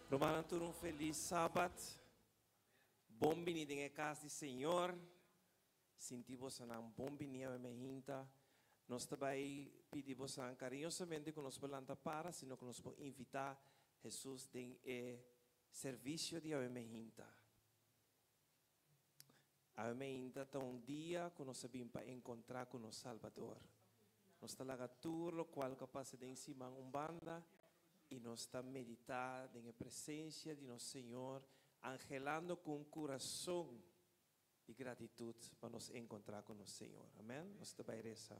Rumannan tur un felis Sabat. Bon bini den e kas di Señor. Sinti bosonan bon bini awe mehinta. Nos ta bai pidi bosonan kariñosamente ku nos por lanta para, sino ku nos por invitá Hesus den e servisio di awe mehinta. Awe meinta ta un dia ku nos a bin pa enkontrá ku nos Salbador. Nos ta laga tur lokual ku a pasa den siman un banda i nos ta meditá den e presensia di nos Señor, anhelando ku un kurason di gratitut pa nos enkontrá ku nos Señor. Amèn. Nos ta bai resa.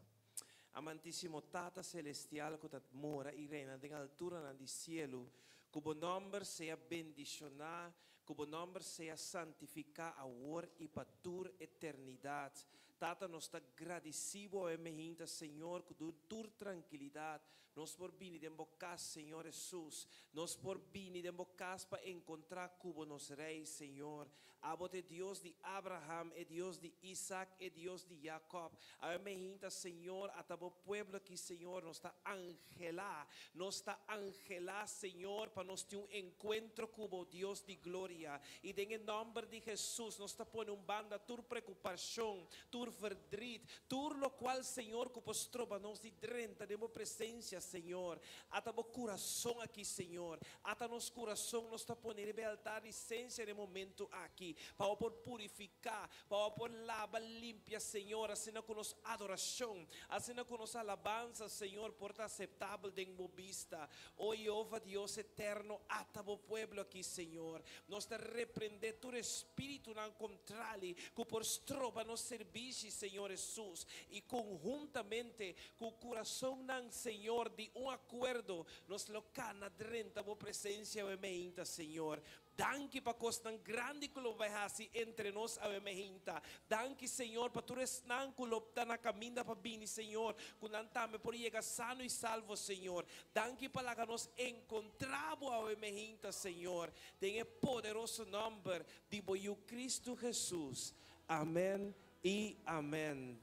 Amantísimo Tata Selestial ku ta mora i reina den alturanan di sielu, ku bo nòmber sea bendishoná, Ku bo nòmber sea santifiká awor i pa tur eternidat. Tata, nos ta gradisí bo awe mehinta, Señor, ku den tur trankilidat nos por bini den bo kas, Señor Hesus. Nos por bini den bo kas pa enkontrá ku bo, nos Rei, Señor. Abo ta e Dios di Abraham, e Dios di Isak, e Dios di Jakòb. Awe mehinta, Señor, ata bo pueblo aki, Señor, nos ta anhelá, nos ta anhelá, Señor, pa nos tin un enkuentro ku bo, Dios di gloria. I den e nòmber di Hesus nos ta pone un banda tur preokupashon, tur verdriet, tur lokual, Señor, ku por stroba nos di drenta den bo presensia, Señor. Ata bo kurason aki, Señor. Ata nos kurason nos ta pone riba e altar di sensia den e momentu aki, pa bo por purifiká, Pa bo por laba limpia, Señor, asina ku nos adorashon, asina ku nos alabansa, Señor, por ta aseptabel den bo bista. O Jehova Dios eterno, ata bo pueblo aki, Señor. Nos ta reprendé tur espiritunan kontrali ku por stroba nos serbishi, Señor Hesus, i konhuntamente ku kurasonnan, Señor, di un akuerdo, nos lo kana drenta bo presensia awe meinta, Señor. Danki pa kosnan grandi ku lo bai hasi entre nos awe mehinta. Danki, Señor, pa tur esnan ku lo ta na kaminda pa bini, Señor, ku nan tambe por yega sano i salvo, Señor. Danki pa laga nos enkontrá Bo awe mehinta, Señor, den e poderoso nòmber di Bo Yu Kristu Hesus. Amèn i amèn.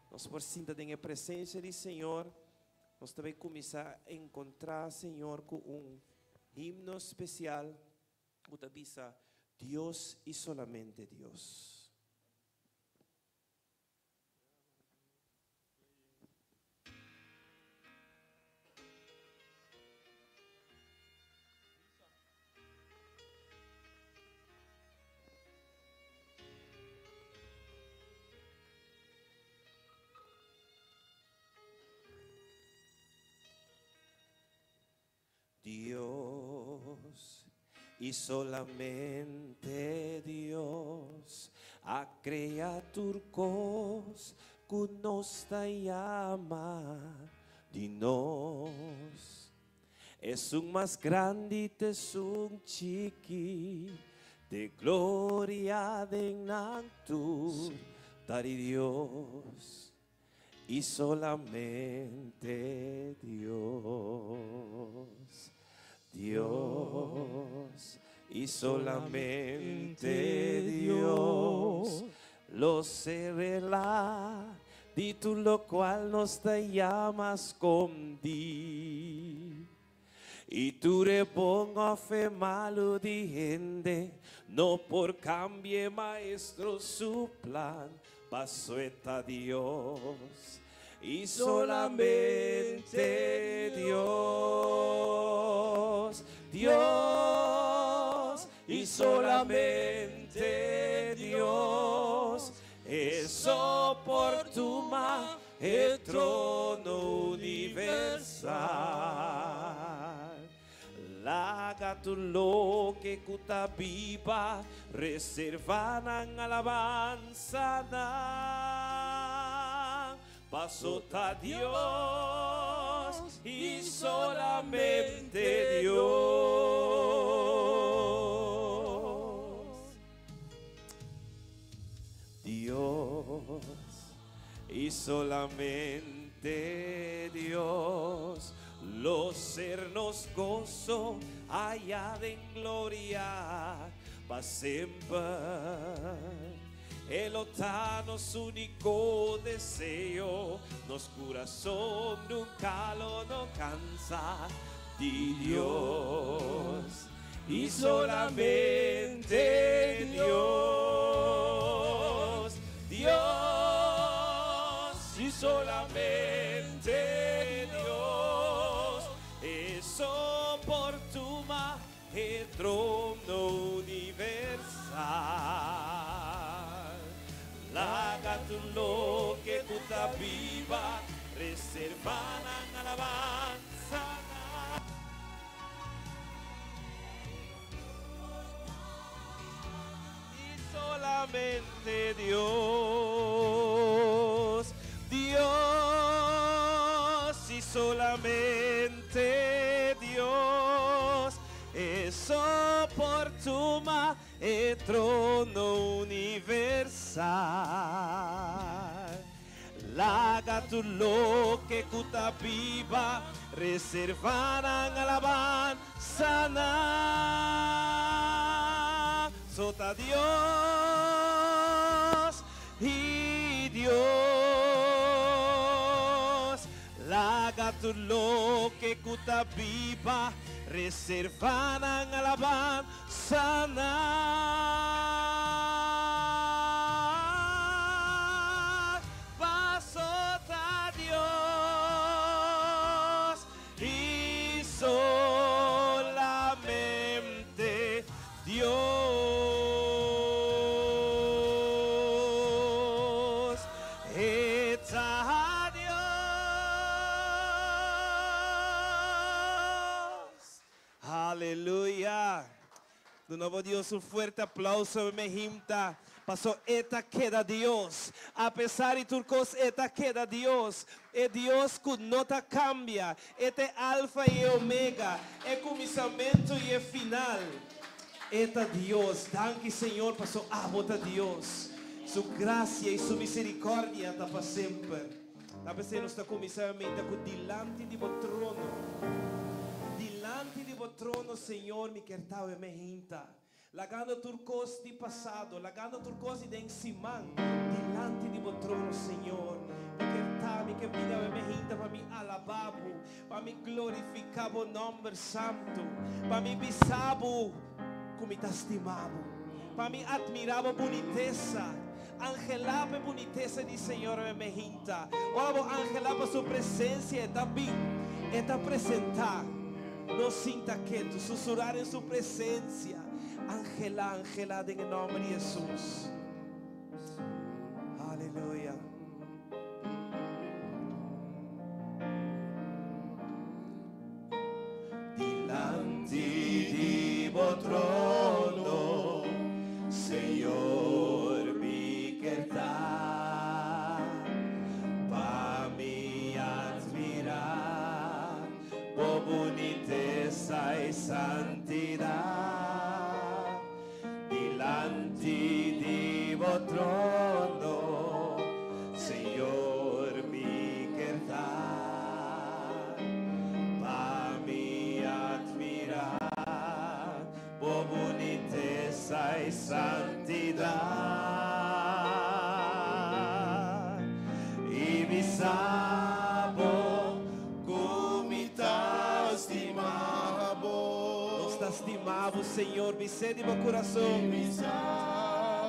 Nos por sinta den e presensia di Señor. Nos ta bai kuminsá enkontrá Señor ku un himno spesial ku ta bisa, Dios i solamente Dios. Dios y solamente Dios a crea tur cos cu nos ta yama di nos. Esun mas grandi t'esun chiki, t'e gloria den nan tur ta di Dios. Y solamente Dios, Dios, y solamente Dios lo se revela di tur locual nos ta yama scondi. Y tur e bon of e malu di hende no por cambia e Maestro su plan, paso e ta Dios y solamente Dios, Dios y solamente Dios, e so por tuma E trono universal. Laga tur loke ku ta biba reserva nan alabansanan, paso ta Dios i solamente Dios. Dios y solamente Dios lo ser nos gozo allá den gloria pa semper. E lo ta nos único deseo, nos curazón nunca lo no cansa di Dios. Y solamente Dios, Dios y solamente Dios es oportuna el trono universal. Laga tur loke ku ta biba reservá nan alabansa. Y solamente Dios, Dios y solamente Dios es oportuna el trono universal. Laga tur loke ku ta biba reservá nan alabansa na so ta Dios y Dios. Laga tur loke ku ta biba reservá nan alabansa na paso ta Dios y solamente Dios. E ta Dios. Aleluya. Duna Dios un fuerte aplauso mehimta. Paso e ta keda Dios. Apesar di tur kos e ta keda Dios. E Dios ku no ta kambia. E ta alfa i omega. E kuminsamentu i e final. E ta Dios. Danki Señor paso abo ta Dios. Su grasia i su miserikòrdia ta pa semper. A nos ta kuminsá ku dilanti di bo trono. Dilanti di bo trono, Señor, mi ke ta mehimta. Lagando tur kos di pasado, lagando tur kos di siman, dilanti di bo trono, Señor. Mi ke ta, mi ke bini mehimta pa mi alabá bo, pa mi glorifiká bo nòmber santu, pa mi bisa bo ku mi ta stima bo, pa mi atmirá bo bunitesa. Anhelá e bunitesa di Señor mehimta. Ora bo anhelá pa su presensia ta bin, ta presentá. No sinta ketu, susurá den su presensia. Anhelá, anhelá den nòmber di Jesus. Aleluya. Dilanti di bo trono, Señor, mi ke ta, pa mi atmirá, bo bunitesa i santidat. Dilanti di bo trono, Señor, mi ke ta, pa mi atmirá, bo bunitesa i santidat. I bisa bo ku mi ta stima bo. Nos ta stima bo, Señor, bis'é di bo kurason.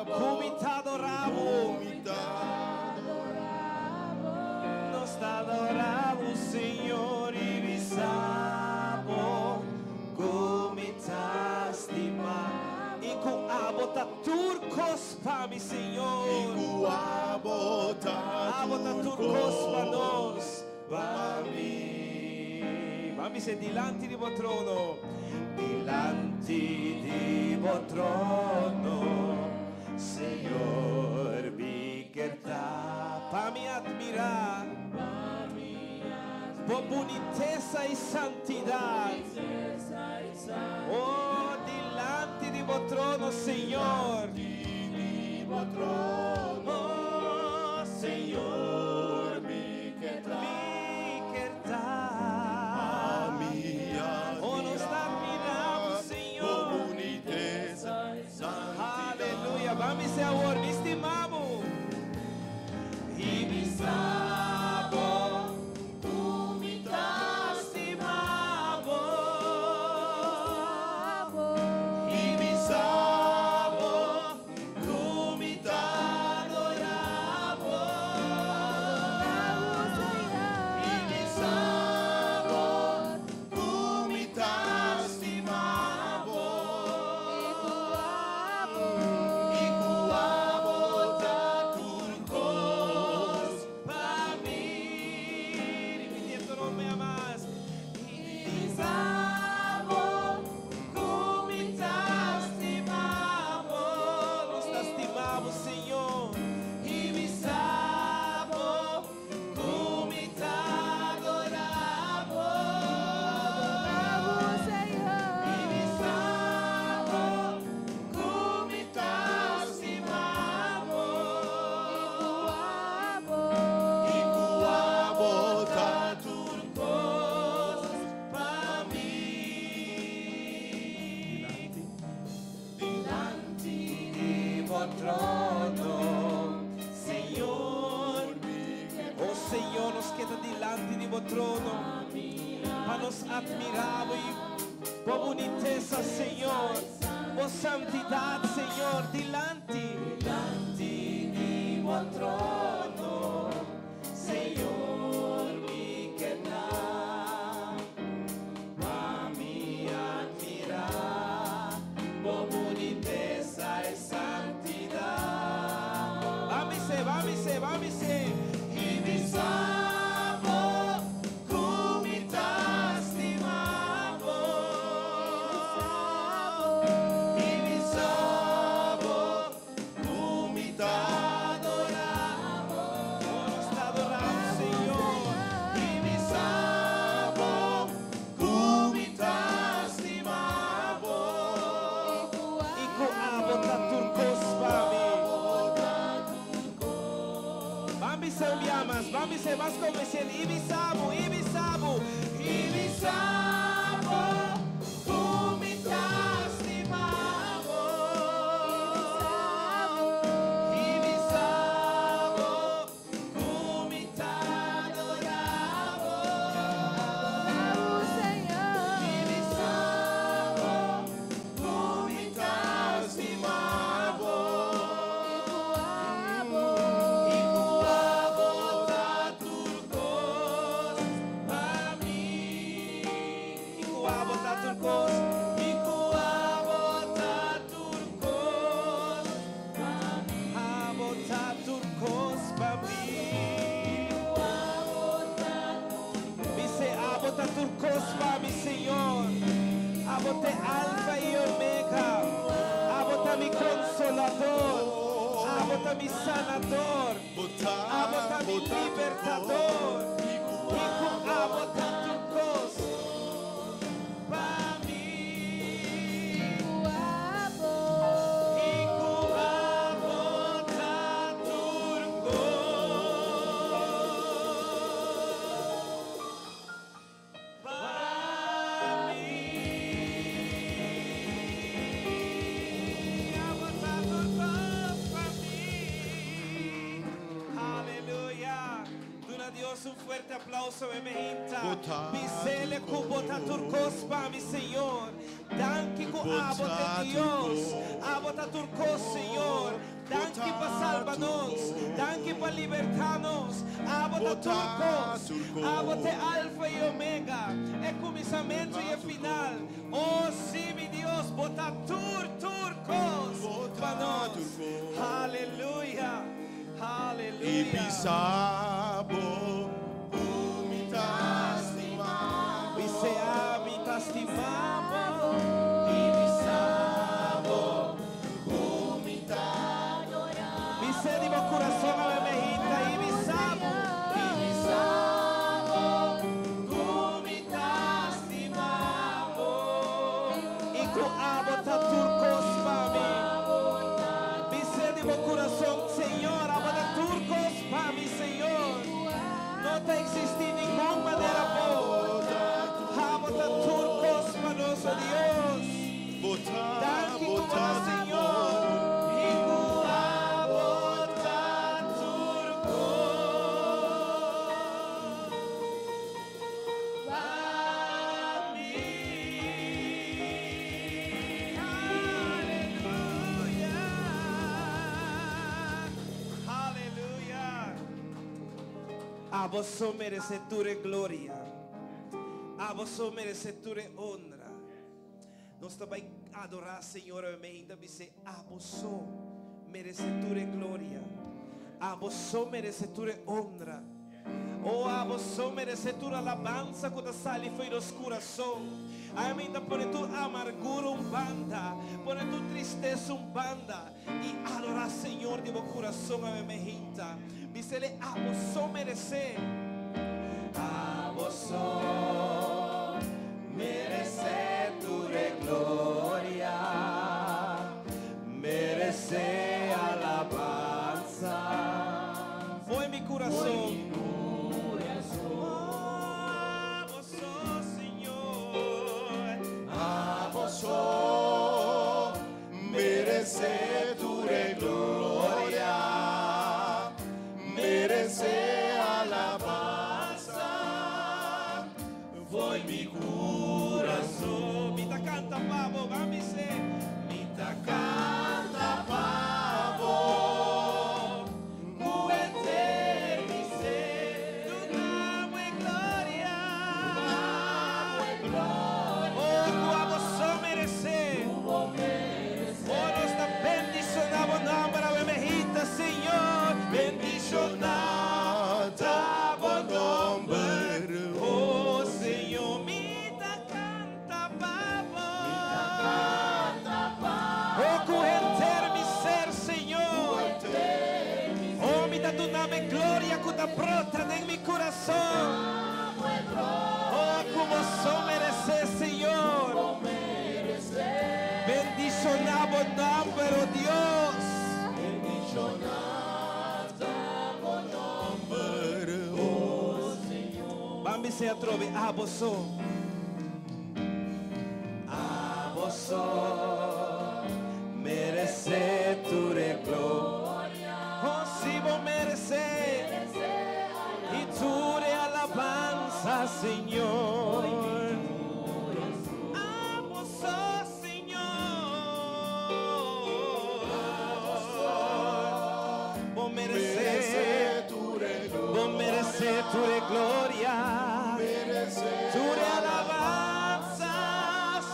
Ku mi ta adorá bo. Nos ta adorá bo, Señor, i bisa bo ku mi ta stima. I ku abo ta tur kos pa mi, Señor. Abo ta Abo ta tur kos pa nos. Pa mi. Ban bisa dilanti di bo trono. Dilanti di bo trono, Señor, mi ke ta. Pa mi atmirá. Bo bunitesa i santidat. Oh, dilanti di bo trono, Señor. Di bo trono, Oh, Señor, mi ke ta. Mi ke ta. Mi Oh, nos ta atmirá bo, Señor. Bunitesa santidad. Aleluya. Ban bisa awor, mi stima bo. I bisa bo, Ku mi ta stima bo. bo trono, Señor. Oh Señor, nos ke ta dilanti di bo trono pa nos admira bo y bo bunitesa, Señor, bo santidad, Señor, dilanti. Dilanti di bo trono, Señor, mi ke ta pa mi admira bo bunitesa y santidad. Ban bis'e, ban bis'e, ban bis'e. Y bisa bo ku mi ta stima bo. Y bisa bo ku mi ta adora bo. Nos ta adora Señor. Y bisa bo ku mi ta stima bo. Y ku abo ta tur kos pa mi. Ban bisa un bia mas, ban bisa mas konvensé. Y bisa bo, y bisa bo, y bisa bo ku mi ta stima bo. Y bisa bo ku mi ta adora bo. Y bisa bo ku mi ta stima bo. Y ku abo ta tur kos pa mi. Y ku abo ta tur kos. Y ku abo ta tur kos pa mi. Abo ta tur kos pa mi. Bis'e abo ta tur kos pa mi, Señor. Abo ta Alfa y Omega. Abo ta mi consolador. Abo ta mi sanador. Abo ta mi libertador. Y ku abo ta tur kos pa mi. Y ku abo ta tur kos pa mi. Abo ta tur kos pa mi. Aleluya. Duna Dios un fuerte aplauso, meinta. Bis'ele ku bo ta tur kos pa mi, Señor. Danki ku abo ta Dios. Abo ta tur kos, Señor. Danki pa salba nos. Danki pa liberta nos. Abo ta tur kos. Abo ta Alfa y Omega. E kuminsamentu y e final. Oh, si, mi Dios, bo ta tur, tur kos pa nos. Aleluya. Y Aleluya. bisa bo ku mi ta stima bo. Bis'e ami ta stima bo. Y bisa bo ku mi ta Bis'e di bo kurason awe meinta y bisa bo. Y bisa bo ku mi ta stima bo. Y ku abo ta tur kos pa mi. Bis'e di bo kurason, Señor, abo ta tur kos pa mi, Señor. No ta eksistí ningun manera bon. Abo ta tur kos pa nos, oh Dios. Danki ku bo ta Señor. Y ku abo ta tur kos pa mi. Aleluya. Aleluya. Abo so meresé tur gloria. Abo so meresé tur honra. Nos ta bai adorá Señor meinta bis'e abo so meresé tur gloria. Abo so meresé tur honra. Oh, abo so meresé tur alabansa ku ta sali for di nos kurason. Awe meinta pone tur amargura un banda, pone tur tristesa un banda i adorá Señor di bo kurason awe meinta. Bis'ele abo so meresé. Abo so meresé tur gloria, meresé alabansa. For mi kurason. Oh, abo so, Señor. Abo so meresé tur gloria. bisa atrobe, abo so. Abo so meresé tur e gloria. Oh, si bo meresé i tur e alabansa, Señor. Abo so, Señor. Bo meresé, bo meresé tur e gloria. Tur e alabansa,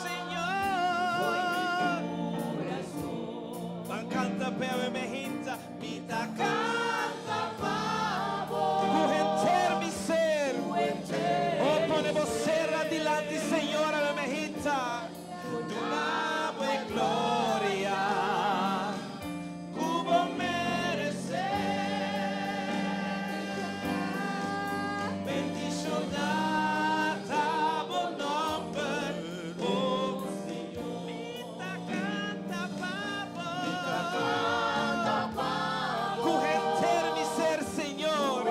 Señor. Ban kanta p'e mehita, mi ta kanta pa bo. Ku henter mi ser. Oh, pone bo ser adilanti, Señor, awe mehita. Duna bo e gloria. Ku bo meresé. Bendishoná ta bo nòmber, oh Señor. Mi ta kanta pa bo. Ku henter mi ser, Señor.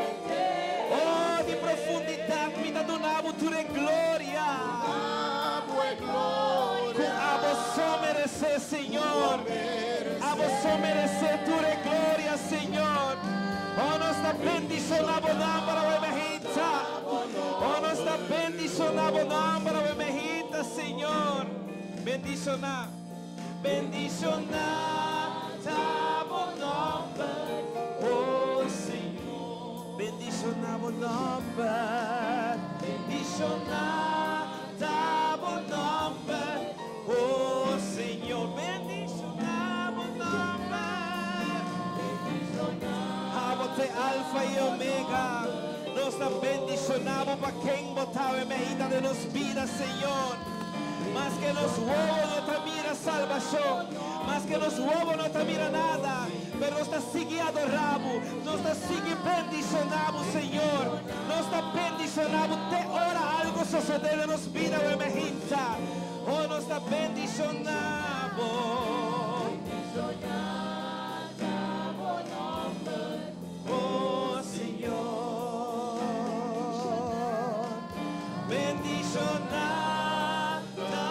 Oh, di profundidat mi ta duna bo tur e gloria. Ku abo so meresé, Señor. Abo so meresé tur e gloria, Señor. Oh, nos ta bendishoná bo nòmber, awe mehita. Oh, nos ta bendishoná bo nòmber, awe mehita, Señor. Bendishoná. Bendishoná ta bo nòmber, oh Señor. Bendishoná bo nòmber. Bendishoná ta bo nòmber, oh Señor. Bendishoná bo nòmber. Abo ta Alfa i Omega. Nos ta bendishoná bo pa ken bo ta mehita den nos bida, Señor. Maske nos wowo no ta mira salbashon, maske nos wowo no ta mira nada, pero nos ta sigui adorá bo, nos ta sigui bendishoná bo, Señor. Nos ta bendishoná bo te ora algu sosodé den nos bida, mehita. Oh, nos ta bendishoná bo. Oh, Señor. Bendishoná ta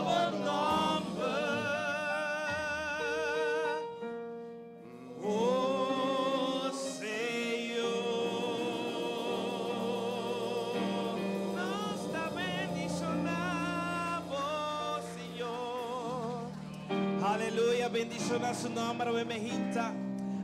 bo nòmber. Oh, Señor. Nos ta bendishoná bo, Señor. Aleluya, bendishoná su nòmber, mehita.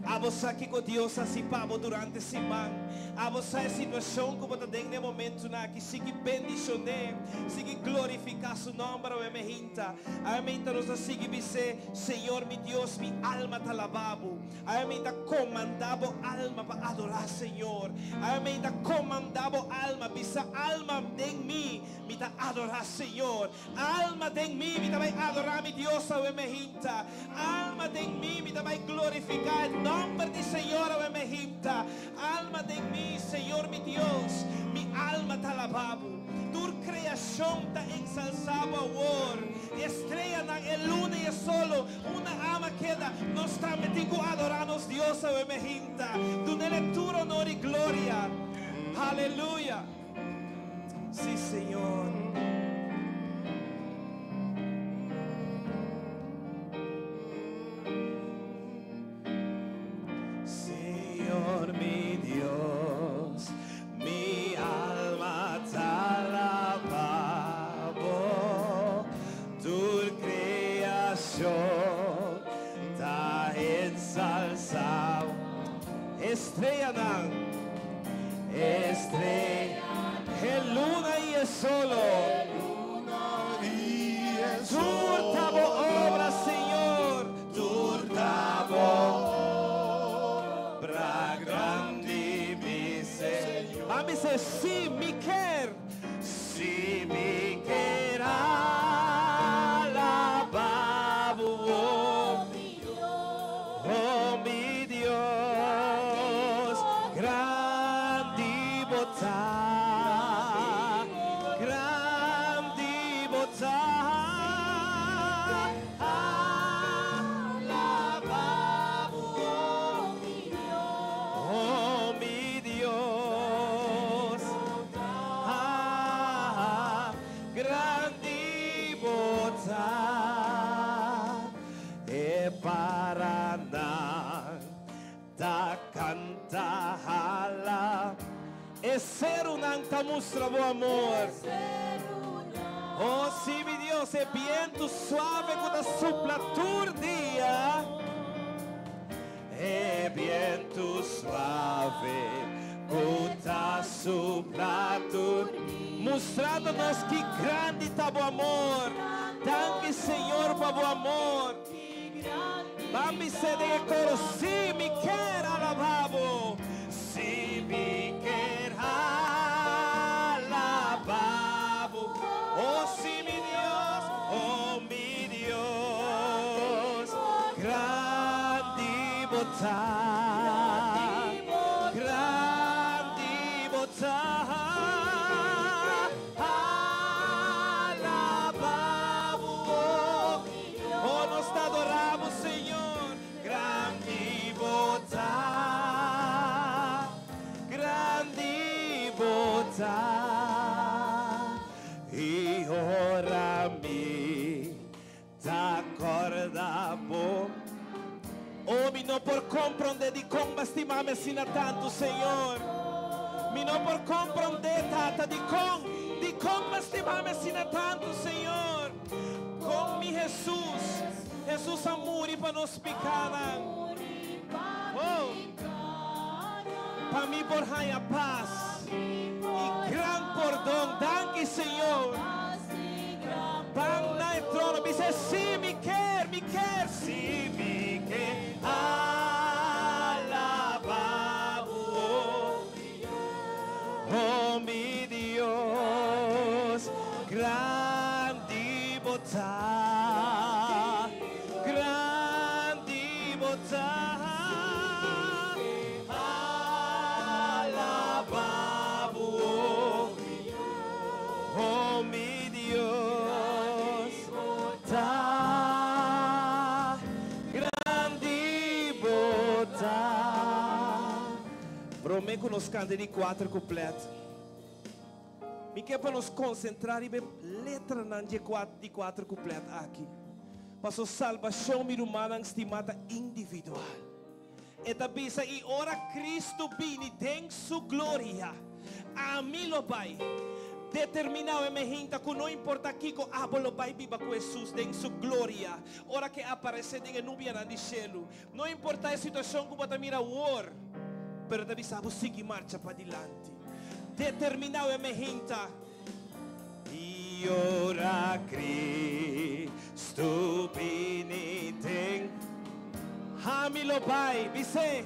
Abo sa kiko Dios a hasi pa bo durante siman. Abo sa e situashon ku bo ta den e momentonan aki. Sigui bendishon'é, sigui glorifiká su nòmber, mehita. Amèn, nos ta sigui bisa, Señor mi Dios, mi alma ta alabá bo. Amèn, komandá bo alma pa adorá Señor. Amèn, komandá bo alma, bisa alma den mi, mi ta adorá Señor. Alma den mi, mi ta bai adorá mi Dios, awe mehita. Alma den mi, mi ta bai glorifiká e nòmber di Señor, awe mehita. Alma den mi, Señor mi Dios, mi alma ta alabá bo. Tur kreashon ta ensalsá bo awor. Streanan, e luna i e solo, unda alma keda, nos tambe tin ku adorá nos Dios, awe mehita. Dun'é tur honor i gloria. Aleluya. Sí, Señor. Señor mi Dios, mi alma ta alabá bo, tur kreashon ta ensalsá. Streanan, estrella, e luna i e solo. Tur ta bo obra, Señor, tur ta bo obra grandi, mi Señor. Mami se si mi quer, si mi quer alabar, oh mi Dios, grandi bo ta, grandi bo ta, alabá bo, oh mi Dios. Paranan ta kanta hala. E serunan ta mustra bo amor. Oh, si, mi Dios, e bientu suave ku ta supla tur dia. E bientu suave ku ta supla tur. Mustrando nos ki grandi ta bo amor. Danki, Señor, pa bo amor. Ban bis'é den e koro, si mi kier alabá bo. Si mi kier alabá bo. Oh, si mi Dios, oh mi Dios. Grandi bo ta. Grandi bo ta. Alabá bo. Oh, nos ta adorá bo, Señor. Grandi bo ta. Grandi bo ta. I ora mi ta kòrda bo. Oh, mi no por komprondé di kon b'a stima mi asina tantu, Señor. Mi no por komprondé, Tata, di kon, di kon b'a stima mi asina tantu, Señor. Kon mi Hesus, Hesus a muri pa nos pikánan. Oh, pa mi por haña pas i gran pordon. Danki, Señor. Ban na e trono, bisa, si mi kier, mi kier, si mi kier alabá bo. Oh, mi Dios, grandi bo ta, grandi bo ta. Alabá bo. Oh, mi Dios, ta grandi bo ta. Promé ku nos kanta di kuater kuplèt. Mi ke pa nos konsentrá riba e letranan di di kuater kuplèt aki. Paso salbashon, mi rumannan stimá, ta individual. E ta bisa, i ora Kristu bini den su gloria, ami lo bai. Determiná e mehinta ku no importá kiko abo lo bai biba ku Hesus den su gloria ora ku e aparesé den e nubianan di shelu. No importá e situashon ku bo ta mira awor, pero ta bisa bo sigui marcha padilanti. Determiná e mehinta. I ora Kristu bini den. Ami lo bai, bis'é.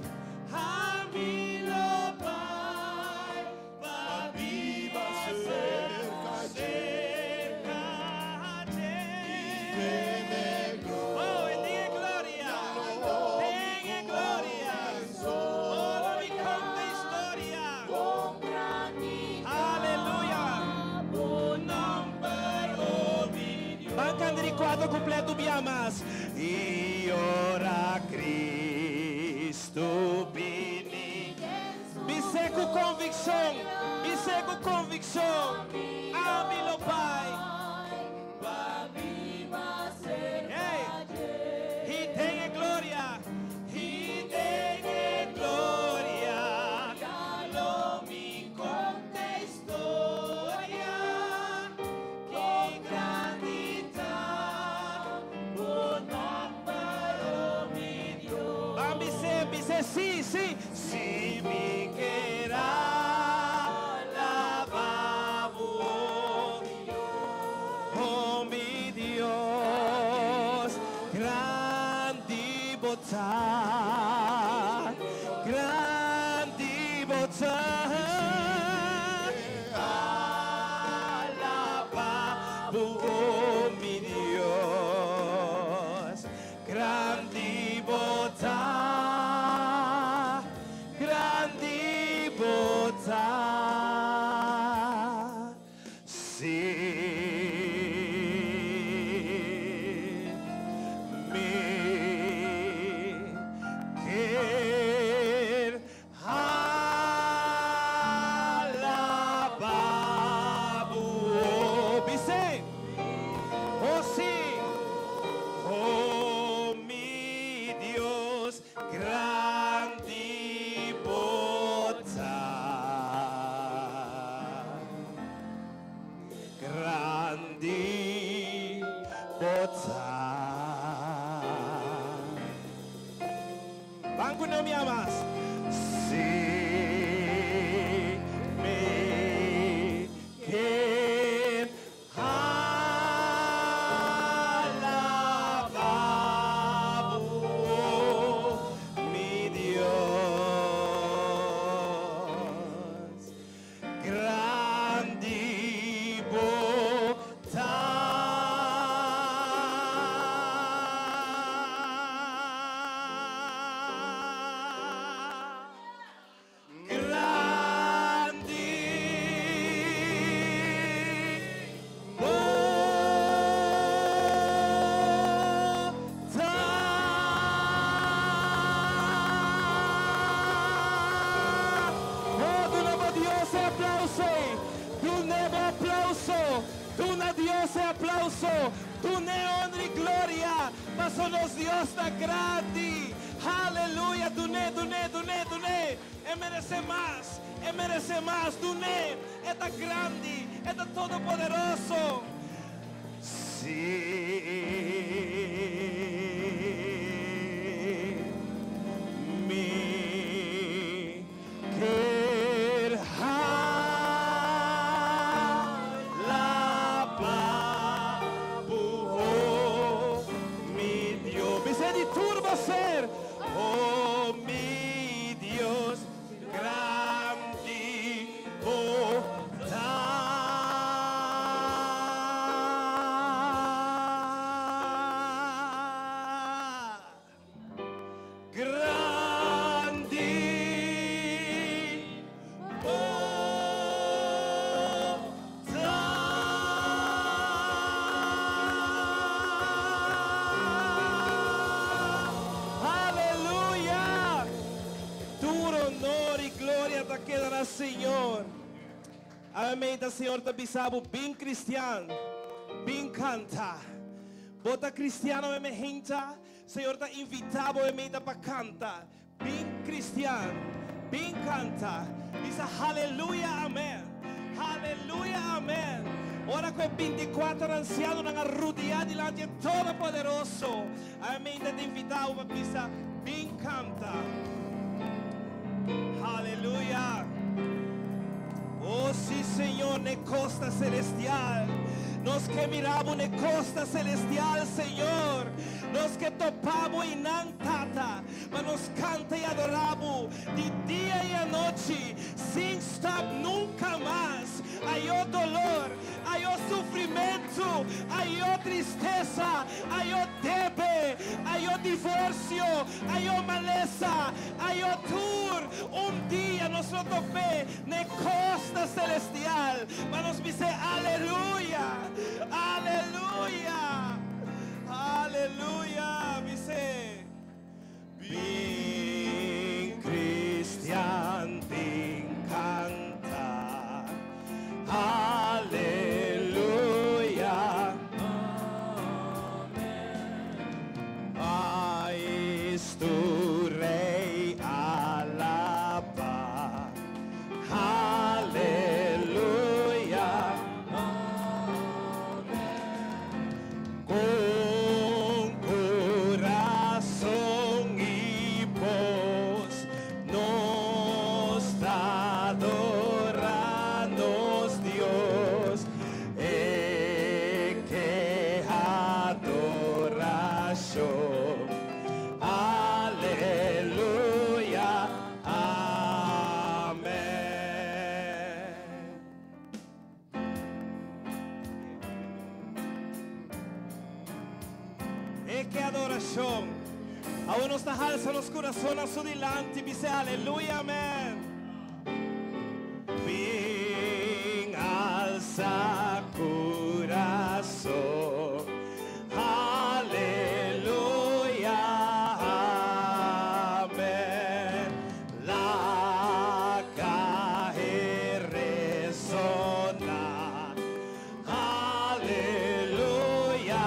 Ami lo bai pa biba serka dje. Oh, den e gloria, den e gloria. Oh, lo mi konta historia. Aleluya. Ban kanta di kuater kuplèt un bia mas. I ora Kristu bini. Bis'é ku konvikshon, bis'é ku konvikshon, ami lo bai. Hey, i den e gloria, i den e gloria, lo mi konta historia, ki grandi ta bo nòmber, oh mi Dios. Ban bis'é, bis'é, si, si, si mi kier alabá bo. Oh mi Dios, grandi bo ta, grandi bo ta. Alabá bo, oh mi Dios, grandi bo ta, grandi bo ta. Si mi kier Ban ku no mi amas. Si mi ke alabá bo, mi Dios. Grandi bo ta. Grandi bo ta. Oh, duna pa Dios e aplauso. Dun'é bo aplauso. Duna Dios e aplauso. Dun'é honra i gloria. Paso nos Dios ta grandi. Aleluya. Dun'é, dun'é, dun'é, dun'é. E meresé mas. E meresé mas. Dun'é. E ta grandi. E ta todopoderoso. Si mi kier alabá bo, oh, mi Dios. Bis'é di tur bo ser, oh mi Dios, grandi bo ta. Grandi bo ta. Aleluya! Tur honor i gloria ta keda na Señor. Amèn. Señor ta bisa bo, bin kristian, bin kanta. Bo ta kristian mi hende, Señor ta invitá bo pa kanta. Bin kristian, bin kanta. Bisa aleluya, amèn. Aleluya, amèn. Ora ku e 24 ansianonan a rudia dilanti di Todopoderoso. Amèn. Ta invitá pa bisa, bin kanta. Aleluya. Oh, sí, Señor, na kosta selestial. Nos ke mira bo na kosta selestial, Señor. Nos ke topa bo einan, Tata. Pa nos kanta i adorá bo di dia i anochi, sin stòp nunka mas. Ayó doló, ayó sufrimentu, ayó tristesa, ayó debe, ayó divorsio, ayó malesa, ayó tur. Un dia nos lo top'é na kosta selestial. Pa nos bisa aleluya, aleluya, aleluya. Bis'é. Bin kristian, bin kanta. Aleluya. Kristu Rei alabá. Aleluya. Ku kurason i bos nos ta adorá nos Dios e ke adorashon. Aleluya. Amèn. E ke adorashon. Awor nos ta halsa nos kurason su dilanti, bisa aleluya, amèn. Bin alsa kurason. Aleluya, amèn. Lag'é resoná. Aleluya,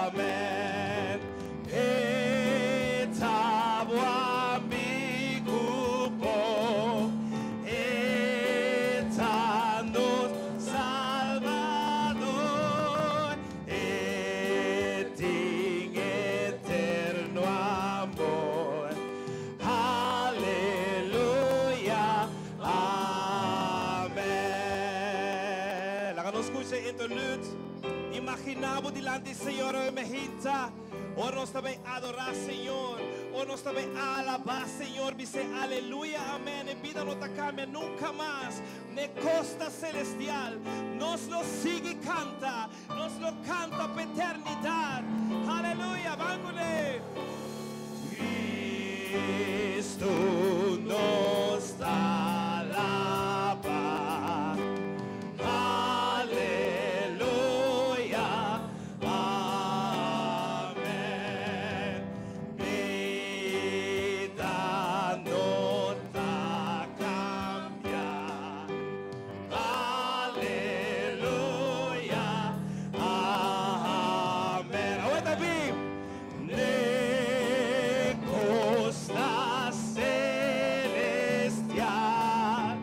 amèn. E ta bo amigu bon, e ta nos Salbador. interlude. Imaginá bo dilanti Señor awe mainta. Ora nos ta bai adorá Señor. Ora nos ta bai alabá Señor. Bisa aleluya, amèn. E bida no ta kambia nunka mas. Na kosta selestial. Nos lo sigui kanta. Nos lo kanta pa eternidat. Aleluya. Ban kuné. Kristu nos ta alabá. Aleluya. Amèn. Bida no ta kambia. Aleluya. Amèn. Awor bin. Na kosta selestial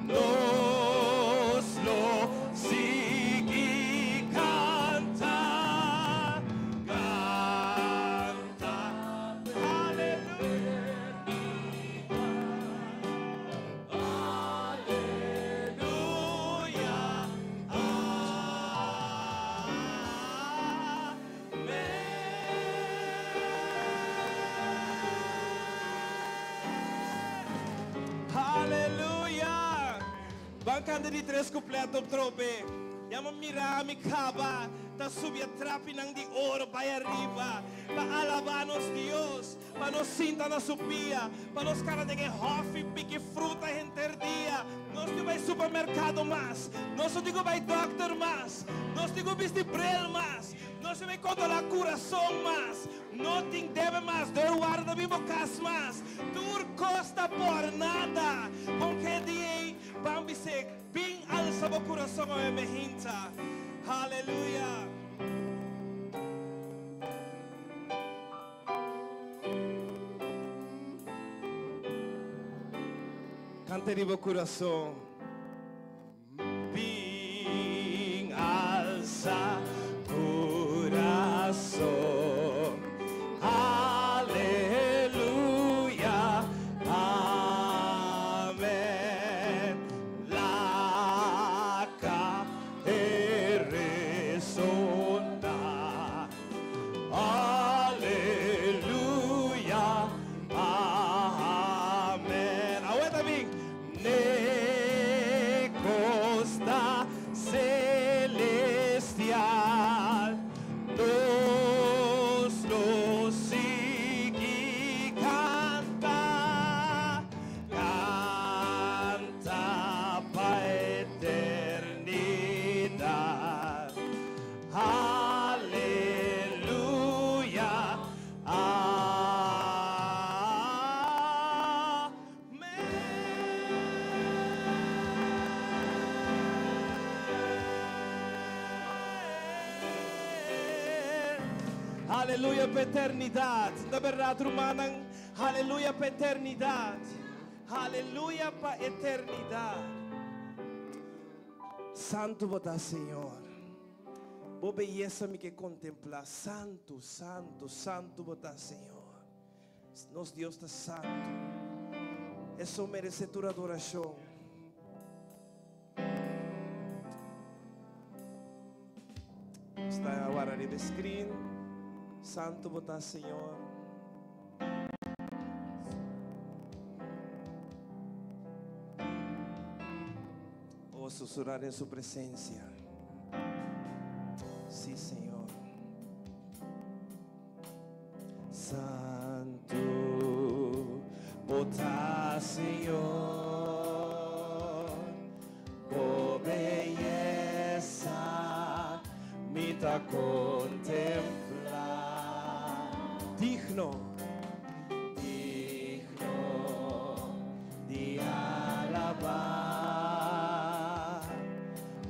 nos lo sigui kanta, kanta, aleluya, aleluya, amèn. Aleluya! Ban kanta di tres kuplèt atrobe. Ya m'a mira mi kaba, ta subi e trapinan di oro bai ariba, pa alabá nos Dios, pa nos sinta na su pia, pa nos kana den e hòfi piki fruta henter dia. Nos no bai supermerkado mas, nos no tin ku bai dòkter mas, nos tin ku bisti bril mas, nos no bai kontrolá kurason mas, no tin debe mas, deurwaarder bin bo kas mas. Tur kos ta por nada. Kon ke di ban bis'é, bin alsa bo kurason awe mainta. Aleluya. Kanta di bo kurason. Bin alsa kurason. Aleluya. Amèn. Laga e resoná. Aleluya. Amèn. Awor bin. Na kosta selestial nos lo sigui kanta, kanta pa eternidat. Aleluya. Amèn. Aleluya pa eternidat. Na berdat, rumannan, aleluya pa eternidat. Aleluya pa eternidat. Santu bo ta, Señor. Bo beyesa mi ke kontemplá. Santu, santu, santu bo ta, Señor. Nos Dios ta santu. E so meresé tur adorashon. Ta awor riba screen. Santu bo ta, Señor. Oh, susurá den su presensia. Sí, Señor. Santu, bo ta, Señor. Bo beyesa, mi ta kontemplá. Digno, digno di alabá.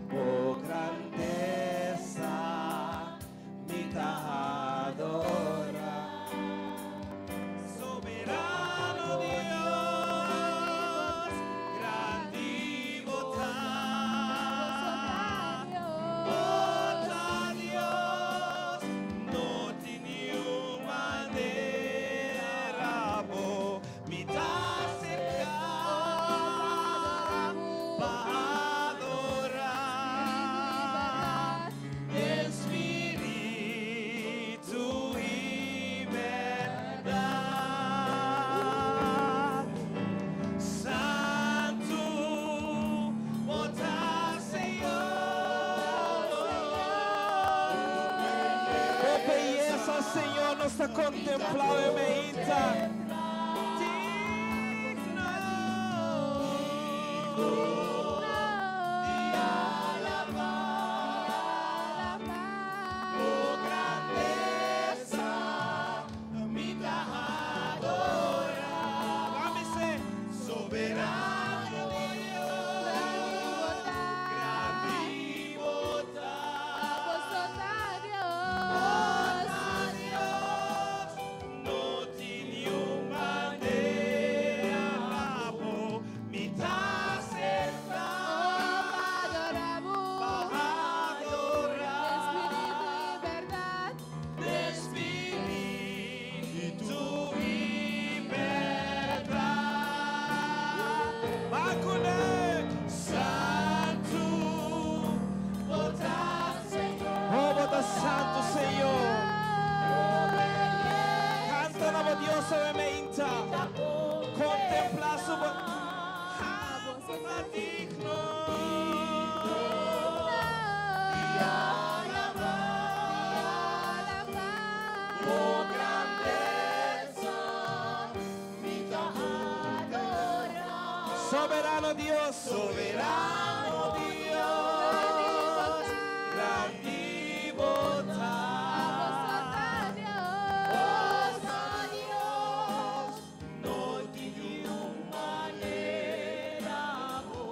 Bo grandesa, mi ta adorá. Soberano Dios, grandi bo ta. Bo ta Dios, no tin niun manera. kontemplá e meinta. Digno. Di alabá. Bo grandesa mi ta adorá. Lámese. Soberano Dios, grandi bo ta. Dios, No tin niun manera bo mi ta aserká pa adorá. Den spiritu i berdat. Bakune Santu, bo ta Oh, bo ta santu, Señor. Kanta na Dios e meinta. Kontemplá su bo digno. Di alabá. Bo grandesa mi ta adorá. Soberano Dios, Soberano Dios, grandi bo ta. Dios, no tin niun manera bo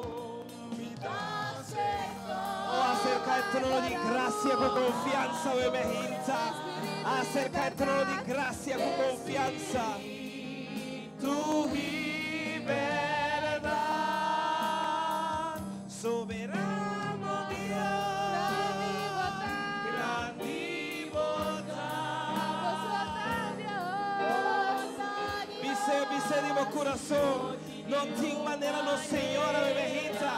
mi ta aserká. Oh, aserká e trono di grasia ku konfiansa, meinta. Aserká e trono di grasia ku konfiansa. Tu berdat, soberano Dios, grandi bo ta. Bis'é, bis'é di bo kurason. No tin manera, no Señor, meinta.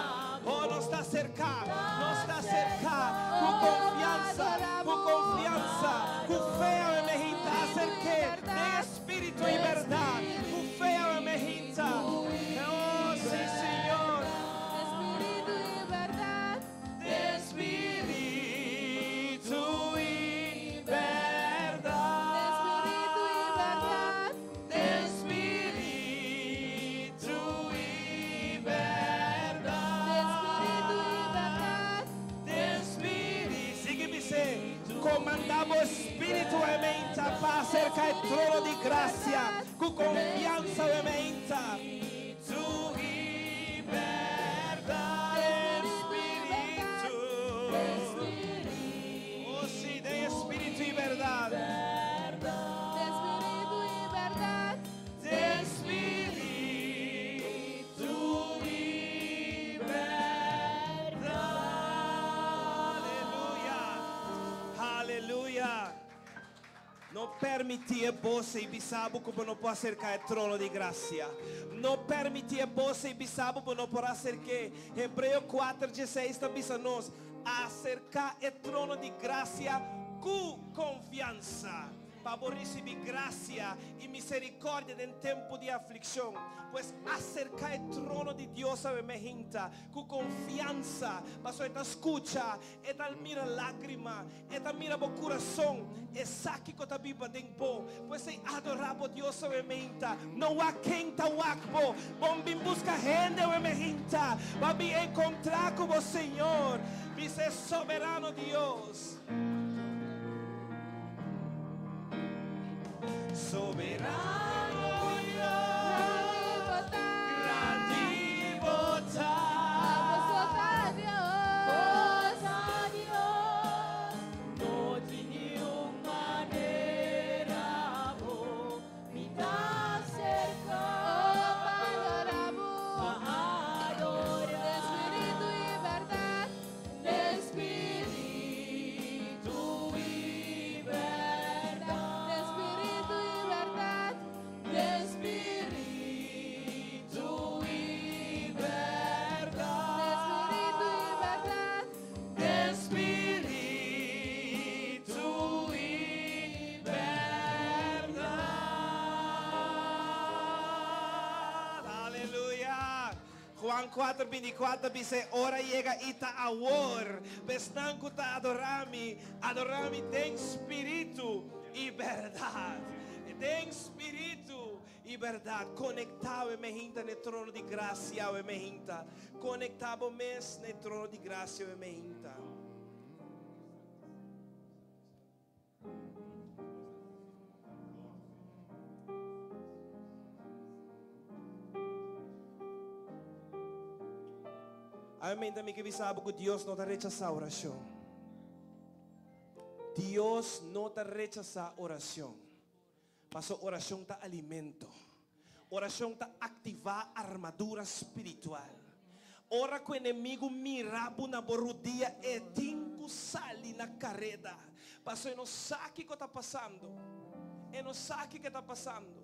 Oh, nos ta aserká, nos ta aserká. Ku konfiansa, ku konfiansa, ku fe, meinta. Aserk'é den spiritu i berdat. Ku fe, meinta. Oh, sí, Señor. Den spiritu i berdat. Den spiritu i berdat. Den spiritu. Sigui bis'é. Komandá bo spiritu meinta pa aserká e trono di grasia. Ku konfiansa meinta. Tu i berdat. Spiritu. Oh, sí, den spiritu i berdat. Den spiritu i berdat. Aleluya. Aleluya. No permití e bos ei bisa bo ku bo no por aserká e trono di grasia. No permití e bos ei bisa bo ku bo no por aserk'é. Hebreo 4:16 ta bisa nos aserká e trono di grasia ku konfiansa pa risibí grasia i miserikòrdia den tempu di aflikshon. Pues aserká e trono di Dios awe meinta ku konfiansa, paso e ta skucha, e ta mira lágrima, e ta mira bo kurason, e sa kiko ta biba den bo. Pues ei adorá bo Dios awe meinta, no wak ken ta wak bo, bo n' bin buska hende awe meinta, b'a bin enkontrá ku bo Señor, bisa soberano Dios. Soberano Dios, grandi bo ta. No tin niun manera bo mi ta aserká pa adorá. Den spiritu i berdat. Den spiritu i berdat. Den spiritu i berdat. Aleluya. Juan 4:24 ta bisa, ora a yega i ta awor. P'esnan ku ta adorá mi, adorá mi den spiritu i berdat. libertat. Konektá awe meinta na e trono di grasia awe meinta. Konektá bo mes na e trono di grasia awe meinta. Awe meinta mi ke bisa bo ku Dios no ta rechasá orashon. Dios no ta rechasá orashon. Paso orashon ta alimento. Orashon ta aktivá armadura spiritual. Ora ku enemigu mira bo na bo rudia e tin ku sali na kareda. Paso e no sa kiko ta pasando. E no sa kiko ta pasando.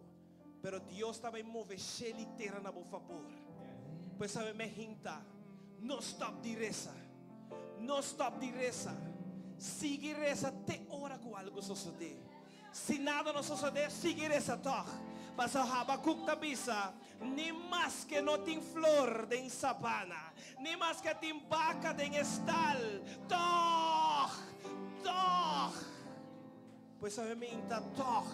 Pero Dios ta bai move shel i tera na bo fabor. Pues sabe me hinta, no stop di resa. No stop di resa. Sigui resa te ora ku algu sosodé. Si nada no sosodé, sigui resa tòg. Pasobra Habakuk ta bisa, Ni maske no tin flor den sabana, ni maske tin baka den e stal, tòg, tòg. Pues awe mi inta tòg.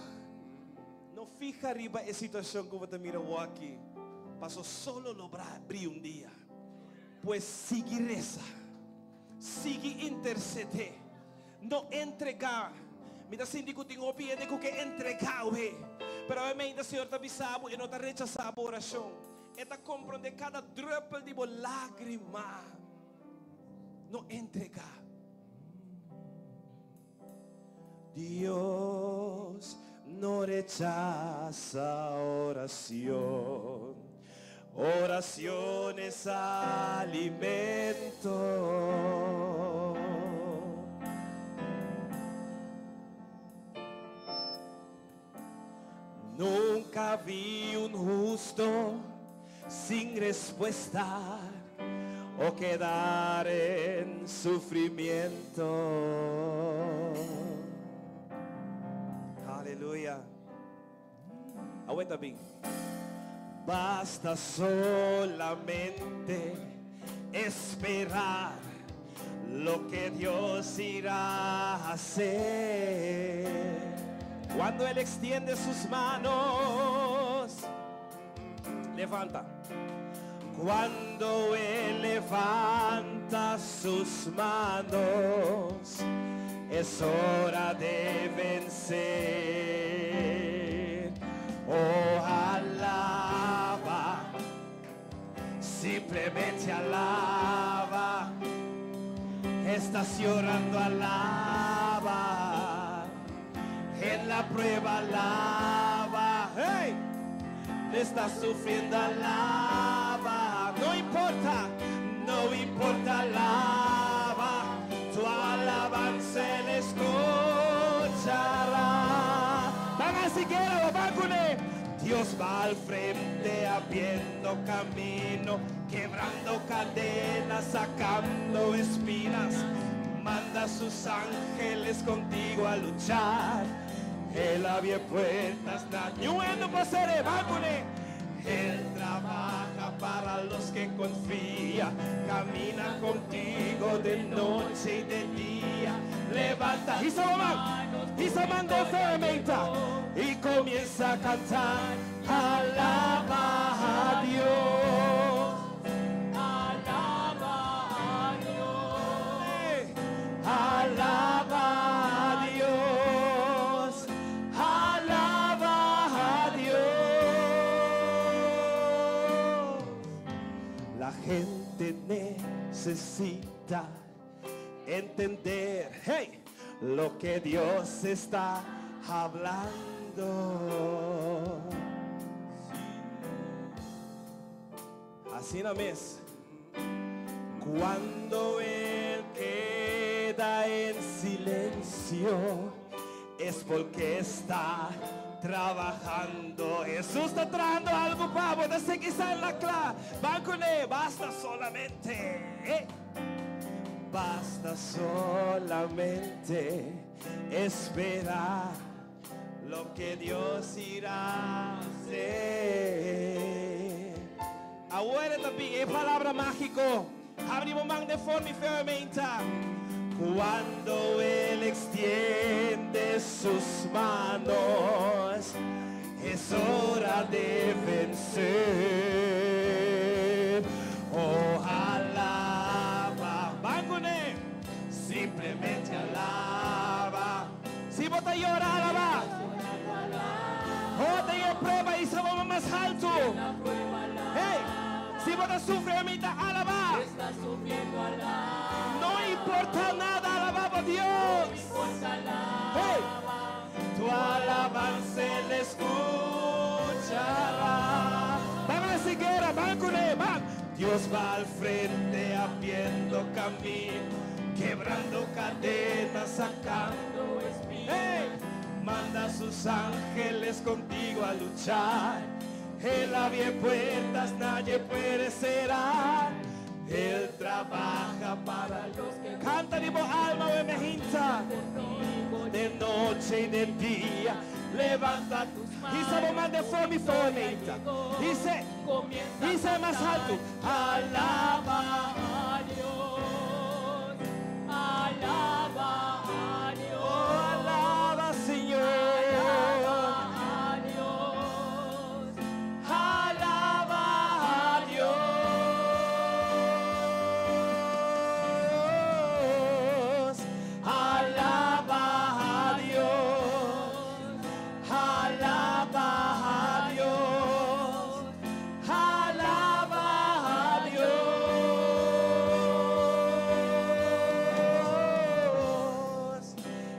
No fiha riba e situashon ku bo ta mira awor-aki, paso solo lo bria un dia. Pues sigui resa, sigui intersedé. No entregá. Mi ta sinti ku tin hopi hende ku ke entregá awe. Pero awe meinta Señor ta bisa bo, E no ta rechasá bo orashon. E ta komprondé kada drùpel di bo lágrima. No entregá. Dios no rechasa oracion. Oracion es alimento. Nunca vi un husto sin respuesta o quedar en sufrimiento. Aleluya. Aweta bin. Basta solamente esperar lo que Dios irá a hacer. Cuando Él extiende sus manos, levanta. Cuando Él levanta sus manos, es hora de vencer. Oh, alaba, simplemente alaba. Estás llorando, alaba. En la prueba, alaba. Hey, estás sufriendo, alaba. No importa, no importa, alaba. Tu alabanza Él escuchará. Van a siquiera, van con él. Dios va al frente abriendo camino, quebrando cadenas, sacando espinas. Manda a sus ángeles contigo a luchar. Él abre puertas, nadie pasaré, van con él. Él trabaja para los que confían, camina contigo de noche y de día. Levanta y se manda fermenta y comienza a cantar. Alaba a Dios. Alaba a Dios. Alaba a Dios. Alaba a Dios. La gente necesita entender, hey, lo que Dios está hablando. Así no es. Cuando Él queda en silencio, es porque está trabajando. Jesús está trabajando algo para vos. No quizá en la cla. Van con él. Basta solamente. Basta solamente esperar lo que Dios irá a hacer. Ahora también es palabra mágico. Abrimos man de forma y firmemente. Cuando Él extiende sus manos, es hora. ha de vencer. Oh, alaba. Ban kuné. Simplemente alaba. Si bo ta yora, alaba. Oh, den e prueba, hisa bo man mas haltu. Hey, si bo ta sufri, ami ta alaba. No importa nada, alaba bo Dios. Hey, tu alabanza Él escuchará. Ban hasi guera, ban kuné, ban. Dios va al frente abriendo camino, quebrando cadenas, sacando espinas. Hey, manda sus ángeles contigo a luchar. Él abre puertas, nadie puede cerrar. Él trabaja para los que Canta di bo alma, we me hinta. De noche y de día, levanta tus manos. Hisa bo man de forma y forma. Dice, dice mas haltu. Alaba a Dios, alaba a Dios. Oh, alaba, Señor. Alaba a Dios. Alaba a Dios. Alaba a Dios. Alaba a Dios. Alaba a Dios.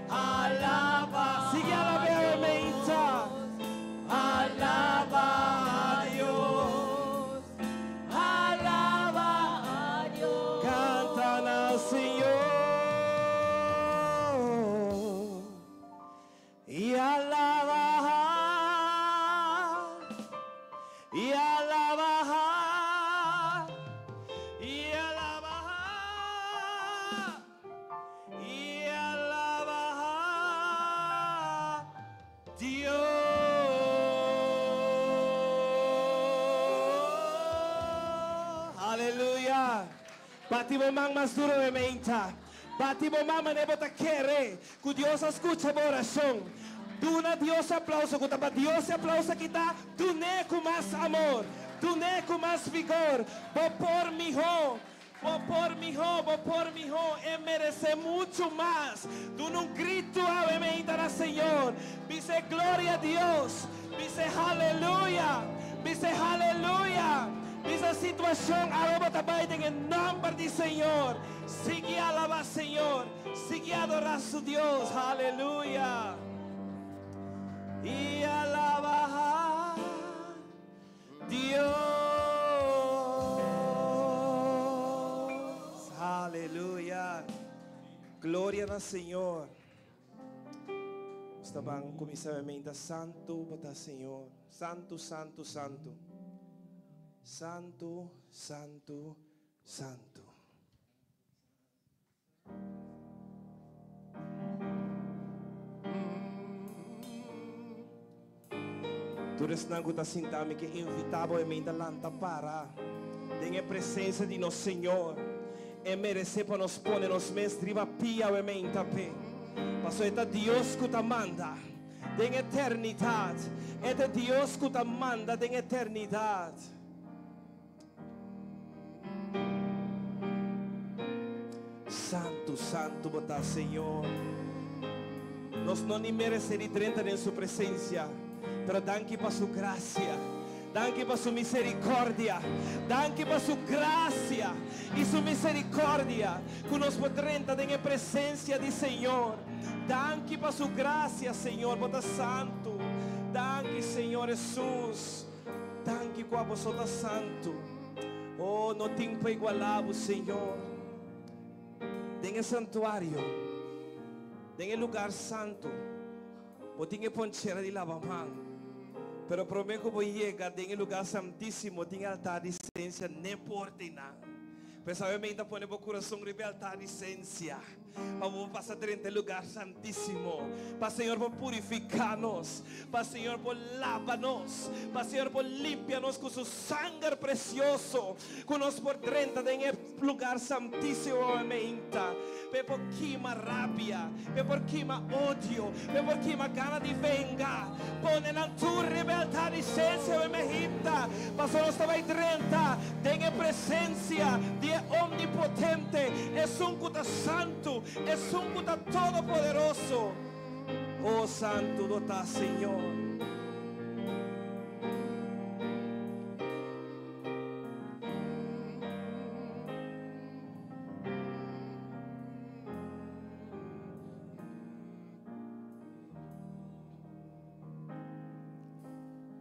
Alaba. Sigui alab'é, menta. Alaba a Dios. Alaba a Dios. Canta al Señor. Y alaba. Y alaba. Y alaba. Y alaba a Dios. Aleluya. Bati bo man mas duru e menta. Bati bo man manera bo ta kere. Ku Dios a skucha bo orashon. Duna Dios aplauso. Ku ta pa Dios e aplauso aki ta. Dun'é ku mas amor. Dun'é ku mas vigor. Bo por mihó. Bo por mihó, bo por mihó, e meresé muchu mas. Duna un gritu awe meinta na Señor. Bis'é gloria a Dios. Bis'é haleluya. Bis'é haleluya. Bisa situashon awe bo ta bai den e nòmber di Señor. Sigui alabá Señor. Sigui adorá su Dios. Haleluya. I alabá. Dios. Aleluya. Gloria na Señor. Nos ta ban kuminsá e meinta santu pa ta Señor. Santu, santu, santu. Santu, santu, santu. Tur esnan ku ta sinta mi ke invitá bo e meinta lanta para den e presensia di nos Señor. E meresé pa nos pone nos mes riba pia awe meinta p'e. Pasobra e ta Dios ku ta manda den eternidat. E ta Dios ku ta manda den eternidat. Santu, santu bo ta, Señor. Nos no ni merece di drenta den su presencia, pero danki pa su gracia. Danki pa su misericordia. Danki pa su gracia y su misericordia cu nos por drenta den e presencia di Señor. Danki pa su gracia, Señor. Bo ta santu. Danki, Señor Jesus. Danki ku abo so ta santu. Oh, no tin pa igualá bo, Señor. Den e santuario, den e lugar santu, bo tin e ponchera di laba man. Pero promé ku bo yega den e lugar santísimo, tin e altar di sensia n'e porta einan. Pues awe mi ta pone bo kurason riba e altar di sensia. Pa Bo por pasa drenta e lugar santísimo. Pa Señor por purifiká nos. Pa Señor por laba nos. Pa Señor por limpia nos ku Su sanger presioso. Ku nos por drenta den e lugar santísimo awe meinta. Pa e por kima rabia. Pa e por kima odio. Pa e por kima gana di venga. Pone nan tur riba e altar di sensia awe meinta. Pasobra nos ta bai drenta den e presensia di e Omnipotente, Esun ku ta santu, Esun ku ta todopoderoso. O santu lo ta Señor.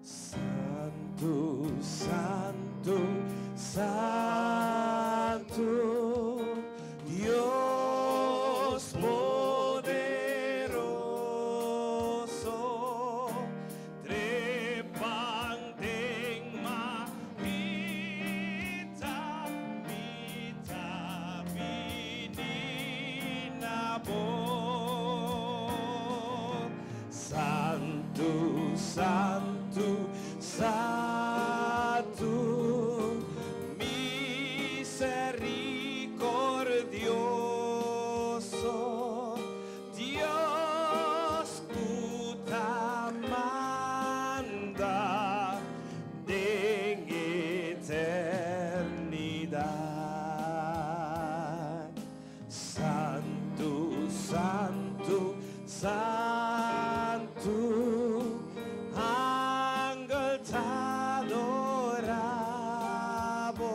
Santu, santu, santu, Dios poderoso, trepan den mahita, mi ta bini na bo. Santu, santu, santu, misericordioso, Dios cu ta manda den eternidad. Santu, santu, santu, angel ta adora bo,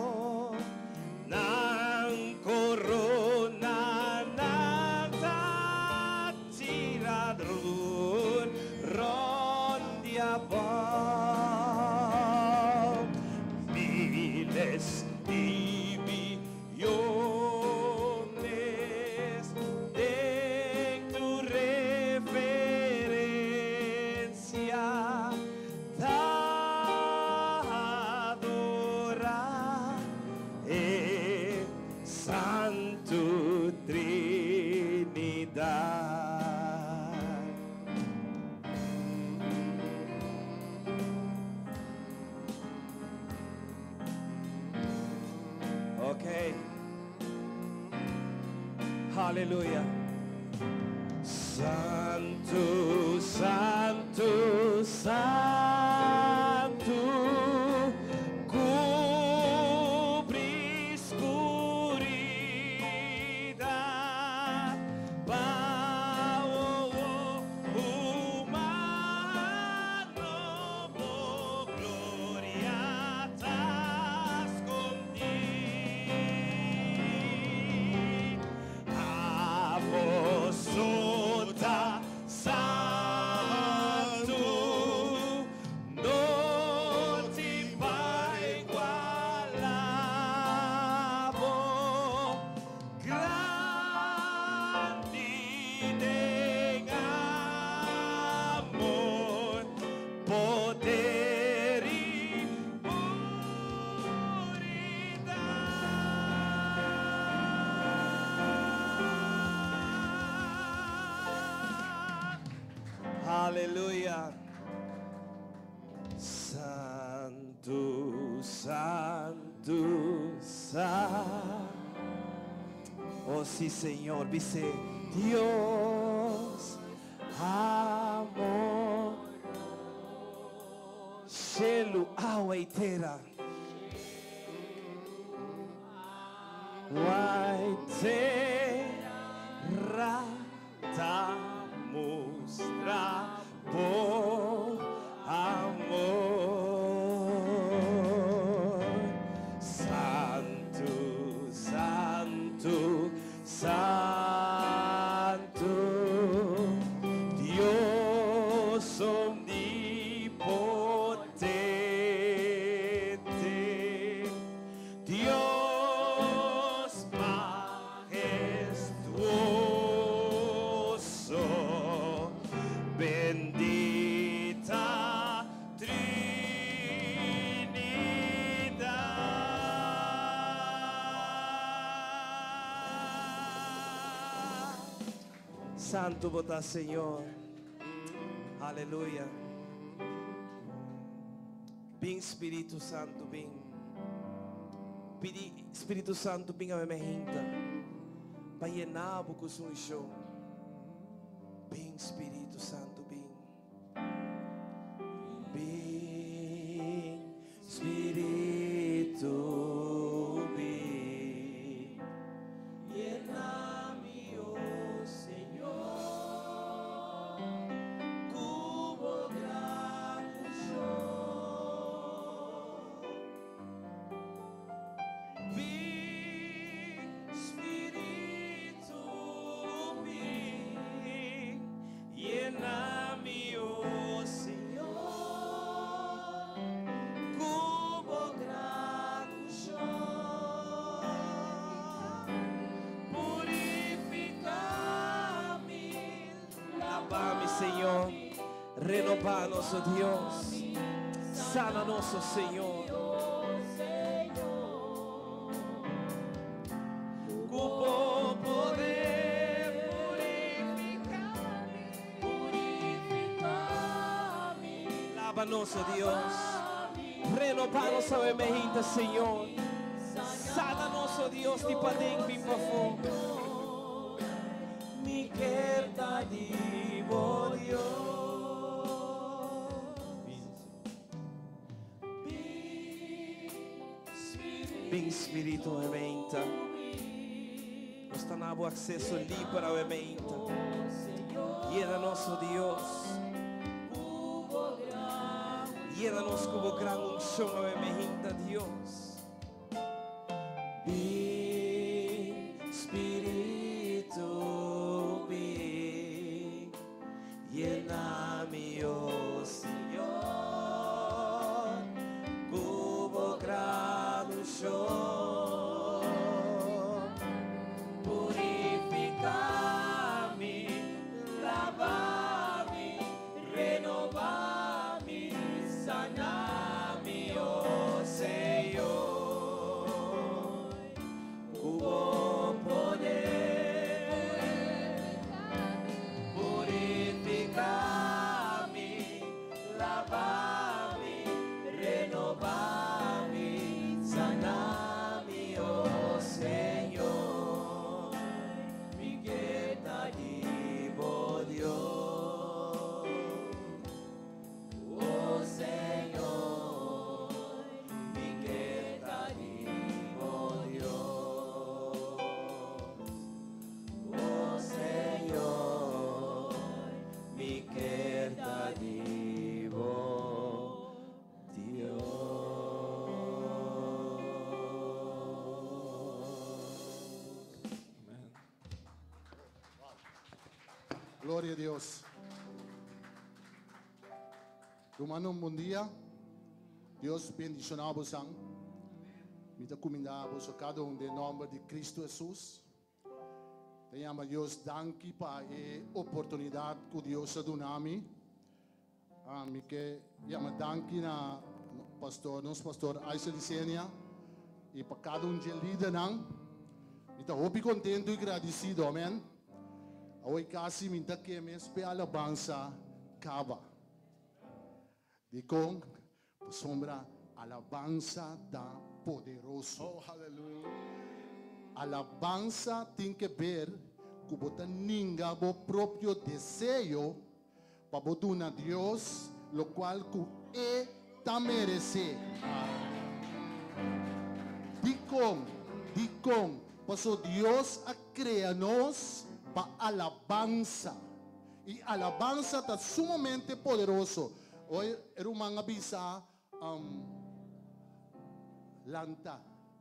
nan corona nan ta tira drun rond di abou. Miles di Biones den tu reverencia ta adora e Santu Trinidad. Ok. Aleluya. Santu, santu, santu, kubri skuridat pa wowo humano bo gloria ta skondí. Abo so ta santu, no tin pa igualá bo. Grandi den amor, poder i puridat. Aleluya. Santu, santu, santu. Oh sí, Señor, bis'é Dios amor. Shelu, awa i tera. Awa i tera ta mustra bo amor. Santu, santu, santu, Dios omnipotente, Dios majestuoso. Santu bo ta Señor. Aleluya. Bin Spiritu Santu bin. Pidi Spiritu Santu bin awe mainta pa yena bo ku su unshon. Bin Spiritu Santu bin. Bin Spiritu bin. Yena mi, oh Señor, ku bo gran unshon. Bin Spiritu bin. Yena mi, oh Señor, ku bo gran unshon. Purifiká mi, laba mi, Señor. Renobá nos, oh Dios. Sana nos, oh Señor. Ku bo poder purifiká mi. Laba nos, oh Dios. Renobá nos awe mainta, Señor. Sana nos, oh Dios, di paden bin pafó. Mi ke ta di bo Dios. Bin Spiritu awe mainta. Nos ta duna bo akseso liber awe mainta. Yena nos, oh Dios. Yena nos ku bo gran unshon awe mainta, Dios. Bin Spiritu bin. Yena mi, oh Señor, ku bo gran unshon. Purifiká mi, laba mi, renobá mi, sana mi, oh Señor. Ku bo poder, purifiká mi, laba mi, renobá mi, sana mi, oh Señor. Mi ke ta di bo Dios. Oh Señor, mi ke ta di bo Dios. Oh Señor, mi ke ta di bo Dios. Amen. Gloria na Dios. Rumannan, bon dia. Dios bendishoná boso. Mi ta kumindá boso kada un den nòmber di Kristu Hesus. Ta yama Dios danki pa e oportunidat ku Dios a duna mi. Ah, mi ke yama danki na pastor, nos pastor Aisha Licenia i pa kada un di e lidernan. Mi ta hopi kontentu i gradisido, amèn. Awor kasi mi ta ke mes pe alabansa kaba. Dikon pasobra alabansa ta poderoso. Oh, hallelujah. Alabansa tin ke ber ku bo ta ninga bo propio deseo pa bo duna Dios lokual ku e ta meresé. Dikon, dikon, paso Dios a krea nos pa alabansa. I alabansa ta sumamente poderoso. Hoy ruman a bisa lanta,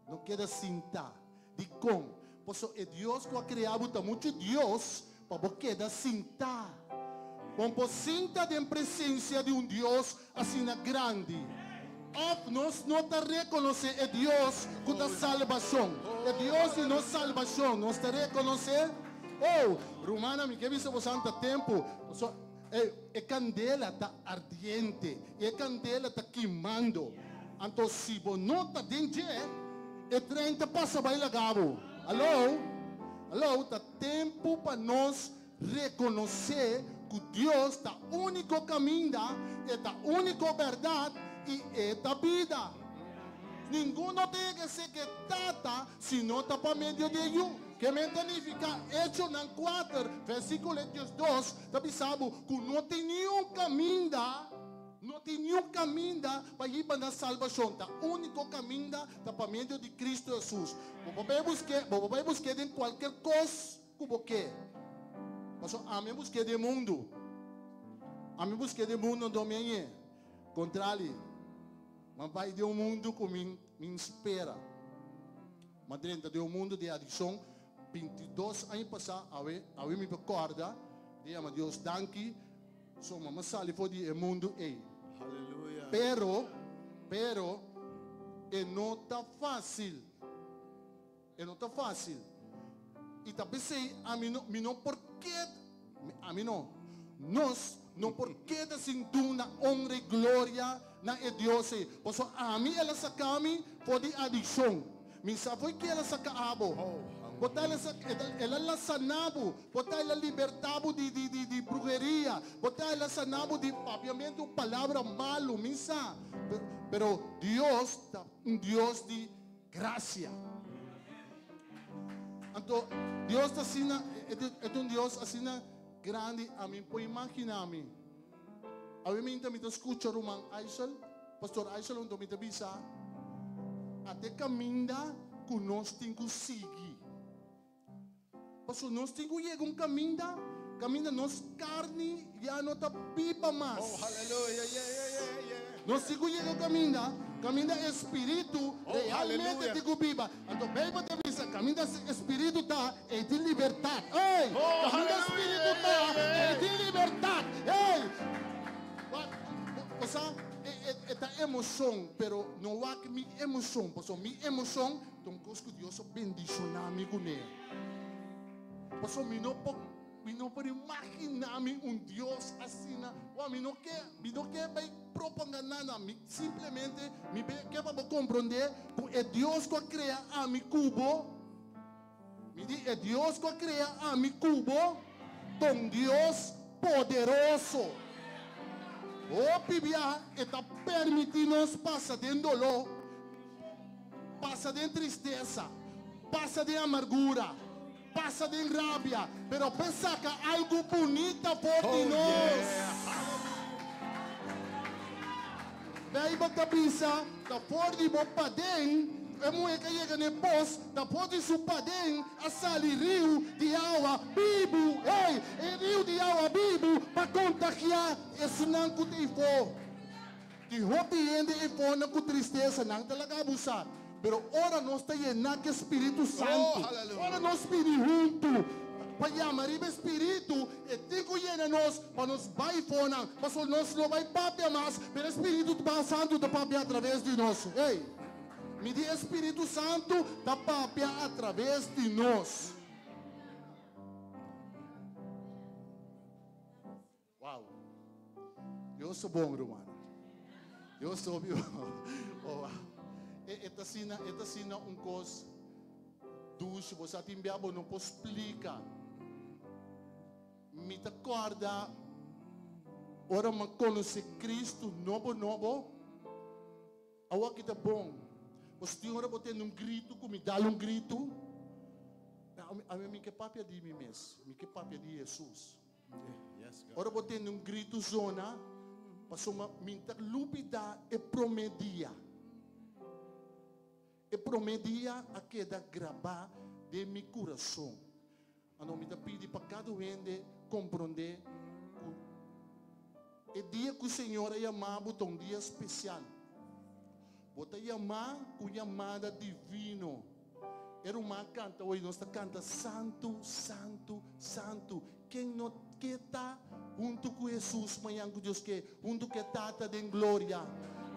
no keda sinta. Dikon, paso e Dios ku a krea bo ta muchu Dios pa bo keda sinta. Bo por sinta den presensia di un Dios asina grandi. Òf nos no ta rekonosé e Dios ku ta salbashon. E Dios di nos salbashon, nos ta rekonosé? Oh, rumannan, mi ke bisa boso ta tempu. So, e kandela ta ardiente. E kandela ta kimando. Anto, si bo no ta den dje, e trein ta pasa bai laga bo. Aló? Aló, ta tempu pa nos. rekonosé ku Dios ta úniko kaminda, e ta úniko bèrdat i e ta bida. Ningun no ta yega esei ku e Tata si no ta pa medio di e Yu. Ke men ta nifiká Echonan kuater, versíkulo 12 ta bisa bo ku no tin niun kaminda, No tin niun kaminda pa hiba na salbashon. Ta úniko kaminda ta pa medio di Kristu Hesus. Bo por bai busk'é, bo por bai busk'é den kualker kos ku bo ke. Pasobra ami a busk'é den mundu. Ami a busk'é den mundu anto mi a ñe. Kontrali, mi a bai den un mundu ku mi mi spera. Mi a drenta den un mundu di adikshon 22 aña pasá, awe, awe mi por kòrda di yama Dios danki. So mama sali for di e mundu ei. Hallelujah. Pero, pero, e no ta fácil. E no ta fácil. I ta p'esei ami no, mi no por keda, ami no, nos no por keda sin duna honra i gloria na e Dios ei. Pasobra ami el a saka mi for di adikshon. Mi sa fo'i ke el a saka abo. Bo ta el a la sana bo, bo ta el a liberta bo di di di di bruheria, bo ta el a sana bo di papiamentu palabra malu, mi sa. Pero Dios ta un Dios di gracia. Anto Dios ta asina, e ta un Dios asina grandi, ami por imagina mi. Awe minta mi ta skucha ruman Aisel, Pastor Aisel anto mi ta bisa, Ate kaminda ku nos tin ku sigui. Pasobra nos tin ku yega un kaminda, kaminda nos karni ya no ta biba mas. Oh, haleluya, yeah, yeah, yeah, yeah. Nos tin ku yega un kaminda, kaminda e spiritu Oh, realmente haleluya. tin ku biba. Anto Beibel ta bisa, kaminda e spiritu ta, ei tin libertat. Ey! Oh, Kaminda haleluya, spiritu ta, yeah, yeah. ei tin libertat. Ey! Wak, bo sa, e, e, e ta emoshon, pero no wak mi emoshon, pasobra mi emoshon ta un kos ku Dios a bendishoná mi kuné. Pasobra mi no por, mi no por imaginá mi un Dios asina. Wak, mi no ke, mi no ke bai propagá nada, mi simplemente mi ke pa bo komprondé ku e Dios ku a krea ami ku bo, Mi di, E Dios ku a krea ami ku bo ta un Dios poderoso. Hopi biaha e ta permití nos pasa den doló, pasa den tristesa, pasa den amargura, pasa den rabia, pero p'e saka algu bunita for di Oh, nos. yeah. Beibel ta bisa, Ta for di bo paden, e muhé ka yega na e pos, ta for di su paden a sali riu di awa bibu, hey, e riu di awa bibu pa kontagiá esnan ku ta eifó. Tin hopi hende eifonan ku tristesa, nan ta laga abusá. Pero ora nos ta yená ku e Spiritu Santu, ora nos bini huntu pa yama riba e Spiritu, e tin ku yena nos pa nos bai fonan, pasobra nos no bai papia mas, pero e Spiritu Santu ta papia atraves di nos. Hey! Mi di e Spiritu Santu ta papia atraves di nos. Wow! Dios ta bon, rumannan. Dios ta hopi bon. Oh, wow. E, e ta asina, e ta asina un kos dushi. Bo sa tin bia bo no por splika. Mi ta kòrda ora mi a konosé Cristo nobo nobo. Awor ki ta bon. Bo tin ora bo tende un gritu ku mi dal un gritu. Ami mi ke papia di mi mes. Mi ke papia di Hesus. Ora bo tende un gritu zona, pasobra mi ta lubida e prome dia. E prome dia a keda grabá den mi kurason. Anto mi ta pidi pa kada un hende komprondé ku e dia ku Señor a yama bo ta un dia spesial. Bo ta yamá ku un yamada divino. E ruman kanta hoy, nos ta kanta Santu, Santu, Santu. Ken no ke ta huntu ku Hesus mañan ku Dios ke, huntu ku e Tata den gloria,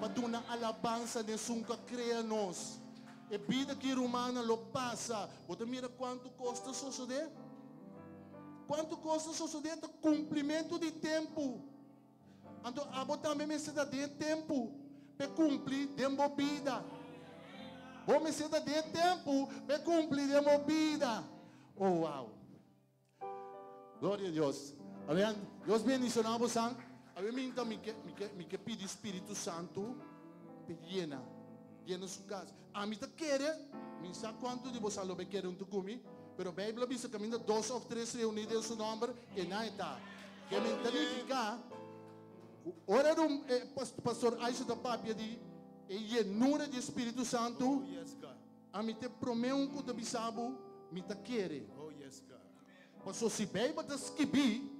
pa duna alabansa na esun ku a krea nos? E bida ki rumannan lo pasa. Bo ta mira kuantu kos ta sosodé? Kuantu kos ta sosodé ta kumplimentu di tempu. Anto abo tambe mester ta den e tempu p'e kumpli den bo bida. Bo mester ta den e tempu p'e kumpli den bo bida. Oh, wow! Gloria a Dios. Amen. Dios bendiciona bosan. Awe minta mi ke mi ke mi ke pidi Spiritu Santu pe yena yena su cas. Ami ta kere, mi sa cuanto di bosan lo be kere hunto cu mi, pero Bijbel a bisa caminda dos of tres reuni den su nomber, e na e ta. Ke men ta nifica cu ora rum e Pastor Aisha ta papia di e yenura di Spiritu Santu, Oh yes God. ami ta e prome un cu ta bisa bo, mi ta kere. Oh yes God. Paso si Bijbel ta skibí,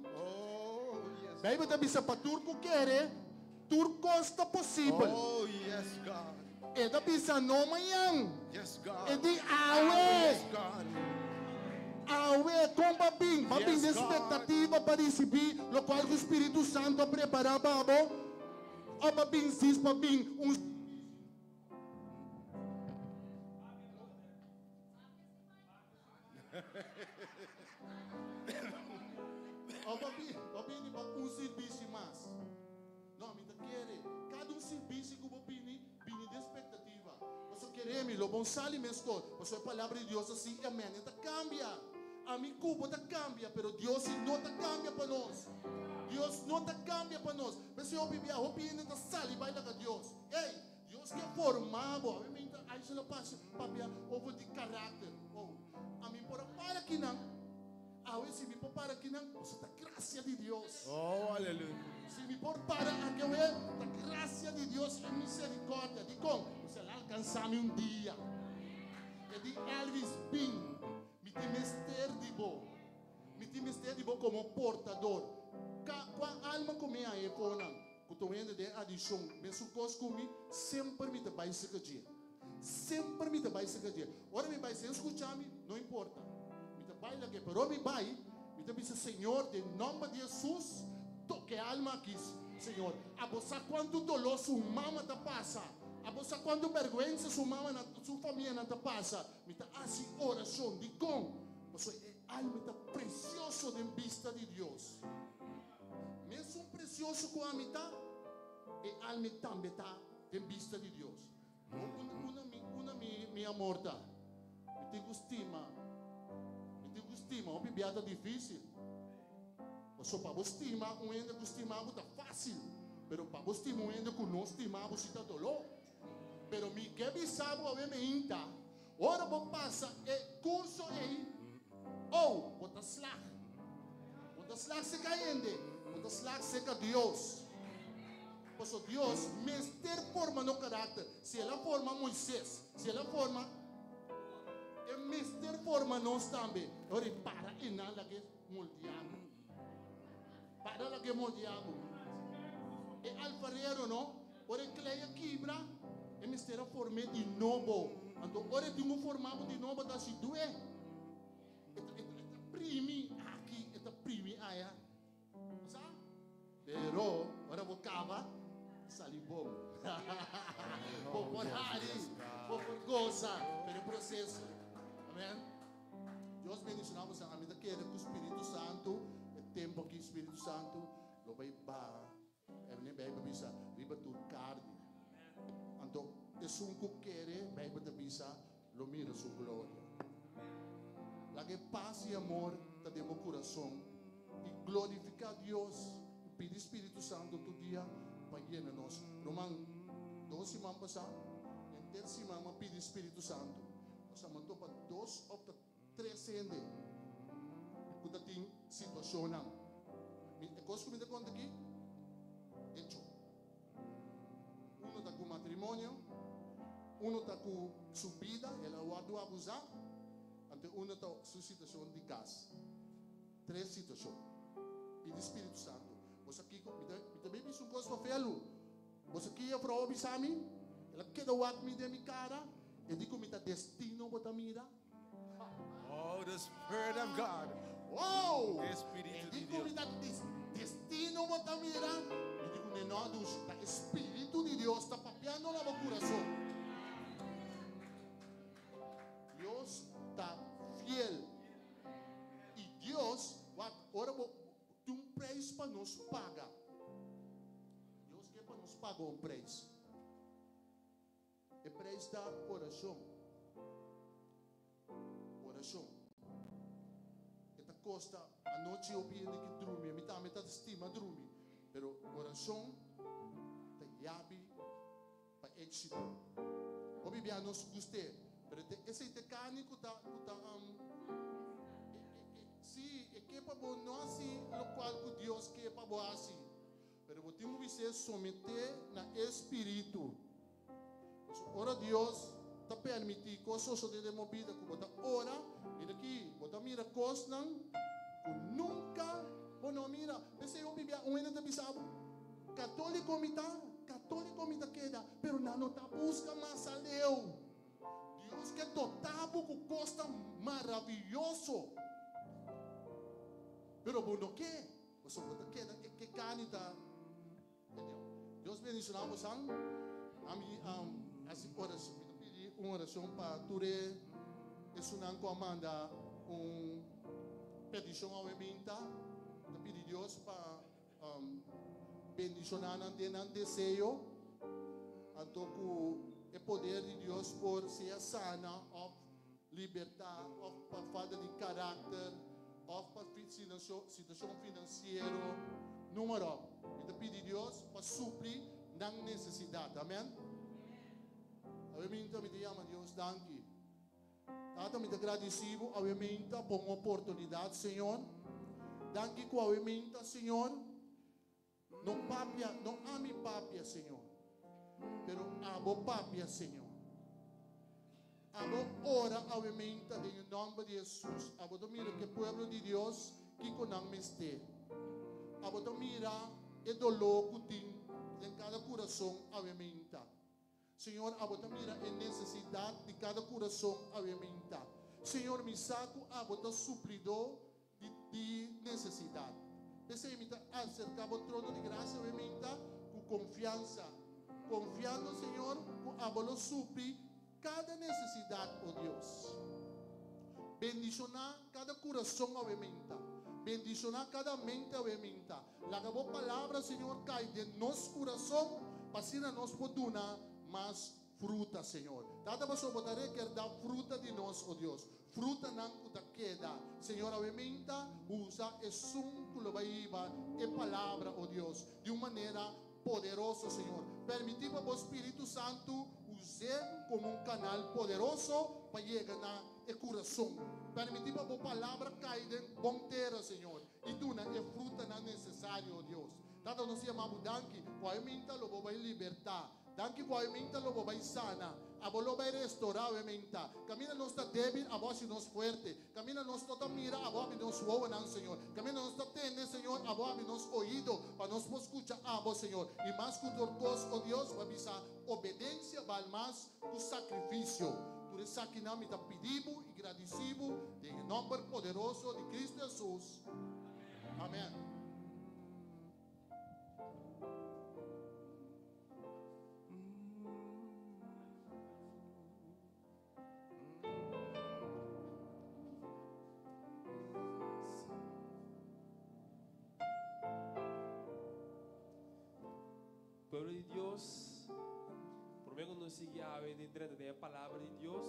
Bijbel ta bisa pa tur ku kere, tur kos ta posibel. E ta bisa no mañan, e di awe. Awe, kon bo a bin? Bo a bin den spektativa pa risibí lokual ku Spiritu Santu a prepará pa bo? Òf bo a bin sis pa bin un. O bo bin, bo bini pa un sirbishi mas. No, mi ta kere, kada un sirbishi ku bo bini, bini den spektativa. Pasobra kere mi, lo bon sali meskos. Pasobra e Palabra di Dios ta si amen. E ta kambia. Ami ku bo ta kambia, pero Dios si no ta kambia pa nos. Dios no ta kambia pa nos. P'esei hopi bia, hopi hende ta sali bai laga Dios. Ey! Dios ke forma bo. Ami mi ta Aisha lo pasa papia over di karakter. Oh, ami por a para kinan. Awe si mi por para kinan, pasobra ta gracia di Dios. Oh, aleluya. Si mi por para aki awe, ta gracia di Dios i misericordia. Dikon? Pasobra el a alcansa mi un dia. E di Elvis, bin, mi tin mester di bo. Mi tin mester di bo komo portador. Ka, kua alma ku mi haña e konan ku ta un hende den adikshon mesun kos ku mi, semper mi ta bai serka dje. Semper mi ta bai serka dje. Ora mi bai sin skucha mi, no importa. Mi ta bai lag'é. Pero ora mi bai, mi ta bisa, Señor, den nòmber di Hesus, toka e alma aki, Señor. Abo sa kuantu doló su mama ta pasa. Abo sa kuantu bèrgwensa su mama nan, su famianan ta pasa. Mi ta hasi orashon. Dikon? Pasobra e alma ta presioso den bista di Dios. Mesun presioso ku ami ta, e alma tambe ta den bista di Dios. Unda mi, unda mi, mi amor ta? Mi tin ku stima, mi tin ku stima. Hopi bia ta difísil. Pasobra pa bo stima un hende ku stima bo ta fásil, pero pa bo stima un hende ku no stima bo si ta doló. Pero mi ke bisa bo awe meinta, ora bo pasa e kurso ei, oh, bo ta slag. Bo ta slag seka hende, bo ta slag seka Dios. Pasobra Dios mester forma no karakter. Si el a forma Moises, si el a forma, e mester forma nos tambe. Ora e para einan laga e moldia bo. Para laga e moldia bo. E alfarero no, Ora e klei a kibra, e mester a form'é di nobo. Anto ora e tin ku forma bo di nobo ta hasi due. E ta, e ta, e ta primi aki, e ta primi aya. Bo sa? Pero ora bo kaba, e sali bon. Bo por hari, bo por gosa, pero e proseso. Amen. Dios bendiciona bo. Ami ta kere ku Spiritu Santu, e tempu aki Spiritu Santu lo bai baha. E Bijbel bisa riba tur carni. Anto esun cu kere, Bijbel ta bisa, lo mira su gloria. Laga e paz y amor ta den bo curason y glorifica Dios y pidi Spiritu Santo tur dia pa yena nos. Ruman, dos siman pasa, henter siman mi a pidi Spiritu Santo. Nos a topa dos of ta tres hende ku ta tin situashonnan. Mi e kos ku mi ta konta aki, hecho. Uno ta ku matrimonio, uno ta ku su bida, el a wòrdu abusá, anto uno ta su situashon di kas. Tres situashon. Pidi Spiritu Santu. Bo sa kiko? Mi ta mi ta bin bisa un kos pa felu. Bo sa ki juffrouw a bisa mi? El a keda wak mi den mi kara, e di ku mi ta destino bo ta mira. Oh, the Spirit of God. Wow! Espíritu E di di ku mi Dios. ta destino bo ta mira. Mi di ku ne no, dus ta e Spiritu di Dios ta papiando na bo kurason. Dios ta fiel. I Dios, wak, ora bo tin un preis pa nos paga. Dios ke pa nos paga un preis. E preis ta orashon. Orashon. E ta. kosta anochi hopi hende ke drumi, mi tambe ta stima drumi, pero orashon ta yabi pa éksito. Hopi bia nos gust'é, pero te esei ta e karni ku ta ku ta sí, e ke pa bo no hasi lokual ku Dios ke pa bo hasi, pero bo tin ku bis'é someté na e Spiritu. Pasobra ora Dios ta permití kos sosodé den bo bida ku bo ta ora, mira aki, bo ta mira kosnan ku nunka bo no a mira. P'esei hopi bia un hende ta bisa bo, Katóliko mi ta, katóliko mi ta keda, pero nan no ta buska mas aleu. Dios ke dotá bo ku kosnan maravioso, pero bo no ke, pasobra bo ta keda ke karni ta. Dios bendiciona bosan. Ami hasi oracion. Mi ta pidi un oracion pa tur e esunnan cu a manda un peticion awe minta. Mi ta pidi Dios pa bendiciona nan den nan deseo. Anto cu e poder di Dios por sea sana of liberta of pa falta di karakter of pa situacion financiero. Numero, mi ta pidi Dios pa supli nan necesidad. Amen. Awe minta mi ta yama Dios danki. Tata mi ta gradici bo awe minta pa un oportunidad Señor. Danki cu awe minta Señor. No papia, no ami papia, Señor, pero abo papia, Señor. Abo ora awe meinta den e nomber di Jesus. Abo ta mira ke pueblo di Dios kiko nan mester. Abo ta mira e dolor ku tin den kada kurason awe meinta. Señor, abo ta mira e nesesidat di kada kurason awe meinta. Señor, mi sa ku abo ta suplidó di di nesesidat. P'esei mi ta aserká bo trono di grasia awe meinta ku konfiansa, konfiando, Señor, ku abo lo supli kada nesesidat, o Dios. Bendishoná kada kurason awe meinta. Bendishoná kada mente awe meinta. Laga bo palabra, Señor, kai den nos kurason, pa asina nos por duna mas fruta, Señor. Tata, pasobra bo ta rekerdá fruta di nos, o Dios, frutanan ku ta keda. Señor, awe minta usa esun ku lo bai hiba e palabra, o Dios, di un manera poderoso, Señor. Permití pa bo Spiritu Santu us'é komo un kanal poderoso pa yega na e kurason. Permití pa bo palabra kai den bon tera, Señor. I duna e frutanan nesesario, o Dios. Tata, nos yama bo danki ku awe minta lo bo bai libertá. Danki ku awe minta lo bo bai sana. Abo lo bai restorá awe minta. Kaminda nos ta débil, abo hasi nos fuerte. Kaminda nos no ta mira, abo habri nos wowonan, Señor. Kaminda nos ta tende, Señor, abo habri nos oido pa nos por skucha abo, Señor. I mas ku tur kos, o Dios, bo a bisa, Obedensia bal mas ku sakrifisio. Tur esakinan mi ta pidi bo i gradisí bo den e nòmber poderoso di Kristu Hesus. Amèn. Pueblo di Dios, prome ku nos sigui awe den drenta den e palabra di Dios,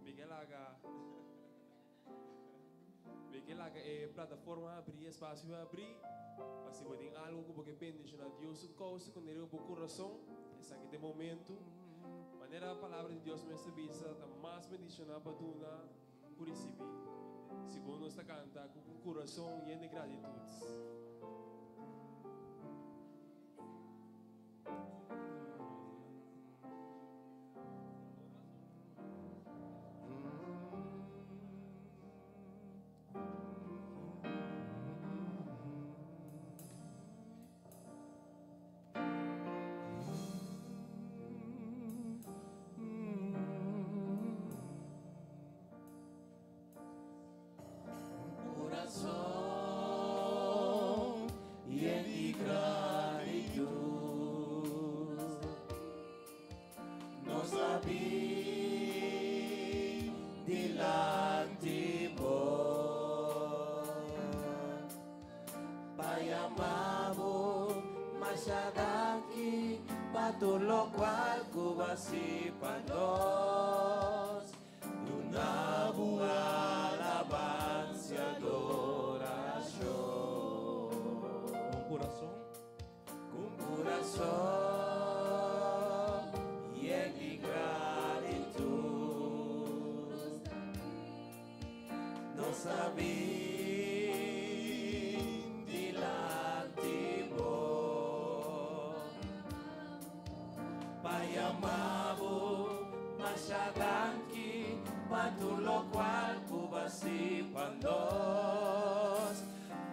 mi ke laga mi ke laga e plataforma abrí, e espasio abrí, pa si bo tin algu ku bo ke bendishoná Dios su kousa ku riba bo kurason, esaki ta e momentu. Manera palabra di Dios mes ta bisa, ta mas bendishoná pa duna ku risibí. Segun nos ta kanta ku un kurason yen di gratitut. Kurason yen di gratitut nos ta bin dilanti bo pa yama bo masha danki pa tur lokual ku bo a hasi pa nos. Duna bo alabansia dos. Kurason yen di gratitut nos ta bin dilanti bo pa yama bo masha danki pa tur lokual ku bo a hasi pa nos.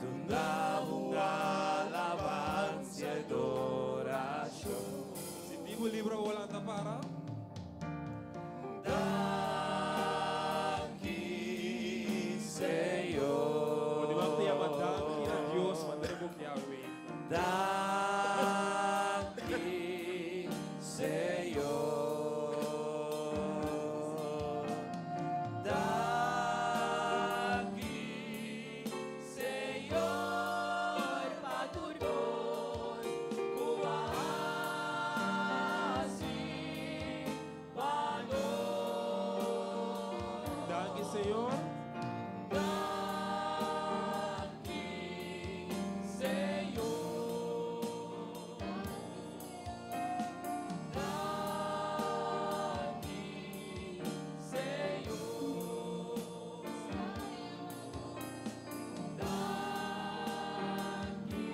Duna un alabansia i adorashon. Si tin bo libro bo lanta para. Danki, Señor. Bo di wak ta yama danki na Dios manera bo ke awe. Danki, Señor. Danki, Señor, pa tur kos ku a hasi pa nos. Danki, Señor. Danki, Señor. Danki, Señor. Danki,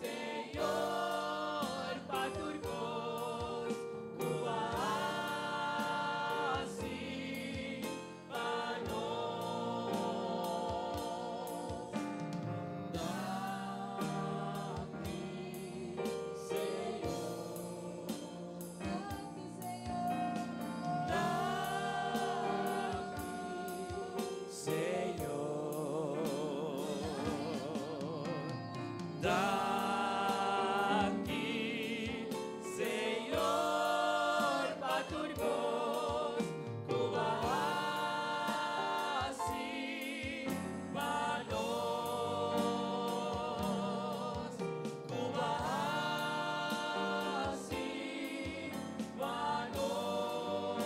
Señor, pa tur kos ku a hasi pa nos. Danki, Señor. Danki, Señor. Danki, Señor, pa tur kos ku a hasi pa nos. Ku a hasi pa nos.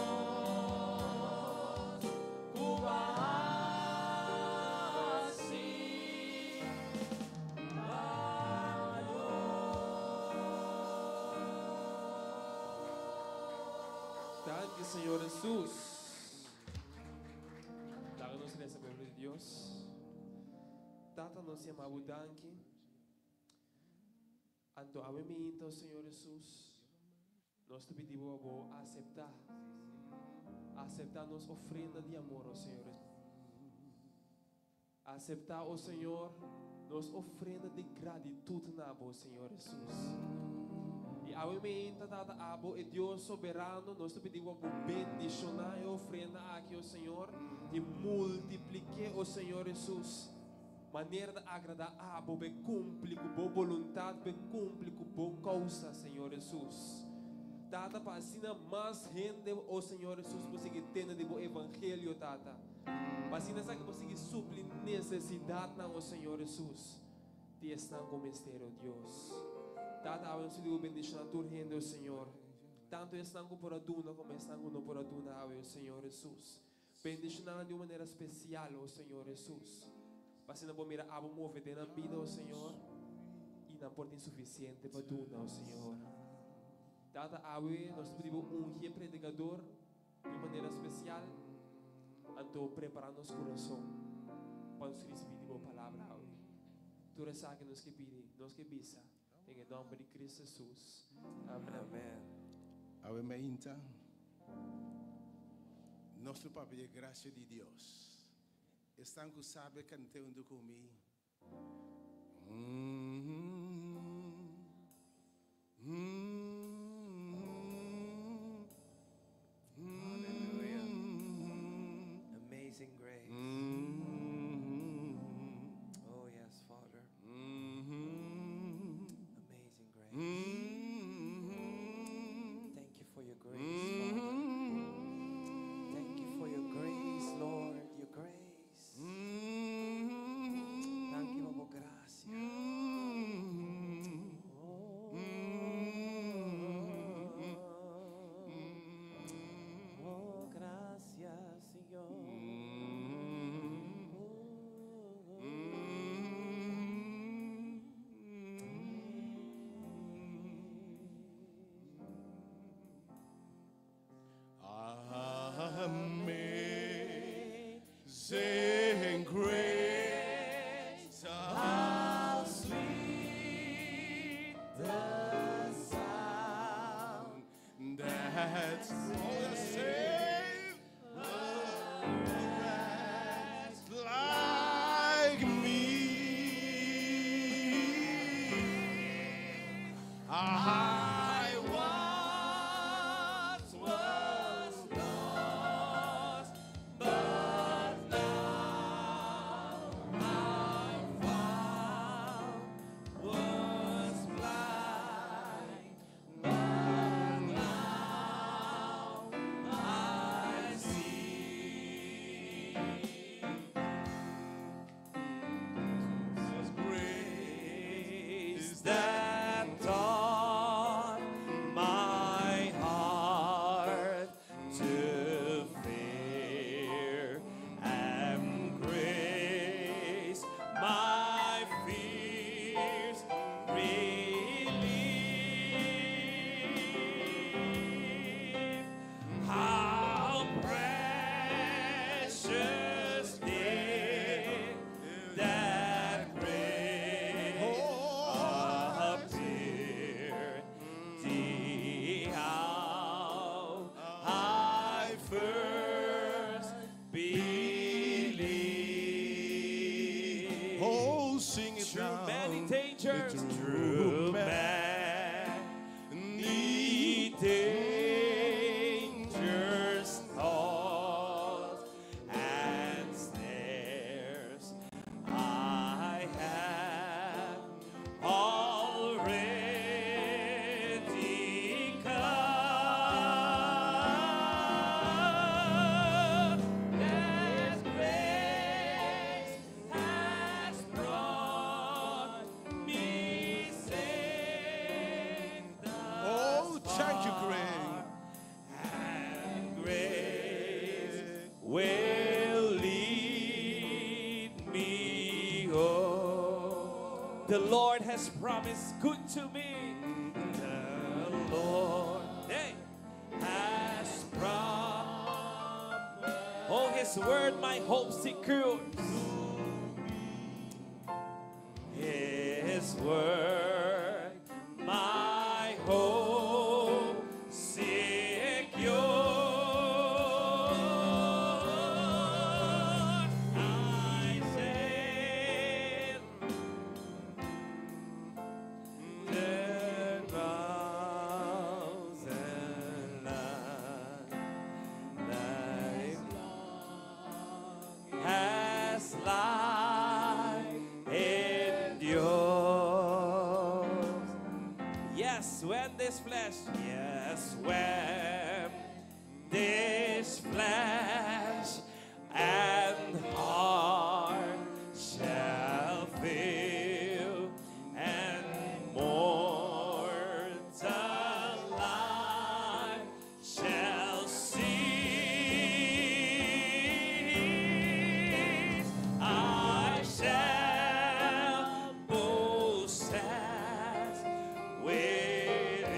Ku a hasi pa Danki, Señor Jesus. Laga nos resa, pueblo di Dios. Tata, nos yama bo danki. Anto awe mainta, Señor Jesus, nos ta pidi bo bo aseptá. Aseptá nos ofrenda di amor, oh Señor. Aseptá, oh Señor, nos ofrenda di gratitut na bo, Señor Jesus. I awe mainta, Tata, abo e Dios soberano, nos ta pidi bo bendishoná e ofrenda aki, oh Señor, i multipliká, oh Señor Jesus. Manera ta agradá abo, p'e kumpli ku bo boluntat, p'e kumpli ku bo kousa, Señor Jesus. Tata, pa asina mas hende, oh Señor Jesus, por sigui tende di bo evangelio, Tata. Pa asina esaki por sigui supli nesesidatnan, oh Señor Jesus, di esnan ku mester, oh Dios. Tata, awe nos pidi bo bendishoná tur hende, oh Señor. Tantu esnan ku por a duna komo esnan ku no por a duna awe, oh Señor Jesus. Bendishoná nan di un manera spesial, oh Señor Jesus. Pa asina bo mira abo move den nan bida, oh Señor, i nan por tin sufisiente pa duna, oh Señor. Tata, awe nos ta pidi bo ungi e predikador di un manera spesial, anto prepará nos kurason pa nos risibí di bo palabra awe. Tur esaki nos ke pidi, nos ke bisa, den e nòmber di Cristo Jesus. Amen. Amen. Awe mainta, nos lo papia di e gracia di Dios. Esnan ku sabe kant'é huntu ku mi. Hallelujah. Amazing grace. Oh, yes, Father. Amazing grace. Thank you for your grace, Father. Thank you for your grace, Lord. Your grace. Thank you, pa bo grasia. Oh. Oh, saved a wretch like me. I once was lost, but now I'm found. Was blind, but now I see. Was grace that taught my heart to fear, and grace my fears relieved. How precious did that grace appear, the hour I first believed. Oh, sing it Through now. many dangers, Through through many dangers, toils, and snares, I have already come. That grace has brought me safe thus Oh, thank you, far, Greg. And grace will lead me home. The Lord has promised good to me. The Lord, hey, has promised. Oh, His word, my hope secures. His word, my hope secure. I said, the thousand life has life endures. Yes, when this flesh, yes, when this flesh and heart shall fail, and mortal life shall cease, I shall possess within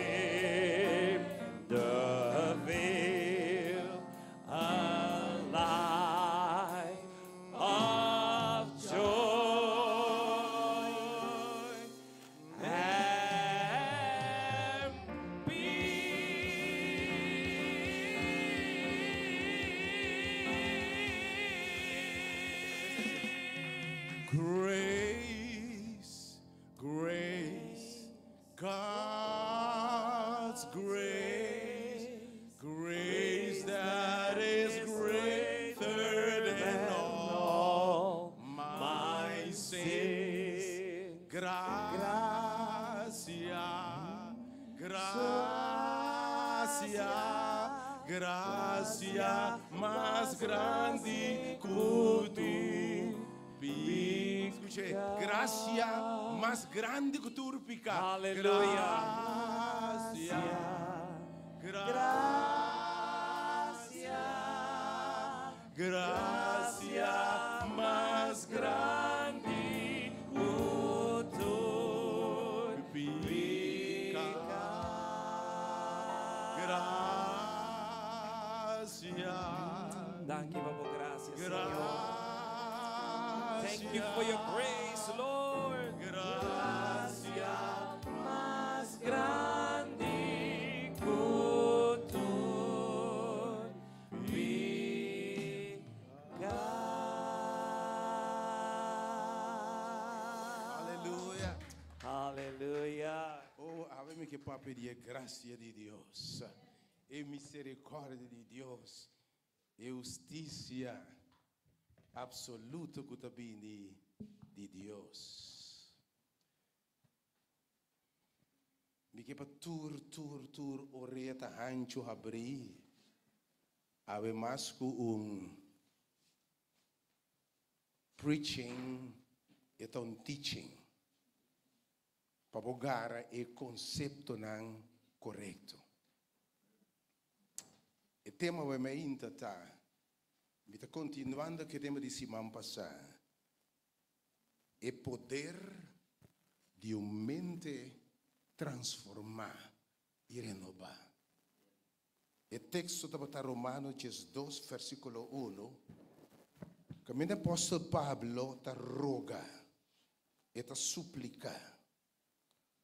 the veil a life of joy and peace. Grace, grace, God's grace, grace that is greater than all my sins. Gracia, gracia, gracia mas grandi cu tur pica. Scucha, gracia mas grandi cu tur pica. Aleluya. Gracia, gracia, gracia mas grandi Cu tur pica. Gracia. Danki pa bo gracia, Señor. Gracia. Thank you for your grace, Lord. Gracia. Mas grandi cu tur. ke papia di e grasia di Dios, e miserikòrdia di Dios, e hustisia apsoluto ku ta bini di Dios. Mi ke pa tur, tur, tur orea ta hanchu habrí, awe mas ku un preaching, e ta un teaching. Pa bo gara e konseptonan korekto. E tema awe mainta ta, mi ta kontinuando ku e tema di siman pasá, E poder di un mente transformá i renobá. E teksto tabata Romano 12 versíkulo 1, kaminda apòstel Pablo ta roga, e ta supliká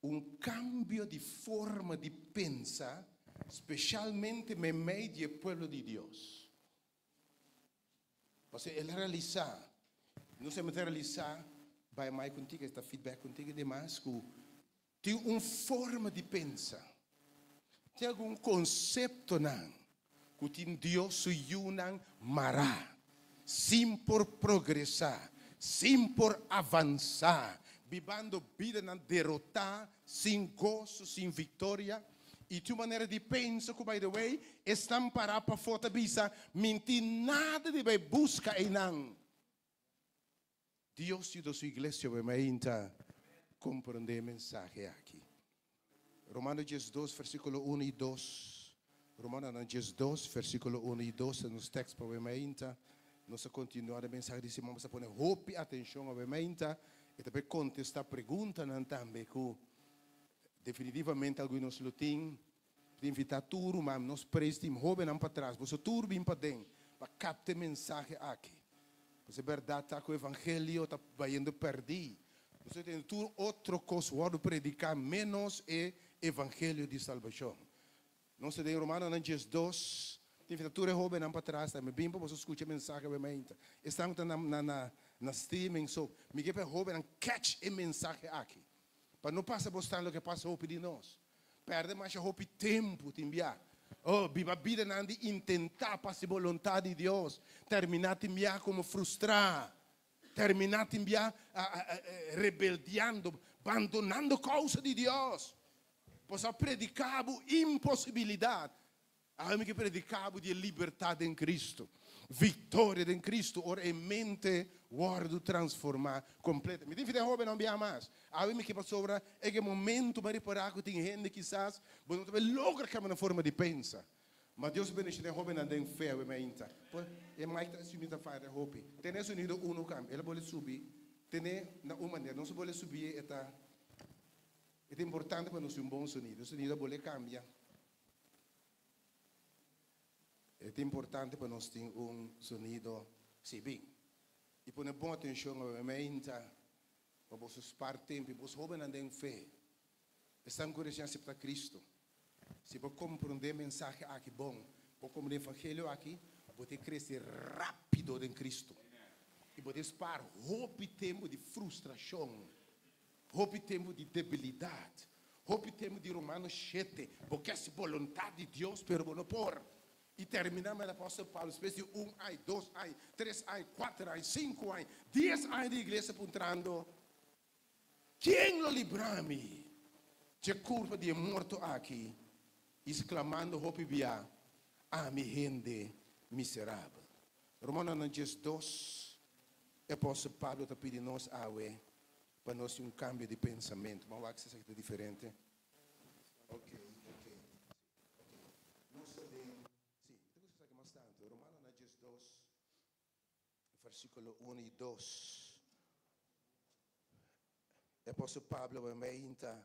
un kambio di forma di pensa, speshalmente meimei di e pueblo di Dios. Pasobra el a realisá, nos a mester realisá, bai mai contigo, esta feedback contigo y demas, cu tin un forma di pensa, tin algun conceptonan cu tin Dios su yiunan mará, sin por progresá, sin por avansá, bibando bidanan derotá, sin goso, sin victoria. Y tin un manera di pensa cu by the way, esnan pará pafó ta bisa, Mi n'tin nada di bay busca eynan. Dios yuda su iglesia bay mainta comprende e mensahe aki. Romano 12 versiculo 1 y 2. Romanonan 12 versiculo 1 y 2 ta nos tekst pa bay mainta. Nos a continua den mensahe di siman, nos a pone hopi atencion awe mainta y ta bay contesta preguntanan tambe cu Definitivamente algun di nos lo tin di invitá tur ruman, nos praise team, hóbennan patras, boso tur bin paden pa kapta e mensahe aki. Pasobra e bèrdat ta ku evangelio ta bayendo pèrdí. Nos ta tende tur otro kos wòrdu prediká ménos e evangelio di salbashon. Nos ta den Romanonan 12, ta invitá tur e hóbennan patras tambe bin pa boso skucha e mensahe awe mainta. Esnan ku ta na streaming so, mi ke pa e hóbennan catch e mensahe aki. Pa no pasa bo stan loke pasa hopi di nos. Perde masha hopi tempu tin bia. Oh, biba bidanan di intentá pa hasi boluntad di Dios, terminá tin bia komo frustrá, terminá tin bia rebeldiando, bandonando kousa di Dios. Bo sa prediká bo imposibilidat. Awe mi ke prediká bo di e libertat den Kristu, viktoria den Kristu ora e mente wòrdu transformá kompleto. Mi tin fita e hóbennan un biaha mas. Awe mi ke pasobra e ke momentu mi a ripará ku tin hende kisas bo no ta bai logra kambia nan forma di pensa. Ma Dios a bendishoná e hóbennan den fe awe mainta. Por e mic ta mi ta faya hopi. Tene e sonido unu kambia. El a bole subi. Tene na un manera. Nos a bole subi e ta e ta importante pa nos tin un bon sonido. E sonido a bole kambia. E ta importante pa nos tin un sonido si bin. I pone bon atencion awe meinta pa boso spar tempo i boso hobennan den fe. Esnan cu recien acepta Cristo, si bo comprende e mensahe aki bon, bo comprende e evangelio aki, bo ta crece rapido den Cristo. I bo ta spar hopi tempo di frustracion. Hopi tempu di debilidat, hopi tempu di Romanos shete, bo ke hasi boluntat di Dios pero bo no por. I terminá met apòstel Pablo despues di un aña, dos aña, tres aña, kuater aña, sinku aña, dies aña di iglesia puntrando, Ken lo libra mi dje kurpa di e morto aki? I sklamando hopi bia, Ami hende miserabel. Romanonan 12, e apòstel Pablo ta pidi nos awe Pa nos tin un cambio di pensamento. Ban wak si esaki ta diferente. Ok, ok. Ok. Nos ta den, si, mi ta gusta esaki mas tanto. Romanonan 12, versiculo 1 y 2. E apostel Pablo bai meinta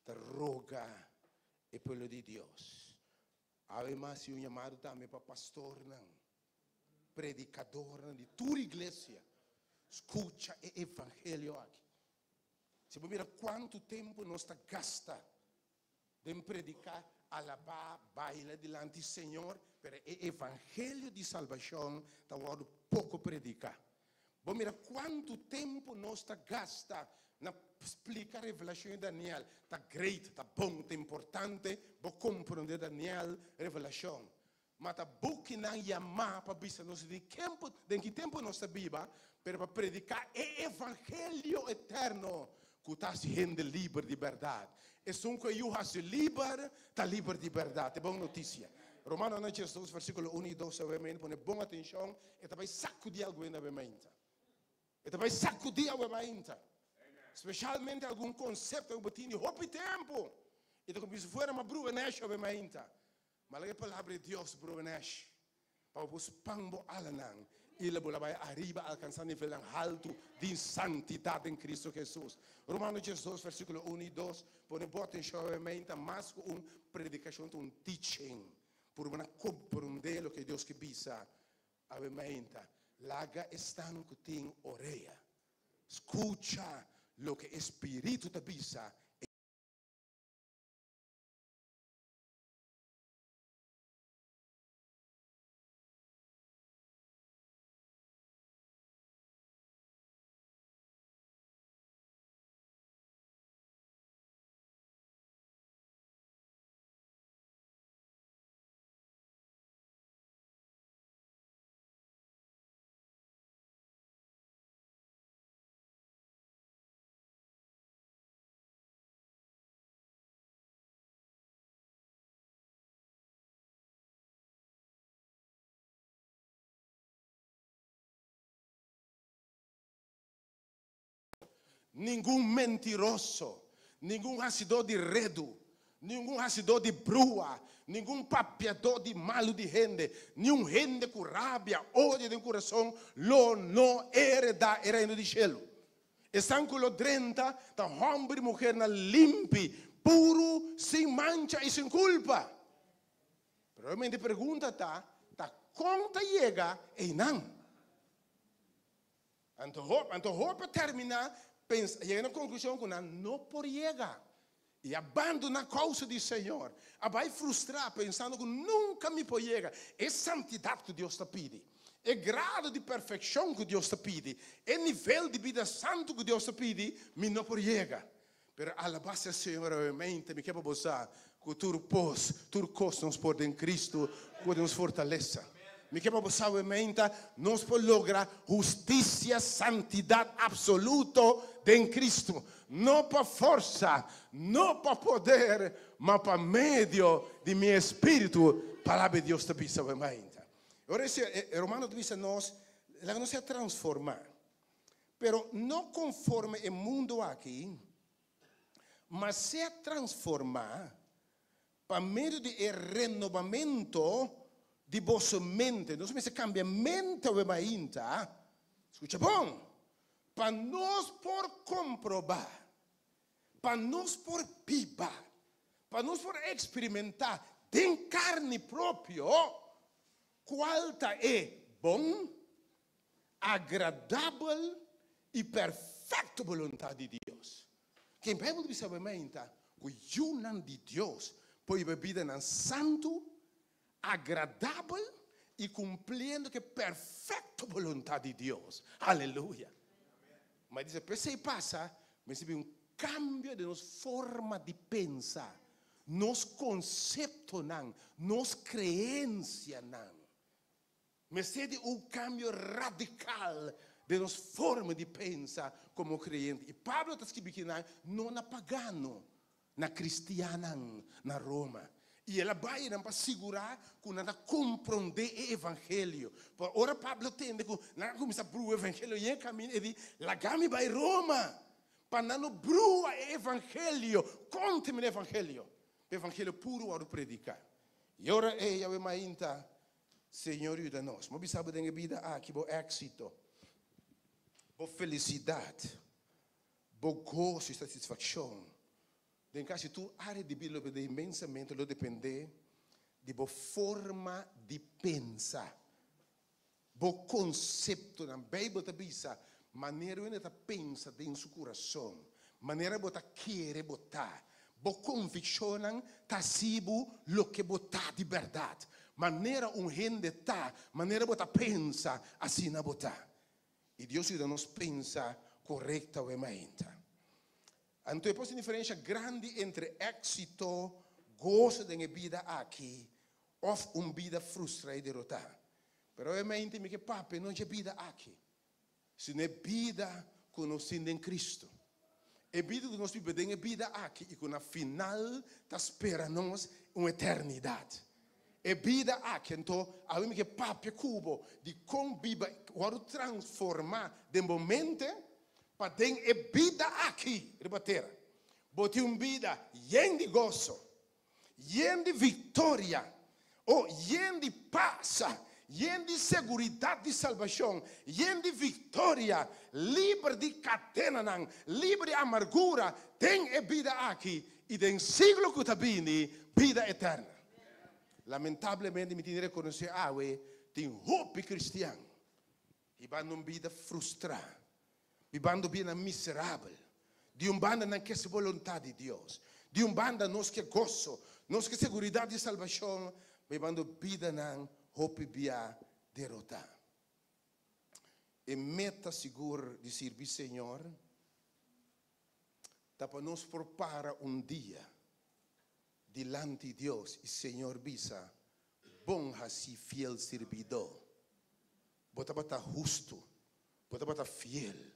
ta roga e pueblo di Dios. Awe mas tin un yamado tambe pa pastornan. Predikadornan di tur iglesia, skucha e evangelio aki. Si bo mira kuantu tempu nos ta gasta den prediká, alabá, baila dilanti Señor, pero e evangelio di salbashon ta wòrdu poko prediká. Bo mira kuantu tempu nos ta gasta. Na splika Revelashon di Daniel ta great, ta bon, ta importante bo komprondé Daniel, Revelashon. Ma ta bukinan yamá pa bisa nos di kempo, den ki tempu nos ta biba, pero pa prediká e evangelio eterno ku ta hasi hende liber di bèrdat. Esun ku e Yu hasi liber, ta liber di bèrdat. E bon notisia. Romanonan 12, versíkulo unu i dos, awe pone bon atenshon, e ta bai sakudí algu hende awe mainta. E ta bai sakudí awe mainta. Spesialmente algun konsepto ku bo tin di hopi tempu. I ta kuminsá fuera ma bruha nèsh awe mainta. Ma laga e palabra di Dios bruha nèsh pa bo por span bo alanan i la bo la bai ariba alkansá nivelnan haltu di santidat den Kristu Hesus. Romano 12 versíkulo unu i dos, Pone bo atenshon awe mainta mas ku un predikashon ta un teaching. Purba na komprondé loke Dios ke bisa Awe mainta, laga esnan ku tin orea skucha loke e Spiritu ta bisa e. Ningun mentiroso, ningun hasidó di redu, ningun hasidó di brua, ningun papiadó di malu di hende, niun hende ku rabia, odio den kurason lo no heredá e Reino di shelu. Esnan ku lo drenta ta hòmber i muhernan limpi, puru, sin mancha i sin kulpa. Pero obviamente e pregunta ta, ta kon ta yega einan? Anto hopi, anto hopi a terminá pensa, yega na konklushon ku nan no por yega i a bandoná kousa di Señor. A bai frustrá pensando ku nunka mi por yega. E santidat ku Dios ta pidi, e grado di perfekshon ku Dios ta pidi, e nivel di bida santu ku Dios ta pidi, mi no por yega. Pero alabá sea Señor awemente, mi ke pa bo sa ku tur pos, tur kos nos por den Cristo ku nos fortalesa. Mi ke pa bo sa awemente, nos por logra hustisia, santidat absoluto den Cristo. No pa forsa, no pa poder, ma pa medio di mi Espiritu, palabra di Dios ta bisa awemente. Ora e romano ta bisa nos, laga nos sea transforma. Pero no konforme e mundu aki, ma sea transformá pa medio di e renobamentu di boso mente. Nos mester kambia mente awe mainta, skucha bon, pa nos por komprobá, pa nos por biba, pa nos por eksperimentá den karni propio kual ta e bon, agradabel i perfekto boluntat di Dios. Ken Beibel ta bisa bo ta ku yunan di Dios por hiba bidanan santu, agradabel i kumpliendo ku e perfekto boluntat di Dios. Aleluya! Ma e bisa, p'esei pasa, mester bin un kambio den nos forma di pensa, nos konseptonan, nos kreensianan. Mester di un kambio radikal den nos forma di pensa komo kreyente. I Pablo ta skibi kinan no na pagano, na kristiannan na Roma. I el a bai nan pa sigurá ku nan ta komprondé e evangelio. Pasobra ora Pablo tende ku nan a kuminsá brua e evangelio yen kaminda, e di, Laga mi bai Roma pa nan no brua e evangelio, kontamina e evangelio. E evangelio puru wòrdu prediká. I ora ei awe mainta Señor yuda nos. Bo bisa bo den e bida aki bo éxito, bo felicidad, bo goso y satisfaccion den casi tur área di bida lo depende inmensamente, lo depende di bo forma di pensa, bo conceptonan. Bijbel ta bisa, manera un hende ta pensa den su curason, manera bo ta kere bo ta, Bo konvikshonnan ta hasi bo loke bo ta di bèrdat. Manera un hende ta, manera bo ta pensa, asina bo ta. I Dios yuda nos pensa korekto awe mainta. Anto e por diferensia grandi entre éksito, goso den bida aki, òf un bida frustrá i derotá. Pero obviamente mi ke papia no e bida aki, sino e bida ku nos tin den Kristu. E bida ku nos ta biba den bida aki i ku na final ta spera nos un eternidat. E bida aki, anto, ami mi ke papia ku bo di kon biba, wòrdu transformá den bo mente pa den e bida aki, riba tera. Bo tin un bida yen di goso, yen di viktoria, o yen di pas, yen di seguridat di salbashon, yen di viktoria, liber di kadenanan, liber di amargura, den e bida aki i den siglo ku ta bini, bida eterno. Lamentablemente, mi tin ku rekonosé, awe, tin hopi kristian, bibando un bida frustrá, bibando bida miserabel. Di un banda nan ke boluntat di Dios. Di un banda nos ke goso, nos ke seguridat di salbashon, bibando bidanan hopi bia derotá. E meta sigur di sirbi Señor, ta pa nos por para un dia dilanti Dios i Señor bisa, bon hasí, fiel sirbidó. Bo tabata hustu, bo tabata fiel,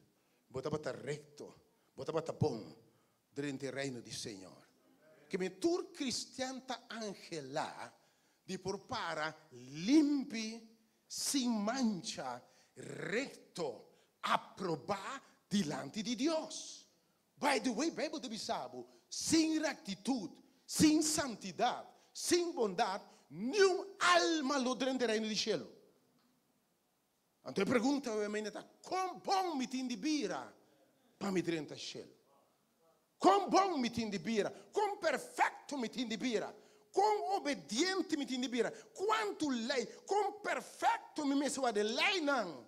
bo tabata rekto, bo tabata bon den reino di Señor. Ke men tur kristian ta anhelá di por para limpi, sin mancha, rekto, aprobá dilanti di Dios. By the way, Beibel ta bisa bo, sin rektitut, sin santidat, sin bondat, ningun alma lo drenta reino di shelu. Anto e pregunta obviamente ta, kon bon mi tin di bira pa mi drenta shelu? Kon bon mi tin di bira? Kon perfekto mi tin di bira? Kon obediente mi tin di bira? Kuantu lei? Kon perfekto mi mester warda leinan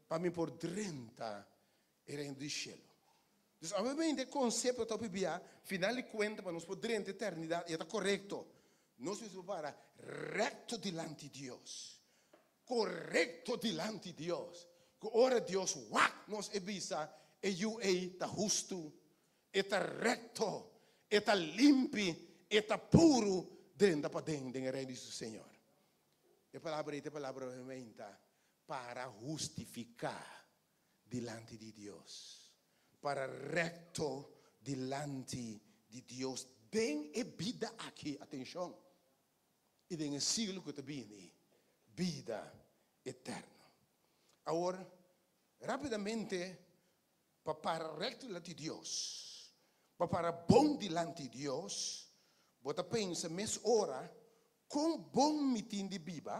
pa mi por drenta e reino di shelu? Anto, obviamente, e konsepto ta bia, final di kuenta, pa nos por drenta eternidat, e ta korekto. Nos mester para rekto dilanti Dios. Korekto dilanti Dios. Ku ora Dios wak nos e bisa, e yu ei ta hustu, e ta rekto, e ta limpi, e ta puru, drenta paden den reino di Señor. E palabra e palabra obviamente para hustifiká dilanti di Dios. Para rekto dilanti di Dios. Den e bida aki, atenshon. I den e siglo ku ta bini, bida eterno. Awor, rápidamente, pa para rekto dilanti di Dios, pa para bon dilanti di Dios, bo ta pensa mesora, kon bon mi tin di biba,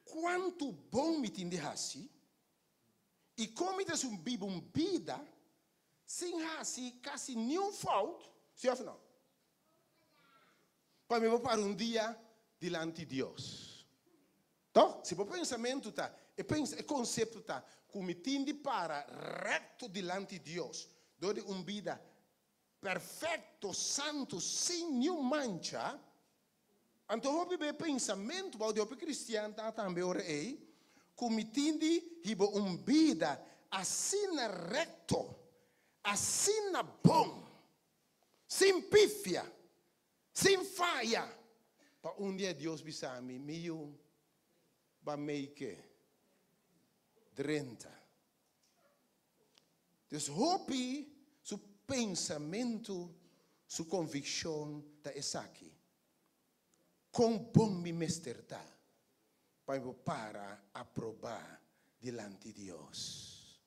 kuantu bon mi tin di hasi, i kon mi ta biba un bida sin hasi kasi ningun fout, si òf nò? Pa mi para un dia dilanti di Dios. Anto, si e pensamentu ta, e pensa, e konsepto ta, ku mi tin di para rekto dilanti di Dios, dor di un bida perfekto, santu, sin ningun mancha, anto hopi e pensamentu, di hopi kristian ta tambe ora ei, ku mi tin di hiba un bida asina rekto, asina bon, sin pifia, sin faya, pa un dia Dios bisa mi, mi yu, b'a make drenta. Dus hopi su pensamentu, su konvikshon ta esaki. Kon bon mi mester ta pa para aprobá dilanti di Dios.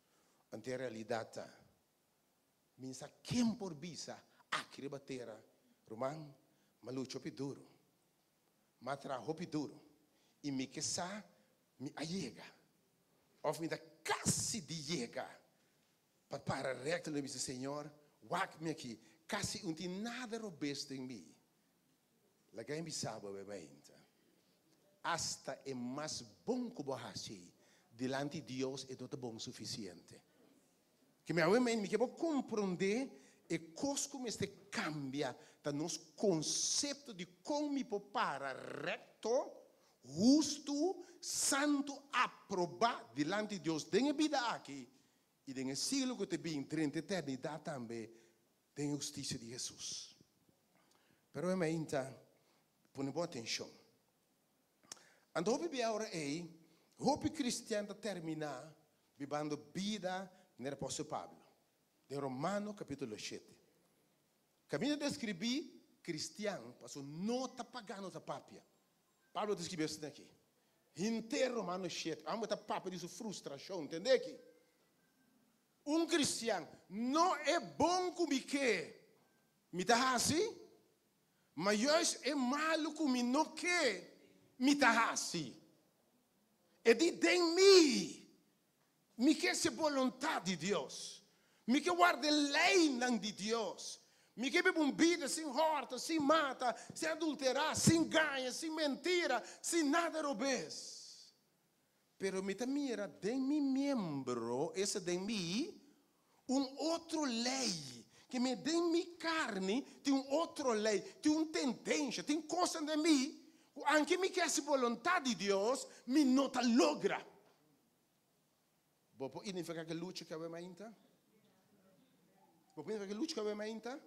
Anto realidat ta, mi sa ken por bisa aki riba tera, ruman, m'a lucha hopi duru. M'a traha hopi duru. I mi ke sa mi a yega. Òf mi ta kasi di yega. Pa para rekto i bisa, Señor, wak mi aki, kasi no tin nada robes den mi. Laga mi bisa bo mente. Hasta e mas bon ku bo hasi, dilanti Dios e no ta bon sufisiente. Ke mi awe mi ke komprondé e kos ku mester kambia ta nos konsepto di kon mi por para rekto, hustu, santu, aprobá dilanti Dios den e bida aki. I den e siglo ku ta bin drenta eternidat tambe den e hustisia di Hesus. Pero e mainta, pone bo atenshon. Anto hopi bia ora ei, hopi kristian ta terminá bibando bida manera apòstel Pablo den Romano kapítulo shete. Kaminda deskribí kristian pasobra no ta pagano ta papia. Pablo ta skibi esaki aki. Henter Romano shete, amo ta papia di su frustrashon, tende aki. Un kristian, no e bon ku mi ke, mi ta hasi, ma juist e malu ku mi no ke, mi ta hasi. E di den mi, Mi ke hasi boluntat di Dios. Mi ke warda e leinan di Dios. Mi ke biba un bida sin hòrta, sin mata, sin adulterá, sin gaña, sin mentira, sin nada robes. Pero mi ta mira den mi miembro, esta den mi, un otro lei, ke mi den mi karni tin un otro lei, tin un tendensha, tin kosnan den mi ku anke mi ke hasi boluntat di Dios, mi no ta logra. Bo por identifiká ke lucha ku awe mainta? Bo por identifiká ke lucha ku awe mainta?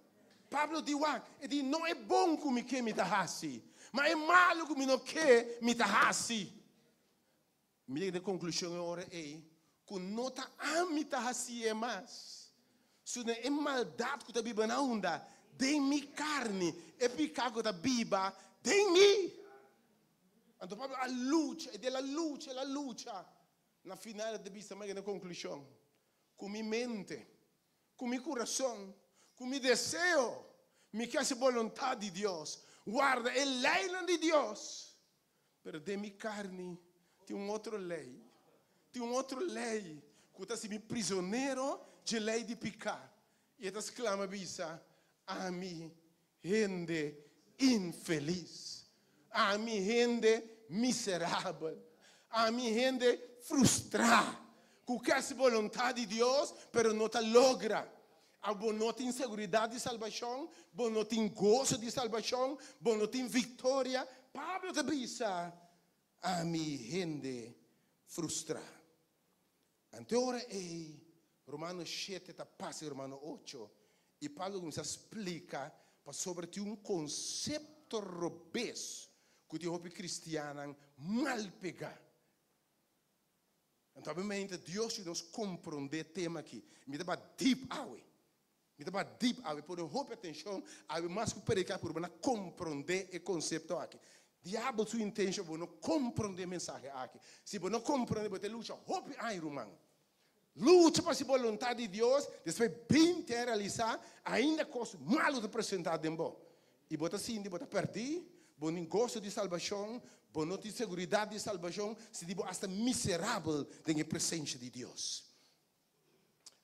Pablo di wak, e di no e bon ku mi ke mi ta hasi, ma e malu ku mi no ke mi ta hasi. Mi yega den konklushon e ora ei ku no ta ami ta hasié mas, sino e maldat ku ta biba na unda? Den mi karni, e piká ku ta biba den mi. Anto Pablo a lucha, e di el a lucha, el a lucha. Na final el ta bisa, Mi a yega na konklushon ku mi mente, ku mi kurason, ku mi deseo, mi ke hasi boluntat di Dios, warda e leinan di Dios. Pero den mi karni tin un otro lei, tin un otro lei ku ta hasi mi prizonero dje lei di piká. I e ta sklama bisa, Ami Hende infelis. Ami hende miserabel. Ami hende frustrá ku ke hasi boluntat di Dios pero no ta logra. A Bo no tin seguridat di salbashon, bo no tin goso di salbashon, bo no tin viktoria. Pablo ta bisa, Ami hende frustrá. Anto e ora ei, Romano shete ta pasa i Romano ocho, i Pablo kuminsá splika pasobra tin un konsepto robes ku tin hopi kristiannan mal pegá. Anto obviamente Dios yuda nos komprondé e tema aki. Mi ta bai dip awe. Mi ta bai dip awe. Pone hopi atenshon awe mas ku prediká purba na komprondé e konsepto aki. Diabel su intenshon bo no komprondé e mensahe aki. Si bo no komprondé bo ta lucha hopi aña ruman. Lucha pa hasi boluntat di Dios, despues binti aña realisá ainda kos malu ta presentá den bo. I bo ta sinti bo ta pèrdí, bo no tin goso di salbashon, bo no tin seguridat di salbashon, sinti bo asta miserabel den e presensha di Dios.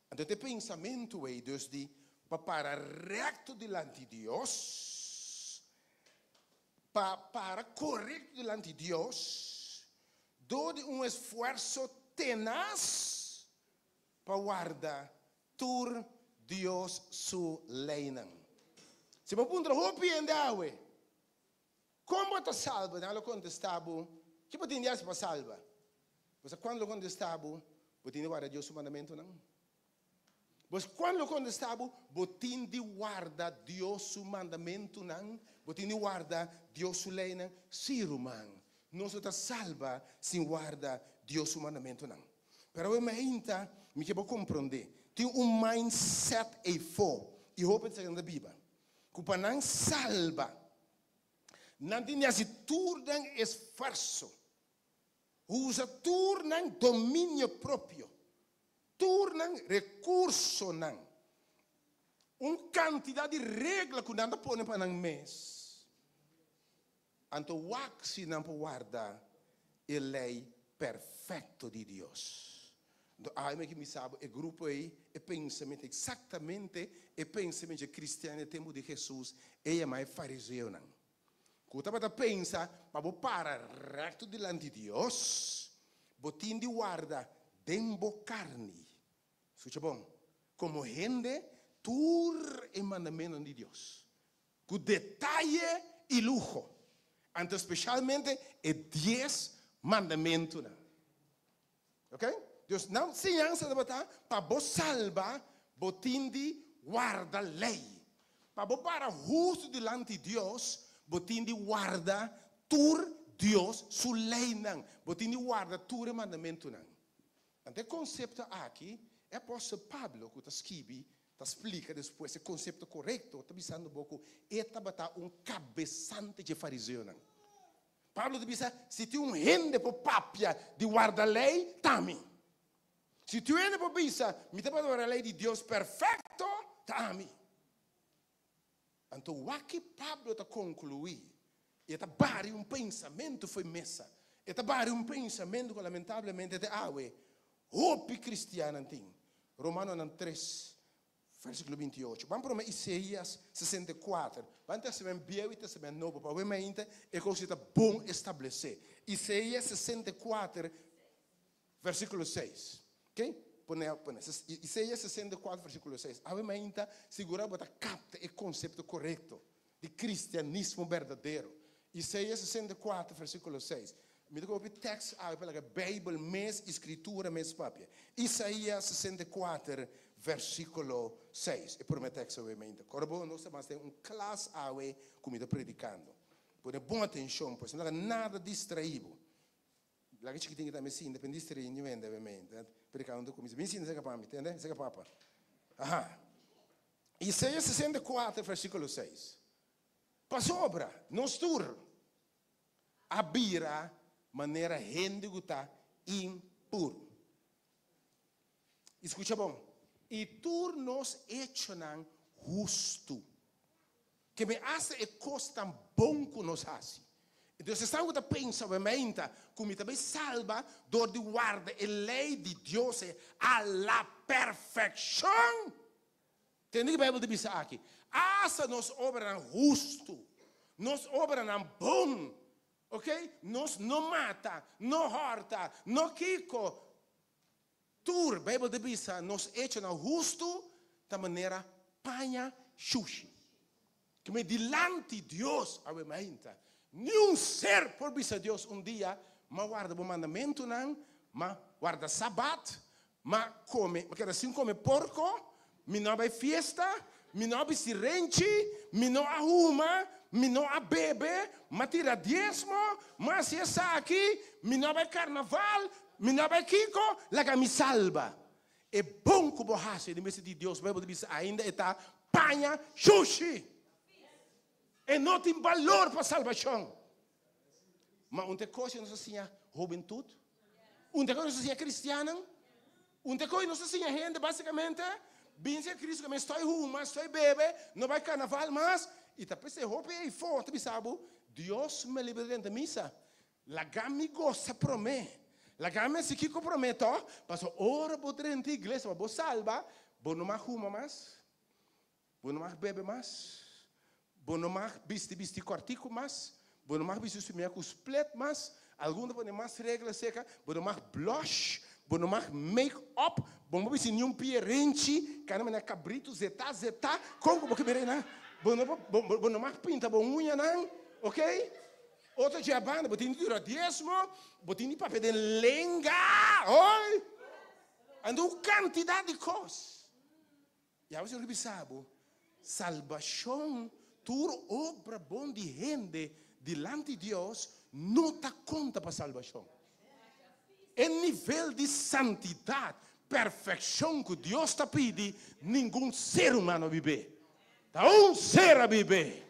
Anto ta e pensamentu ei dus di pa para rekto dilanti Dios, pa para korekto dilanti Dios dor di un esfuerso tenas pa warda tur Dios su leinan. Si bo puntra hopi hende awe, Kon bo ta salba? Nan lo kontestá bo, Ki bo tin di hasi pa salba? Bo sa kuando lo kontestá bo, Bo tin di warda Dios su mandamentunan? Bo sa kuando lo kontestá bo, Bo tin di warda Dios su mandamentunan? Bo tin di warda Dios su leinan? Sí, ruman, nos no ta salba sin warda Dios su mandamentunan. Pero awe mainta mi ke bo komprondé, tin un mindset eifó i hopi ta ta biba. Ku pa nan salba, nan tin di hasi tur nan esfuerso, usa tur nan dominio propio, tur nan rekursonan, un kantidat di regla ku nan ta pone pa nan mes. Anto wak si nan por warda e lei perfekto di Dios. Anto awe mi a kuminsá bo e grupo ei, e pensamentu, eksaktamente e pensamentu dje kristian den tempu di Hesus, e yamá e fariseonan, ku tabata pensa pa bo para rekto dilanti Dios, bo tin di warda den bo karni, skucha bon, komo hende tur e mandamentunan di Dios. Ku detaye i luho, anto speshalmente e dies mandamentunan. Ok? Dus nan siñansa tabata, pa bo salba, bo tin di warda lei. Pa bo para hustu dilanti Dios, bo tin di warda tur Dios su leinan. Bo tin di warda tur e mandamentunan. Anto e konsepto aki, e apòstel Pablo ku ta skibi ta splika despues e konsepto korekto, ta bisando bo ku e tabata un kabesante dje fariseonan. Pablo ta bisa, Si tin un hende por papia di warda lei, ta ami. Si tin un hende por bisa, Mi ta warda lei di Dios perfekto, ta ami. Anto wak ki Pablo ta konkluí, i e ta bari un pensamentu fo'i mesa. E ta bari un pensamentu ku lamentablemente te awe hopi kristiannan tin. Romanonan tres, versíkulo 28. Ban promé Isaías 64. Ban Testament Bieu i Testament Nobo pa awe mainta e kos ta bon establesé. Isaías 64, versíkulo 6. Ok? Pone, pone. Isaías 64, versíkulo 6. Awe mainta sigurá bo ta kapta e konsepto korekto di kristianismo berdadero. Isaías 64, versíkulo 6. Mi ta kopi tekst awe pa laga Beibel mes i Skritura mes papia. Isaías 64, versíkulo 6. E promé tekst awe mainta. Kòrda bo, nos ta mas den un klas awe ku mi ta predikando. Pone bon atenshon, pues no laga nada distraí bo. Laga chikitin ki tambe sinta, pero distraí niun hende awe mainta. Predikando ta kuminsá. Bin sinta serka pa mi, tende? Serka papa. Aha. Isaías 64, versíkulo 6. Pasobra nos tur a bira manera hende ku ta impuru. I skucha bon, i tur nos echonan hustu, ke me hasta e kosnan bon ku nos hasi. Entonces esnan ku ta pensa obviamente ku mi ta bai salba dor di warda e lei di Dios a la perfekshon. Tende ki Bijbel ta bisa aki, Asta nos obranan hustu, nos obranan bon, ok, nos no mata, no hòrta, no kiko, tur, Bijbel ta bisa, nos echonan hustu ta manera paña shushi. Ke me dilanti Dios awe mainta, niun ser por bisa Dios un dia, M'a warda bo mandamentunan, m'a warda Sabat, m'a kome, m'a keda sin kome porko, mi no a bai fiesta, mi no a bisti renchi, mi no a huma, mi no a bebe, m'a tira diesmo, m'a hasi esaki, mi no a bai karnaval, mi no a bai kiko, laga mi salba. E bon ku bo hasi den mester di Dios, Bijbel ta bisa ainda e ta paña shushi. E no tin balor pa salbashon. Ma un ta e kos ku nos a siña hobentut, un ta e kos ku nos a siña kristiannan, un ta e kos ku nos a siña hende basikamente, bin serka Kristu ku mi stoi huma, stoi bebe, no bai karnaval mas, i ta p'esei hopi ei for ta bisa bo, Dios me libra di drenta misa. Laga mi gosa promé. Laga mi hasi kiko promé tò? Pasobra ora bo drenta iglesia pa bo salba, bo no mag huma mas, bo no mag bebe mas, bo no mag bisti bisti kòrtiku mas, bo no mag bisti sumia ku splet mas, algun ta pone mas regla seka, bo no mag blush, bo no mag make up, bo no por bisti niun pia renchi, kana manera kabritu zetá zetá, kon ku bo ke mira einan? Bo no por, bo no mag pinta bo uñanan, okay? Otro dje banda, bo tin di dura diesmo, bo tin di papia den lenga, oi! Anto un kantidat di kos. I awe Señor bisa bo, salbashon, tur obra bon di hende dilanti Dios no ta konta pa salbashon. E nivel di santidat, perfekshon ku Dios ta pidi, ningun ser humano a bib'é. Ta un ser a bib'é.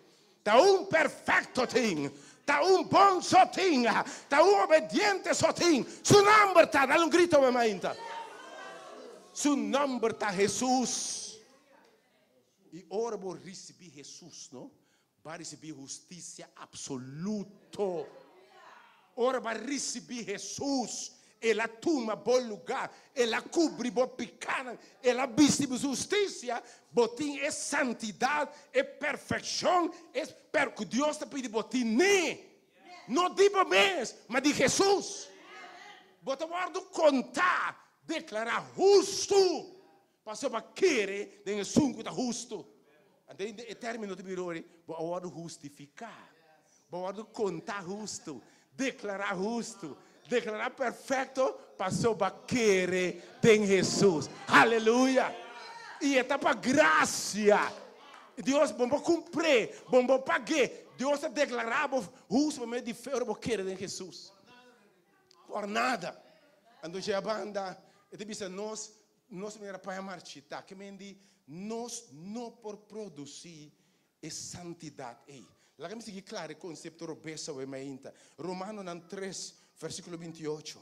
Ta un perfekto tin. Ta un bon so tin. Ta un obediente so tin. Su nòmber ta, dal un grito awe mainta. Su nòmber ta Hesus. I ora bo risibí Hesus, no, Bo a risibí hustisia apsoluto. Ora bo a risibí Hesus, El a tuma bo lugá, El a kubri bo pikánan, El a bisti bo su hustisia. Bo tin e santidat, e perfekshon, e per ku Dios ta pidi bo tine. No di bo mes, ma di Hesus. Bo ta wòrdu kontá, deklará hustu. Pasobra bo a kere den esun ku ta hustu. Anto e término ta bira ori, bo a wòrdu hustifiká, bo a wòrdu kontá hustu, deklará hustu. Deklará perfekto paso bo a kere den Hesus. Aleluya! I e ta pa grasia. Dios, bo no por kumpr'é, bo no por pag'é. Dios ta deklará bo hustu pa medio di fe ora bo kere den Hesus. Por nada. Anto dje a banda e ta bisa nos, nos manera paña marchitá. Ke men di nos no por produsí e santidat ei. Laga mi sigui klara e konsepto robes awe mainta. Romanonan tres, versíkulo 28.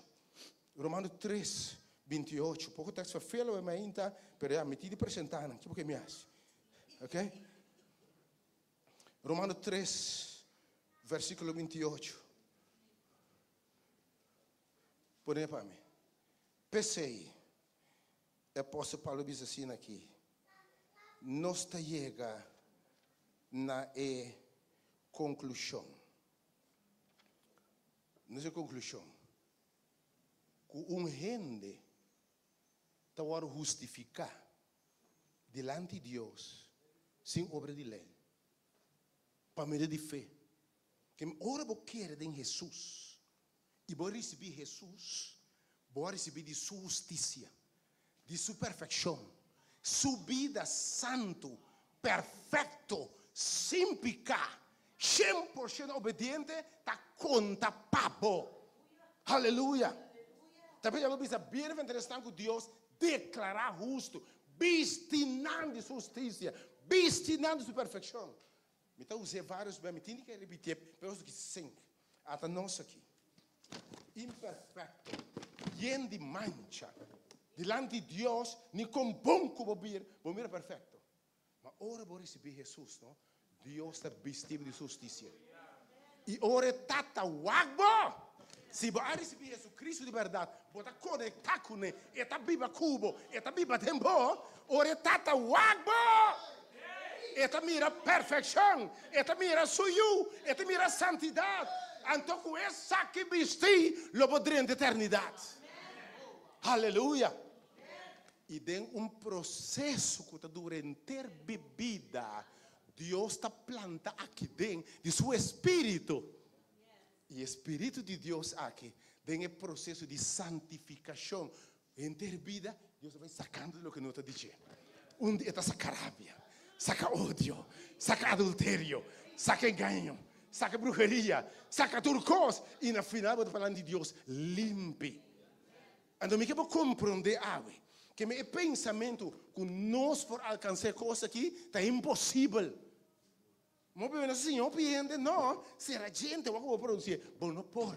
Romano 3, 28. Poko tekst vervel awe mainta, pero ya, mi tin di presentá nan. Ki bo ke mi hasi? Ok? Romano 3, versíkulo 28. Pone pa mi. P'esei, e apòstel Pablo bisa asina aki, Nos ta yega na e konklushon. Nos e konklushon ku un hende ta wòrdu hustifiká dilanti Dios sin obra di lei, pa medio di fe. Ke ora bo kere den Hesus i bo risibí Hesus, bo a risibí di Su hustisia, di Su perfekshon, Su bida santu, perfekto, sin piká, 100% obediente ta konta pa bo. Aleluya! Ta p'esei bo bisa, Bienaventurá esnan ku Dios deklará hustu, bisti nan di Su hustisia, bisti nan di Su perfekshon. Mi ta us'é vários bes, mi tin di ke ripitié, pero esaki sink. Ata nos aki, imperfekto, yen di mancha, dilanti Dios, ni kon bon ku bo bir, bo mira perfekto. Ma ora bo risibí Hesus, no, Dios ta bisti bo di su hustisia. I ora e Tata wak bo, si bo a risibí Hesukristu di bèrdat, bo ta konektá kuné, e ta biba ku bo, e ta biba den bo, ora e Tata wak bo, e ta mira perfekshon, e ta mira su Yu, e ta mira santidat. Anto ku esaki bistí, lo bo drenta eternidat. Aleluya! I den un proseso ku ta dura henter bibida, Dios ta planta aki den di su Espíritu. I e Spiritu di Dios aki, den e proseso di santifikashon henter bida, Dios ta bai sakando loke no ta di dje. Un di e ta saka rabia, saka odio, saka adulterio, saka engaño, saka bruheria, saka tur kos, i na final bo ta palan di Dios limpi. Anto mi ke bo komprondé awe ke mi e pensamentu ku nos por alkansá e kos aki ta imposibel. Mo bebe nos siña hopi hende no sera djente wak bo produsí bo no por.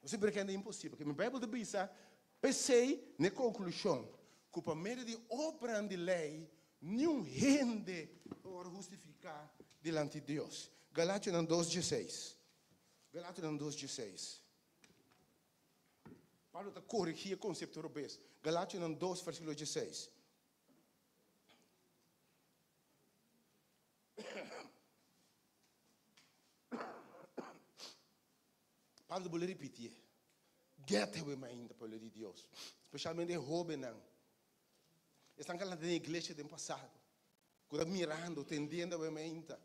No siempre kende imposibel. Ke mi Bijbel ta bisa p'esei n'e konklushon ku pa medio di obranan di lei niun hende ta wòrdu hustifiká dilanti Dios. Galationan dos dieseis. Galationan dos dieseis. Pablo ta koregí e konsepto robes. Galationan dos versíkulo dieseis. Pablo ta bolbe ripitié, Get away mainta, pueblo di Dios, spesialmente e hóbennan, esnan ku a lanta den iglesia den pasado, ku ta mirando, tendiendo away mainta,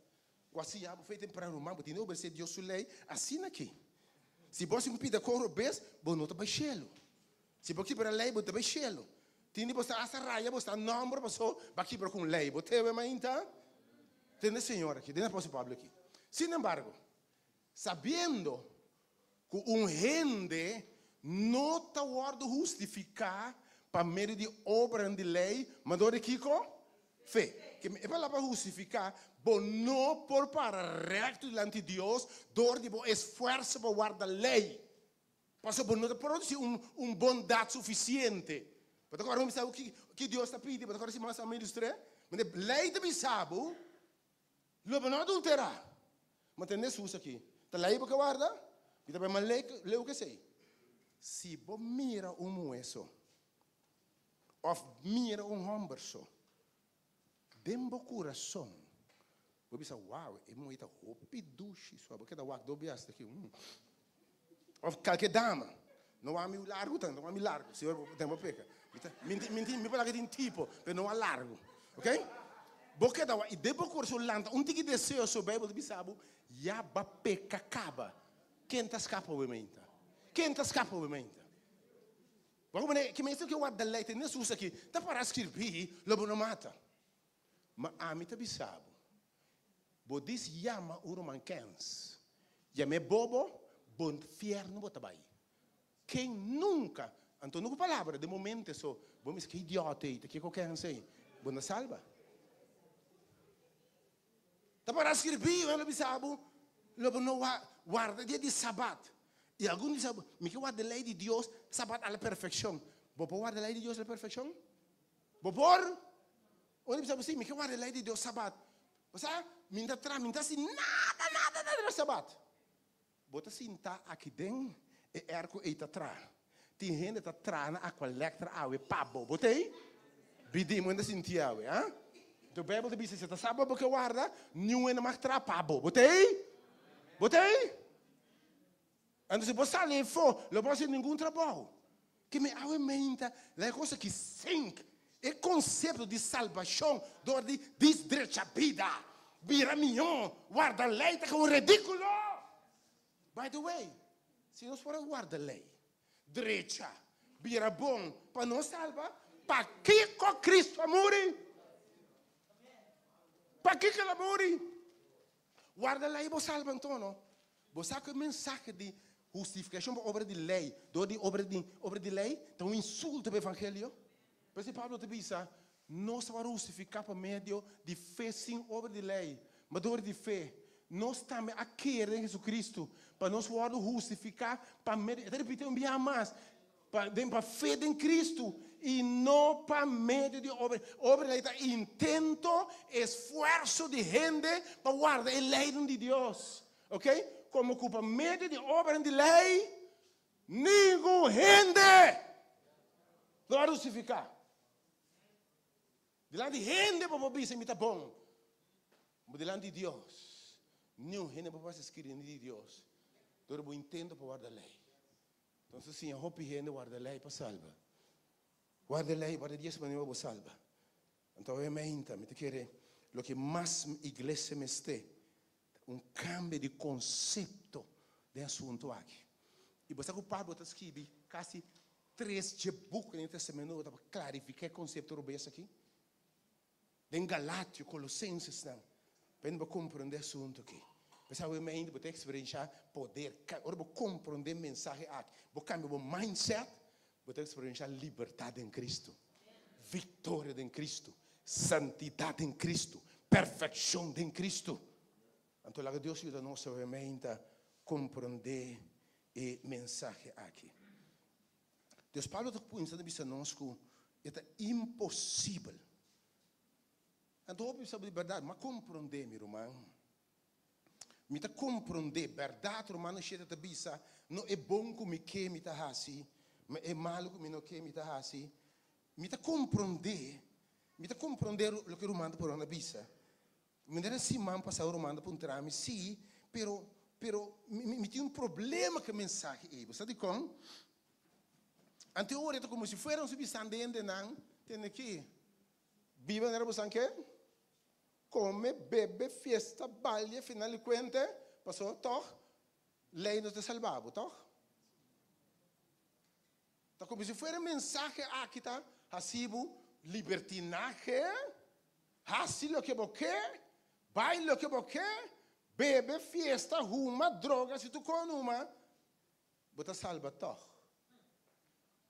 ku a siña bo fe temprano, ruman, bo tin di obedesé Dios su lei asina aki. Si bo hasi un pida kos robes, bo no ta bai shelu. Si bo kibra lei, bo ta bai shelu. Tin di bo sta hasta raya bo sta nomber paso bo a kibra ku un lei. Bo tewe mainta? Tende Señor aki, tende Apòstel Pablo aki. Sin embargo, sabiendo ku un hende no ta wòrdu hustifiká pa medio di obranan di lei, ma dor di kiko? Fe. Ke e palabra hustifiká, bo no por para rèkto dilanti Dios dor di bo esfuerso pa warda lei. Pasobra bo no ta produsí un un bondat sufisiente. Bo ta kòrda bisa bo ki ki Dios ta pidi? Bo ta kòrda si mas a ilustr'é? Mende lei ta bisa bo, lo bo no adulterá. Ma tende Hesus aki, ta lei bo ke warda? Mi ta bai mas lei leu ke esei. Si bo mira un muhé so, òf mira un hòmber so, den bo kurason, Bo bisa, Wow, e muhé ta hopi dushi. So bo keda wak dos bias ta ki, mm. Of kalke dama. No wak mi largu tanto, no wak mi largu. Si bo ten bo peka. Mi ta, mi tin, mi tin, mi por laga tin tipo, pero no wak largu. Ok? Bo keda wak, i den bo kurason lanta un tiki deseo, so Bijbel ta bisa bo, ya ba peka kaba. Ken ta skapa awe mainta? Ken ta skapa obviamente? Wak manera ki mester ke warda lei ta Hesus aki ta para skirbi lo bo no mata. Ma ami ta bisa bo, bo dis yama un ruman kens, yam'é bobo, bo nfierno bo ta bai. Ken nunka, anto no ku palabra, den momente so, bo mester ke idiota ei ta ke ku kens ei, bo no salba. Ta para skirbí, el a bisa bo, lo bo no warda dia di Sabat. I algun di bisa, mi ke warda e lei di Dios, Sabat a la perfekshon. Bo por warda e lei di Dios a la perfekshon? Bo por? Un di bisa bo, si, mi ke warda e lei di Dios, Sabat. Bo sa, mi no ta traha, mi no ta hasi nada, nada, nada riba Sabat. Bo ta sinta aki den e erko ei ta traha. Tin hende ta traha na Aqualectra awe pa bo. Bo ta ei? Bidi, bo hende sinti awe, ha? Enton Bijbel ta bisa, si ta sa bo bo ke warda, niun hende mag traha pa bo. Bo ta ei? Bo ta ei? Anto si bo sali efo, lo bo hasi ningun trabou. Ke mi awe meinta la e kos aki sink e konsepto di salbashon dor di disdrecha bida, bira mihó, warda lei ta komo redíkulo. By the way, si nos por a warda lei, drecha, bira bon pa nos salba, pakiko Kristu a muri? Pakiko el a muri? Warda lei bo salba anto no. Bo sa ku e mensahe di hustifikashon pa obra di lei dor di obra di obra di lei ta un insulto pa evangelio? P'esei Pablo ta bisa, Nos tabata hustifiká pa medio di fe sin obra di lei, ma dor di fe nos tambe a kere den Hesukristu pa nos wòrdu hustifiká pa medio, e ta ripití un biaha mas, Pa den pa fe den Cristo y no pa medio di obra. Obra di ley ta intento, esfuerzo di hende pa warda e leynan di Dios. Ok? Como cu pa medio di obranan di ley ningun hende lo a rusifica. Dilanti hende bo por bisa mi ta bon, ma dilanti Dios niun hende por pasa skirini di Dios dor bo intento pa warda ley. Nos a siña hopi hende warda lei pa salba. Warda lei, warda dies manera pa bo salba. Anto awe meinta mi ta kere loke mas iglesia mester ta un kambio di konsepto den asuntu aki. I bo sa ku Pablo ta skibi kasi tres dje buki den Testamento Nobo ta pa klarifiká e konsepto robes aki. Den Galatio, Kolosensesnan, pa hende por komprondé asuntu aki. P'esei awe mainta bo ta eksperenshá poder. Ora bo komprondé mensahe aki, bo kambia bo mindset, bo ta eksperenshá libertat den Kristu, viktoria den Kristu, santidat den Kristu, perfekshon den Kristu. Anto laga Dios yuda nos awe mainta komprondé e mensahe aki. Dios Pablo ta cuminsa ta bisa nos cu e ta imposibel. Anto hopi bisa di berdad, m'a comprende mi ruman. Mi ta comprende, berdad Romano shete ta bisa, no e bon cu mi ke mi ta haci, ma e malo cu mi no ke mi ta haci. Mi ta comprende, mi ta comprende loke ruman ta por a bisa. Manera siman pasado ruman ta puntra mi, sí, pero, pero mi, mi tin un problema ku e mensahe ei. Bo sa dikon? Ante ora e ta komo si fuera nos bisando e hendenan, tende aki, biba manera bo san ke, kome, bebe, fiesta, balia, final di kuenta, pasobra tòg lei no ta salba bo, tòg? Ta komo si fuera e mensahe aki ta hasi bo libertinahe. Hasi loke bo ke, bai loke bo ke, bebe, fiesta, huma, droga, si tu kon huma, bo ta salba tòg.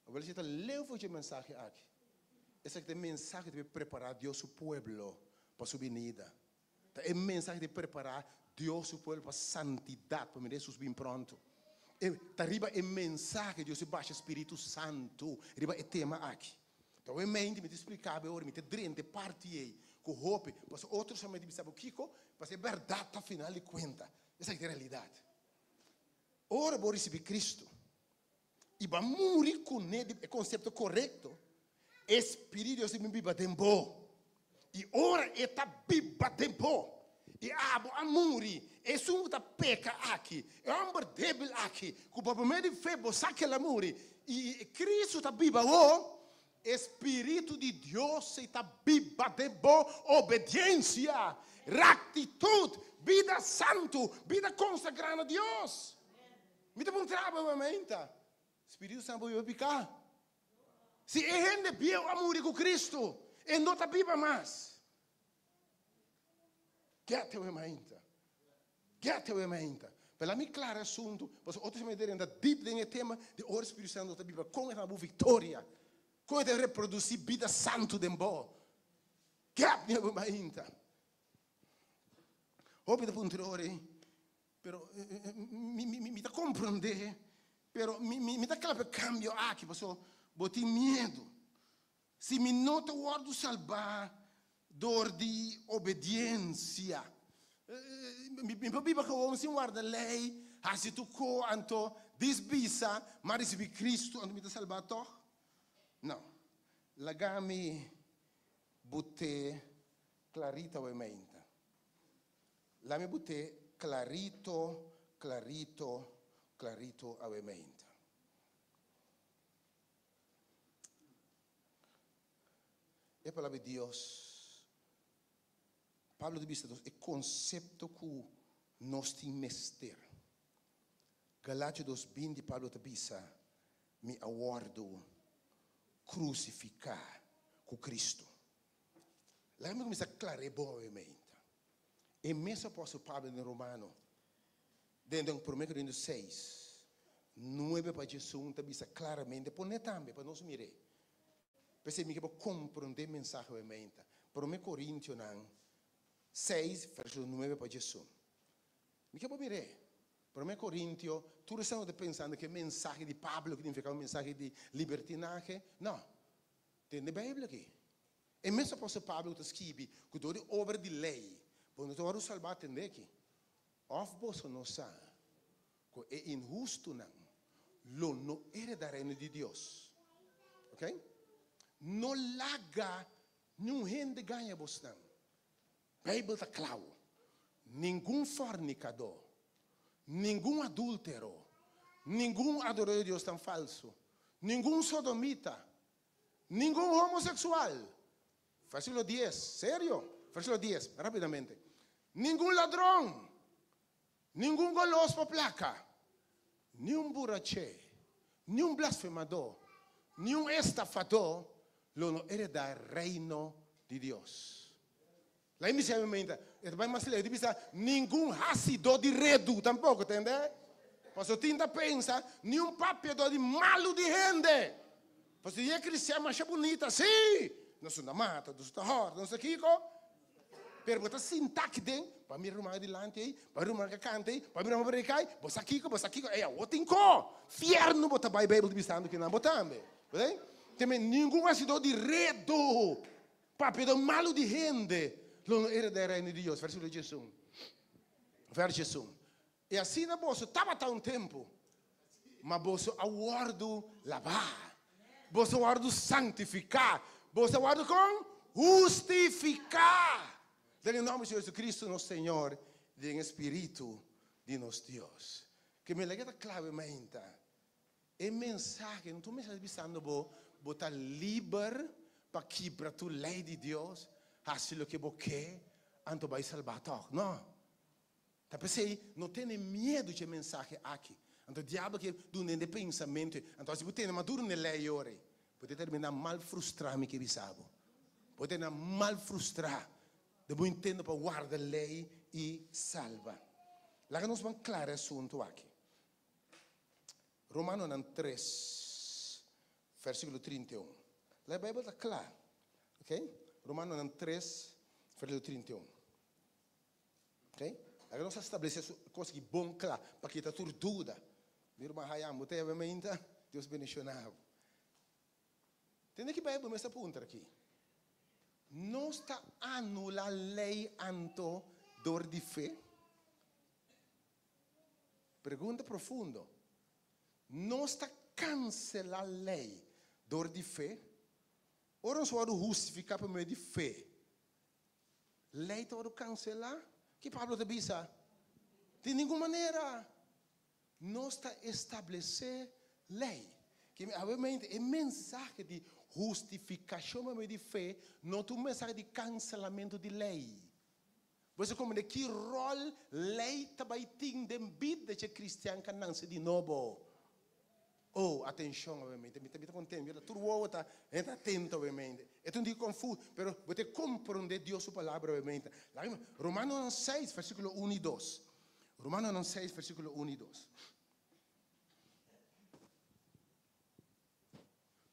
Awel si ta leu for dje mensahe aki. Esaki ta e mensahe ku ta prepará Dios su pueblo pa su binida. Ta e mensahe di prepará Dios su pueblo pa santidat, pa mira Hesus bin pronto. E ta riba e mensahe Dios a basha Spiritu Santu riba e tema aki. Ta oe mente mi ta splika bo e ora mi ta drenta e parti ei ku hopi, pasobra otro solamente bisa bo kiko, pasobra e bèrdat ta final di kuenta. Esaki ta e realidat. Ora bo risibí Kristu i bo a muri kuné di e konsepto korekto, e Spiritu di Dios ta bin biba den bo. I ora e ta biba den bo i abo a muri, esun ku ta peka aki, e hòmber débil aki, ku pa por medio di fe bo sa ku el a muri, i Kristu ta biba awor, e Spiritu di Dios ei ta biba den bo, obediensia, rektitut, bida santu, bida konsagrá na Dios. Mi ta puntra bo momento. Spiritu Santu por biba piká? Si e hende bieu a muri ku Kristu, e no ta biba mas. Get awe mainta. Get awe mainta. Pero mi clara asunto, pasobra otro semana ta deep den e tema di ora Spiritu Santu ta biba kon e ta bo victoria. Kon e ta reproduci bida santu den bo. Get awe mainta. Hopi ta puntra ora, pero mi, mi, mi ta comprende, pero mi, mi, mi ta kla pa e cambio aki, pasobra bo tin miedu. Si mi no ta wòrdu salbá dor di obediensia, mi por biba gewoon sin warda lei, hasi tur ko, anto dis bisa m'a risibí Kristu, anto mi ta salbá tòg? No. Laga mi but'é klarito awe meinta. Laga mi but'é klarito, klarito, klarito awe meinta. E palabra di Dios, Pablo ta bisa nos e konsepto ku nos tin mester. Galatio 2:20 Pablo ta bisa, Mi a wòrdu krusifiká ku Kristu. Laga mi kuminsá klar'é bon awe meinta. E mes apòstel Pablo den Romano, den den Promé Korintios 6, 9 pa 11 ta bisa klaramente, pon'é tambe pa nos mir'é. P'esei mi ke por komprondé mensahe awe meinta. Promé Korintionan 6, versíkulo 9 pa 11. Mi ke por mir'é. Promé Korintio, tur esnan ku ta pensando ku e mensahe di Pablo ki nifiká un mensahe di libertinahe, no. Tende Beibel aki. E mes apòstel Pablo ku ta skibi ku dor di obra di lei bo no ta wòrdu salbá, tende aki. Òf boso no sa ku e inhustunan lo no heredá Reino di Dios? Ok? No laga niun hende gaña bosnan. Beibel ta klau, Ningun fornikadó, ningun adúltero, ningun adoradó di diosnan falsu, ningun sodomita, ningun homoseksual, Versíkulo dies, serio, versíkulo dies, rápidamente, ningun ladron, ningun golos pa plaka, ni un buraché, ni un blasfemadó, ni un estafadó lo no heredá Reino di Dios. La'i misa mi meinta, e ta bai mas leu, e ta bisa, ningun hasidó di redu tampoko, tende? Pasobra tin ta pensa, ni un papiadó di malu di hende. Pasobra e kristian masha bunita, sí! Nos no ta mata, nos no ta hòrta, nos no ta kiko. Pero bo ta sinta aki den, pa mira ruman dilanti ei, pa mira ruman ka kanta ei, pa mira ruman prediká ei, bo sa kiko, bo sa kiko, ei awor tin ko! Fièrnu bo ta bai Beibel ta bisando kinan bo tambe. Bo ta ningun hasidó di redu. Papia do malu di hende lo no hereda e reino di Dios. Versíkulo 11. Vers 11. I asina boso tabata un tempu, ma boso a wòrdu labá, boso a wòrdu santifiká, boso a wòrdu kon? Hustifiká den e nòmber di Señor Jesucristo nos Señor i den e Spiritu di nos Dios. Ke mi lege ta klave mainta. E mensahe, no ta un mensahe bisando bo, bo ta liber pa kibra tur lei di Dios, hasi loke bo ke, anto bai salbá tòg. No. Ta p'esei no tene miedu dje mensahe aki. Anto diablo ke duna hende pensamentu ei. Anto si bo tene mas duru n'e lei ora ei, bo ta terminá mal frustrá, mi ke bisa bo. Bo ta terminá mal frustrá den bo intento pa warda lei i salba. Laga nos ban klara e asuntu aki. Romanonan 3, versíkulo 31. La e Beibel ta kla. Ok? Romanonan 3, versíkulo 31. Ok? Laga nos a establesé su kos aki bon kla, pa kita tur duda. Mi ruman Hayam, bo ta yaba meinta? Dios bendishoná bo. Tende ki Beibel mes ta puntra aki. Nos ta anulá lei anto dor di fe? Pregunta profundo. Nos ta kanselá lei dor di fe? Ora nos wòrdu hustifiká pa medio di fe, lei ta wòrdu kanselá? Ki Pablo ta bisa? Di ningun manera! Nos ta establesé lei. Ke obviamente e mensahe di hustifikashon pa medio di fe no ta un mensahe di kanselamentu di lei. Bo sa komprendé ki ròl lei ta bai tin den bida dje. dje kristian ku a nanse di nobo. Oh, atenshon obviamente, mi ta mi ta kontent, mi ta tur wowo ta e ta atento obviamente. E ta un tiki konfus, pero bo ta komprondé Dios su palabra obviamente. Laga mi, Romanonan seis, versíkulo un i dos. Romanonan seis, versíkulo un i dos.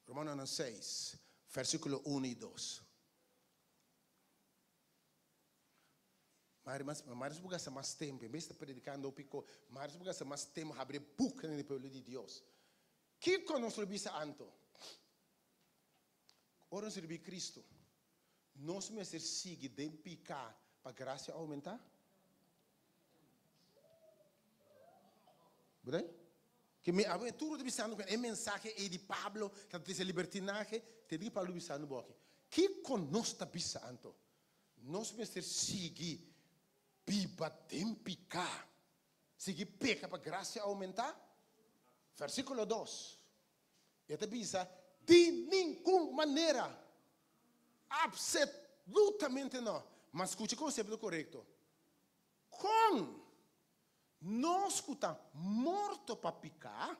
Romanonan seis, versíkulo un i dos. Mari mas, mari bo gasta mas tempo, en bes ta predicando hopi ko, mari bo gasta mas tempo habri e boeknan di pueblo di Dios. Kiko nos lo bisa anto? Ora nos ribí Cristo, nos mester sigui den piká pa gracia aumenta? Bo Ke mi awe tur ta bisando ku e mensahe ei di Pablo ta trese libertinahe, tende ki Pablo bisando bo aki. Kiko nos ta bisa anto? Nos mester sigui biba den piká, sigui peka pa grasia oumentá? Versíkulo dos, e ta bisa, Di ningun manera! Apselutamente no! Ma skucha e konsepto korekto. Kon nos ku ta morto pa piká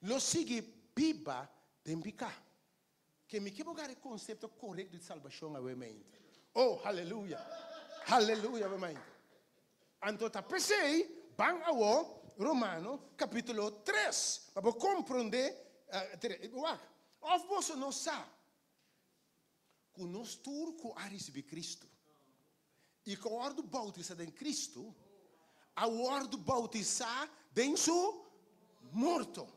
lo sigui biba den piká? Ke mi ke bo gara e konsepto korekto di salbashon awe mente. Oh, haleluya! Haleluya awe mente. Anto ta p'esei ban awo Romano kapitulo tres pa bo komprondé, wak, òf boso no sa ku nos tur ku a risibí Kristu i ku a wòrdu boutisá den Kristu, a wòrdu boutisá den su morto.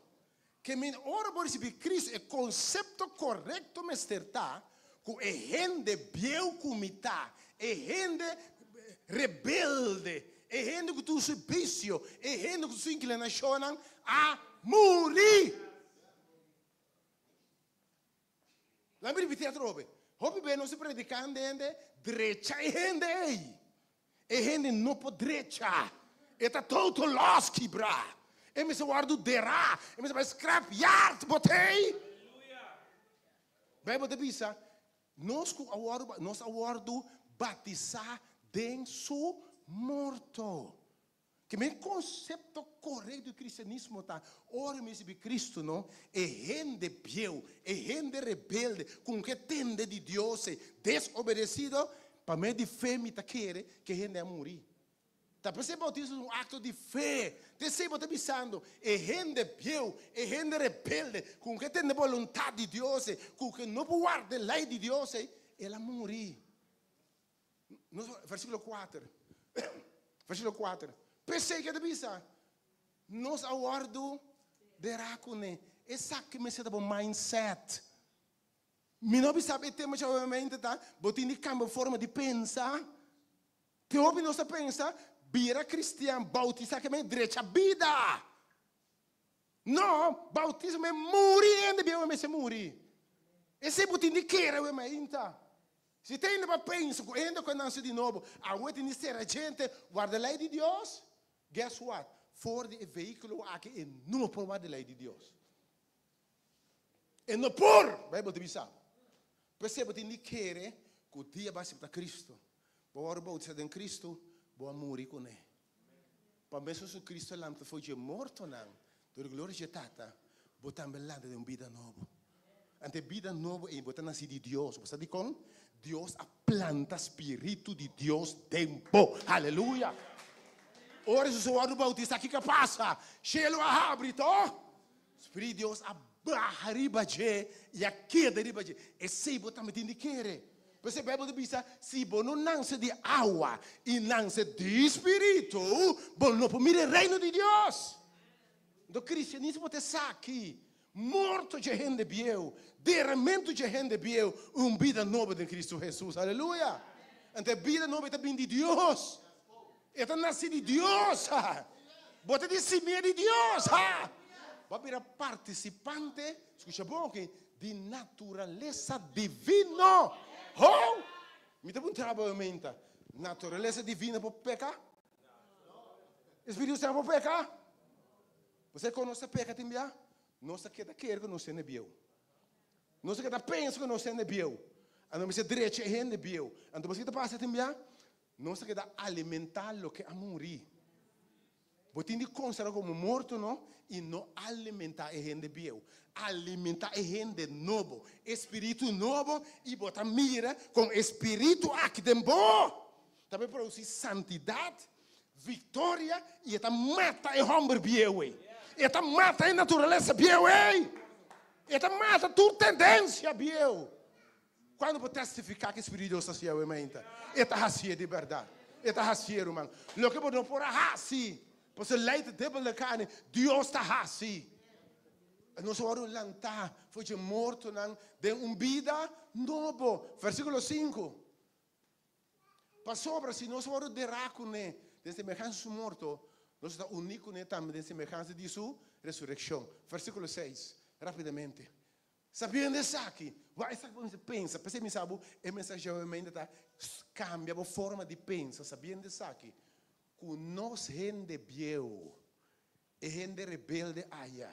Ke men ora bo risibí Kristu, e konsepto korekto mester ta ku e hende bieu ku mi ta, e hende rebelde, e hende ku tur su bisio, e hende ku tur su inklinashonnan a muri. Laat mi ripití atrobe. Hopi be nos ta predikando hende, drecha e hende ei. E hende no por drecha. E ta total loss kibrá. E mester wòrdu derá. E mester bai scrap yard botei. Bijbel ta bisa, nos ku a wòrdu, nos a wòrdu batisá den su morto. Ke men konsepto korekto di kristianismo ta, ora mi risibi Kristu no, e hende bieu, e hende rebelde, ku ke tende di Dios e desobedesido, pa medio di fe mi ta kere ku e hende a muri. Ta p'esei boutismo ta un akto di fe. Ta esei bo ta bisando, e hende bieu, e hende rebelde, ku ke tende boluntat di Dios e, ku ke no por warda e lei di Dios ei, el a muri. Nos versíkulo kuater. Versíkulo kuater. P'esei ke ta bisa, nos a wòrdu derá kuné. Esaki mester ta bo mindset. Mi no bisa e tema obviamente ta, bo tin di kambia bo forma di pensa. Te hopi nos ta pensa, bira kristian, boutisá ke men drecha bida. No, boutismo men muri hende bieu mester muri. Esei bo tin di kere awe mainta. Si ta hende pa pensa ku hende ku a nase di nobo awe tin di sera djente warda lei di Dios, guess what? For di e vehíkulo aki e no por warda lei di Dios. E no por! Beibel ta bisa. P'esei bo tin di kere ku dia bo a aseptá Kristu, bo wòrdu boutisá den Kristu, bo a muri kuné. Pa mesun su Cristo a lanta for dje mortonan, dor di gloria dje Tata, bo tambe lanta den un bida nobo. Ante e bida nobo ei bo ta naci di Dios. Bo sa dicon? Dios a planta Spiritu di Dios den bo. Aleluya! Ora Jesus a wordo bautisa, kico a pasa? Cielo a habri, to? Spiritu di Dios a baha riba dje i a keda riba dje. Esei bo tambe tin di kere. P'esei Beibel ta bisa, Si bo no nanse di awa i nanse di spiritu, bo no por mira e Reino di Dios. Anto kristianismo ta esaki, morto dje hende bieu, deramentu dje hende bieu i un bida nobo den Kristu Hesus. Aleluya! Anto e bida nobo e ta bini di Dios. E ta nasi di Dios. Bo ta di simia di Dios. Bo a bira partisipante, skucha bon aki, di naturalesa divino. Ho! Mi ta puntra bo menta, naturalesa divino por peka? Espiritu Santo por peka? Bo sa kon nos ta peka tin bia? Nos ta keda kere ku nos hende bieu. Nos ta keda pensa ku nos hende bieu. Anto mester drecha e hende bieu. Anto bo sa ki ta pasa tin bia? Nos ta keda alimentá loke a muri. Bo tin di konsiderá komo morto no i no alimentá e hende bieu. Alimentá e hende nobo, e spiritu nobo i bo ta mira kon e spiritu aki den bo ta bai produsí santidat, viktoria i e ta mata e hòmber bieu ei. E ta mata e naturalesa bieu ei. E ta mata tur tendensia bieu. Cuando bo testifica cu e Spiritu di Dios ta hacié awe mainta? E ta hacié di berdad. E ta hacié, ruman. Loke bo no por a haci, pasobra ley ta debel na carni, Dios ta haci. Nos a wòrdu lantá for dje mortonan den un bida nobo. Versículo sinku. Pasobra si nos wòrdu derá kuné den semehansa di su morto, nos ta uní kuné tambe den semehansa di su resurekshon. Versíkulo seis, rápidamente. Sabiendo esaki, wak esaki bo mester pensa. P'esei mi sa bo e mensahe djawemente ta kambia bo forma di pensa. Sabiendo esaki, ku nos hende bieu, e hende rebelde aya,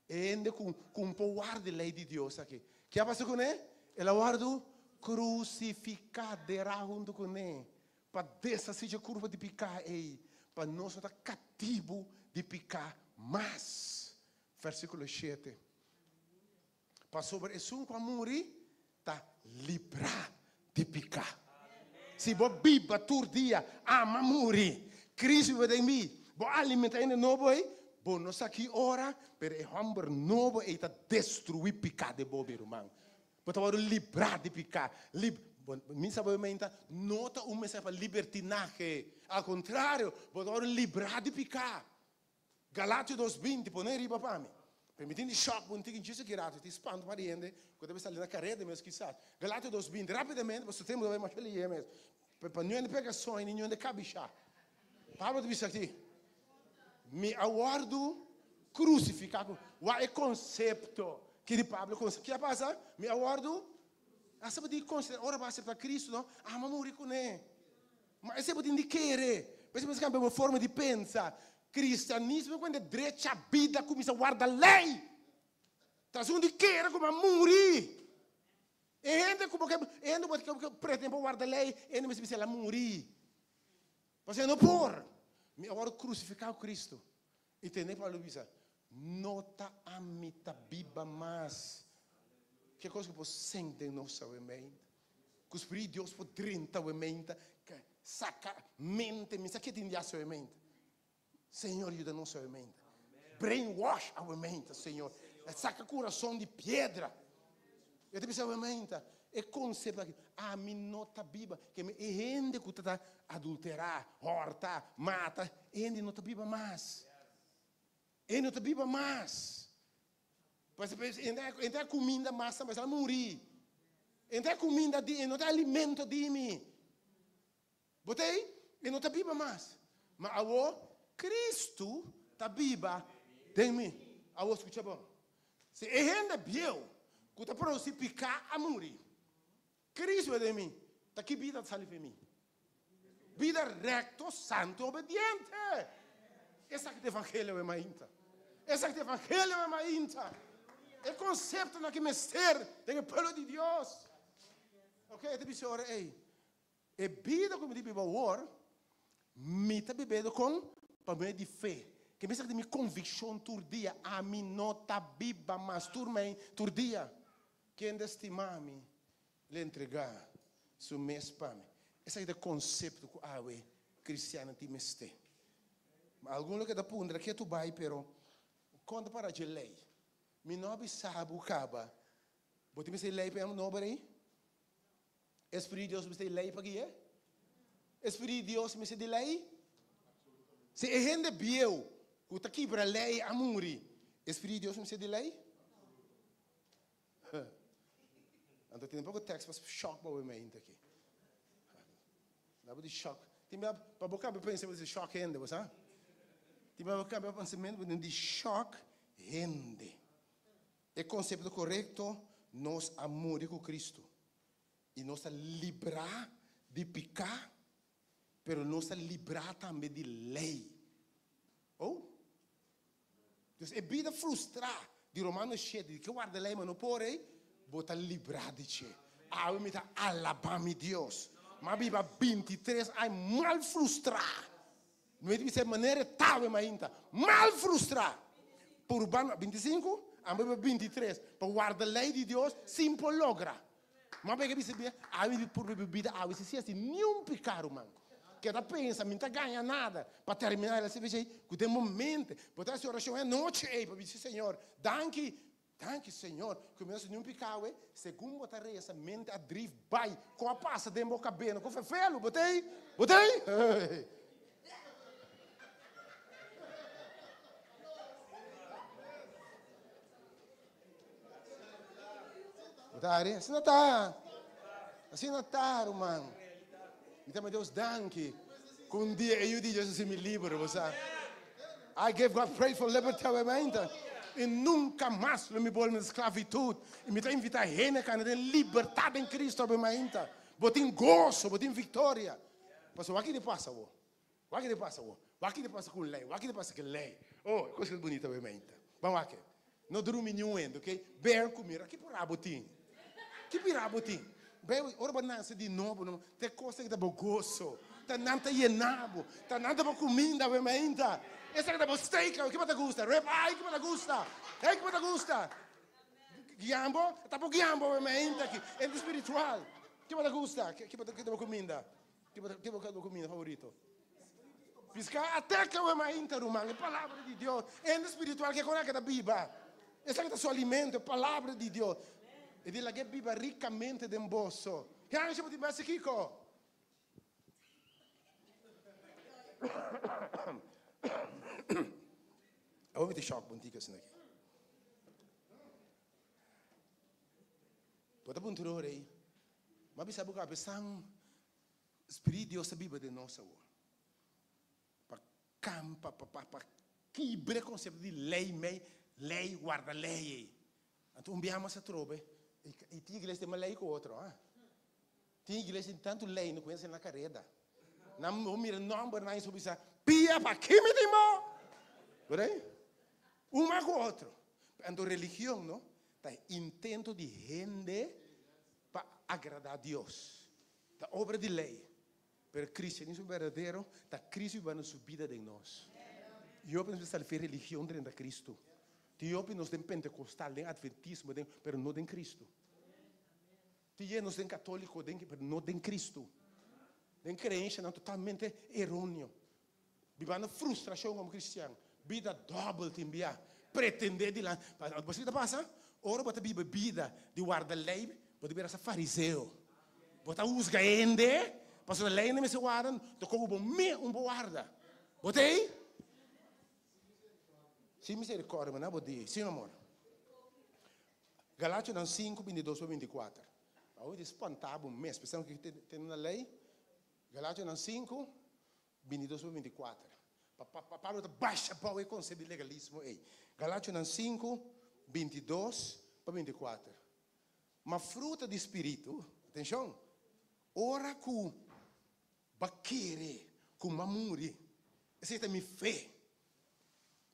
e hende ku ku un por warda e lei di Dios aki, ke a pasa kuné? El a wòrdu krusifiká, derá huntu kuné, pa deshasí dje kurpa di piká ei, pa nos no ta katibu di piká mas. Versíkulo shete, Pasobra esun ku a muri ta librá di piká. Si bo biba tur dia ama muri, Cristo biba den mi, bo alimentá hende nobo ei, bo no sa ki ora, pero e hòmber nobo ei ta destruí piká den bo, mi ruman. Bo ta wòrdu librá di piká. Lib, bo, mi sa bo menta, no ta un mensahe pa libertinahe. Al kontrario, bo ta wòrdu librá di piká. Galatio dos 20, pone riba pa mi. Pe mi tin di shock bo tin djis aki rato, tin spanto pa di hende ku ta bisa sali na kareda mes kisas. Galatio dos 20, rapidamente pasobra tempo ta bai masha lihe mes. Pa pa niun hende pega soño ni niun hende kabishá. Pablo ta bisa aki, Mi a wòrdu krusifiká ku. Wak e konsepto ki di Pablo konse. Ke a pasa? Mi a wòrdu, a saba di konsidera ora bo a aseptá Kristu no, amo muri kuné. Ma esei bo tin di kere. P'esei bo kambia bo forma di pensa. Kristianismo ku hende drecha bida kuminsá warda lei. Ta esun di kere ku bo a muri. E hende ku bo ke e hende ku bo ke pretende pa warda lei, e hende mester bisa el a muri. Pasobra e no por. Mi a wòrdu krusifiká ku Kristu. I tende Pablo bisa, No ta ami ta biba mas. Ke kos ku por sent den nos awe mente? Ku Spirit di Dios por drenta awe mente, saka mente, mi sa ke tin di hasi awe mente. Señor yuda nos awe mente. Brainwash awe mente, Señor. Saka kurason di piedra. E ta bisa awe mente, e konsepto aki, ami no ta biba. Ke mi e hende ku ta ta adulterá, hòrta, mata, e hende no ta biba mas. E no ta biba mas. E no ta kuminda mas tambe, a muri. E no ta kuminda di, e no ta alimento di mi. Bo ta ei? E no ta biba mas. Ma awor Kristu ta biba den mi. Awor skucha bon. Si e hende bieu ku ta produsí piká a muri, Kristu biba den mi, ta ki bida ta sali for mi? Bida rekto, santu i obediente. Esaki ta evangelio awe mainta. Esaki ta evangelio awe mainta. E konseptonan ki mester den e pueblo di Dios. Ok, e ta bisa ora ei. E bida ku mi ta biba awor, mi ta bibedo kon? Pa medio di fe. Ke mester di mi konvikshon tur dia, ami no ta biba mas tur mei, tur dia. Kende stima mi, lo entregá su mes pa mi. Esaki ta e konsepto ku awe kristiannan tin mester. Ma algun lo keda puntra, ke tu bai, pero kon ta para dje lei? Mi no a bisa bo kaba. Bo tin mester di lei pa e nober ei? E Spiritu di Dios mester di lei pa gui'é? E Spiritu di Dios mester di lei? Si e hende bieu ku ta kibra lei a muri, e Spiritu di Dios mester di lei? Anto tin poko tekst pa shock bo mente aki. Dá bo di shock. Tin bia pa bo kambia pensamento di shock hende, bo sa? Tin bia bo kambia pensamento bo di shock hende. E konsepto korekto, Nos a muri ku Kristu i nos ta librá di piká, pero nos ta librá tambe di lei. Oh! Dus e bida frustrá di Romanos shete, di ke warda lei ma no por ei, bo ta librá di dje. Awe mi ta alabá mi Dios. Mi a biba 23 aña mal frustrá. Mi ta bisa manera e ta awe mainta. Mal frustrá. Purba 25, amo biba 23. Pa warda lei di Dios sin por logra. Ma bo ke bisa bia, awe mi purba biba bida awe si si niun piká ruman. Keda pensa mi ta gaña nada. Pa terminá el a sirbi esei ku den momente bo ta hasi orashon e nochi ei pa bisa Señor, danki, danki Señor ku mi no hasi niun piká awe. Segun bo ta resa mente a drif bai. Kon a pasa den bo kabena? Kon fefelu? Bo ta ei? Bo ta ei? Bo ta ari? Asina ta. Asina ta, ruman. Mi ta Dios danki. Ku un dia e yu di Dios a hasi mi liber, bo sa. I give God praise for liberty awe mainta. I nunka mas lo mi bolbe na sklavitut. I mi ta invitá hende kana den libertat den Kristu awe mainta. Bo tin goso, bo tin viktoria. Pasobra wak ki ta pasa bo. Wak ki ta pasa bo. Wak ki ta pasa ku lei. Wak ki ta pasa ku lei. Oh, e kos ki ta bunita awe mainta. Ban wak. No drumi niun hende, ok? Bear ku mira, ki purá bo tin? Ki purá bo tin? Bear, ora bo nase di nobo, no, ta e kosnan ki ta bo goso, ta nan ta yena bo, ta nan ta bo kuminda awe mainta. Esaki ta bo steak awe, ki bo ta gusta? Rib eye, ki bo ta gusta? Hey, ki bo ta gusta? Guiambo? Ta bo guiambo awe mainta aki, hende spiritual. Ki bo ta gusta? Ki bo ta bo kuminda? Ki bo ta bo kuminda favorito? Piská ateka we mainta, ruman, e palabra di Dios. Hende spiritual ke kon a keda biba? Esaki ta su alimento, e palabra di Dios. E di lag'é biba rikamente den boso. Ke ansha bo tin basi kiko? Awor mi ta shòk bo un tiki asina aki. Bo ta puntra ora ei, mi a bisa bo ku apesan Spirit di Dios ta biba den nos awor. Pa campa, pa, pa, pa kibra e concepto di ley mei, ley, guarda ley ei. Anto un biaha mas atrobe, i, i tin iglesia tin mas ley ku otro, ah. Tin iglesia tin tantu ley no kuensa na kareda. Nan bo mira nombernan i so bisa, pia pa ki mi tin bo? Por ei? Un mas ku otro. Anto religion, no, ta intento di hende pa agrada Dios. Ta obra di ley, pero cristianismo berdadero ta Cristo bibando su bida den nos. Y hopi nos mester sali fe religion drenta Cristo. Tin hopi nos den pentecostal, den adventismo, den, pero no den Cristo. Tin ye nos den catolico, den, pero no den Cristo. Den creencianan totalmente erroneo. Bibando frustracion como cristian. Bida dobel tin bia. Pretende dilanti. Bo sa ki ta pasa? Ora bo ta biba bida di warda ley, bo ta bira sa fariseo. Bo ta husga hende, pasobra ley no mester warda, ta como bo mes un por warda. Bo ta ey? Sin misericordia, bo na bo di, sin amor. Galationan 5, 22 pa 24. Awor mi ta spanta bo mes, pensando ki tene na ley. Galationan 5, 22 pa 24. Pa, pa, pa Pablo ta basha bou e konsepto di legalismo ei. Galationan 5, 22 pa 24. Ma fruta di spiritu, atenshon, ora ku bo kere ku m'a muri, esei ta mi fe.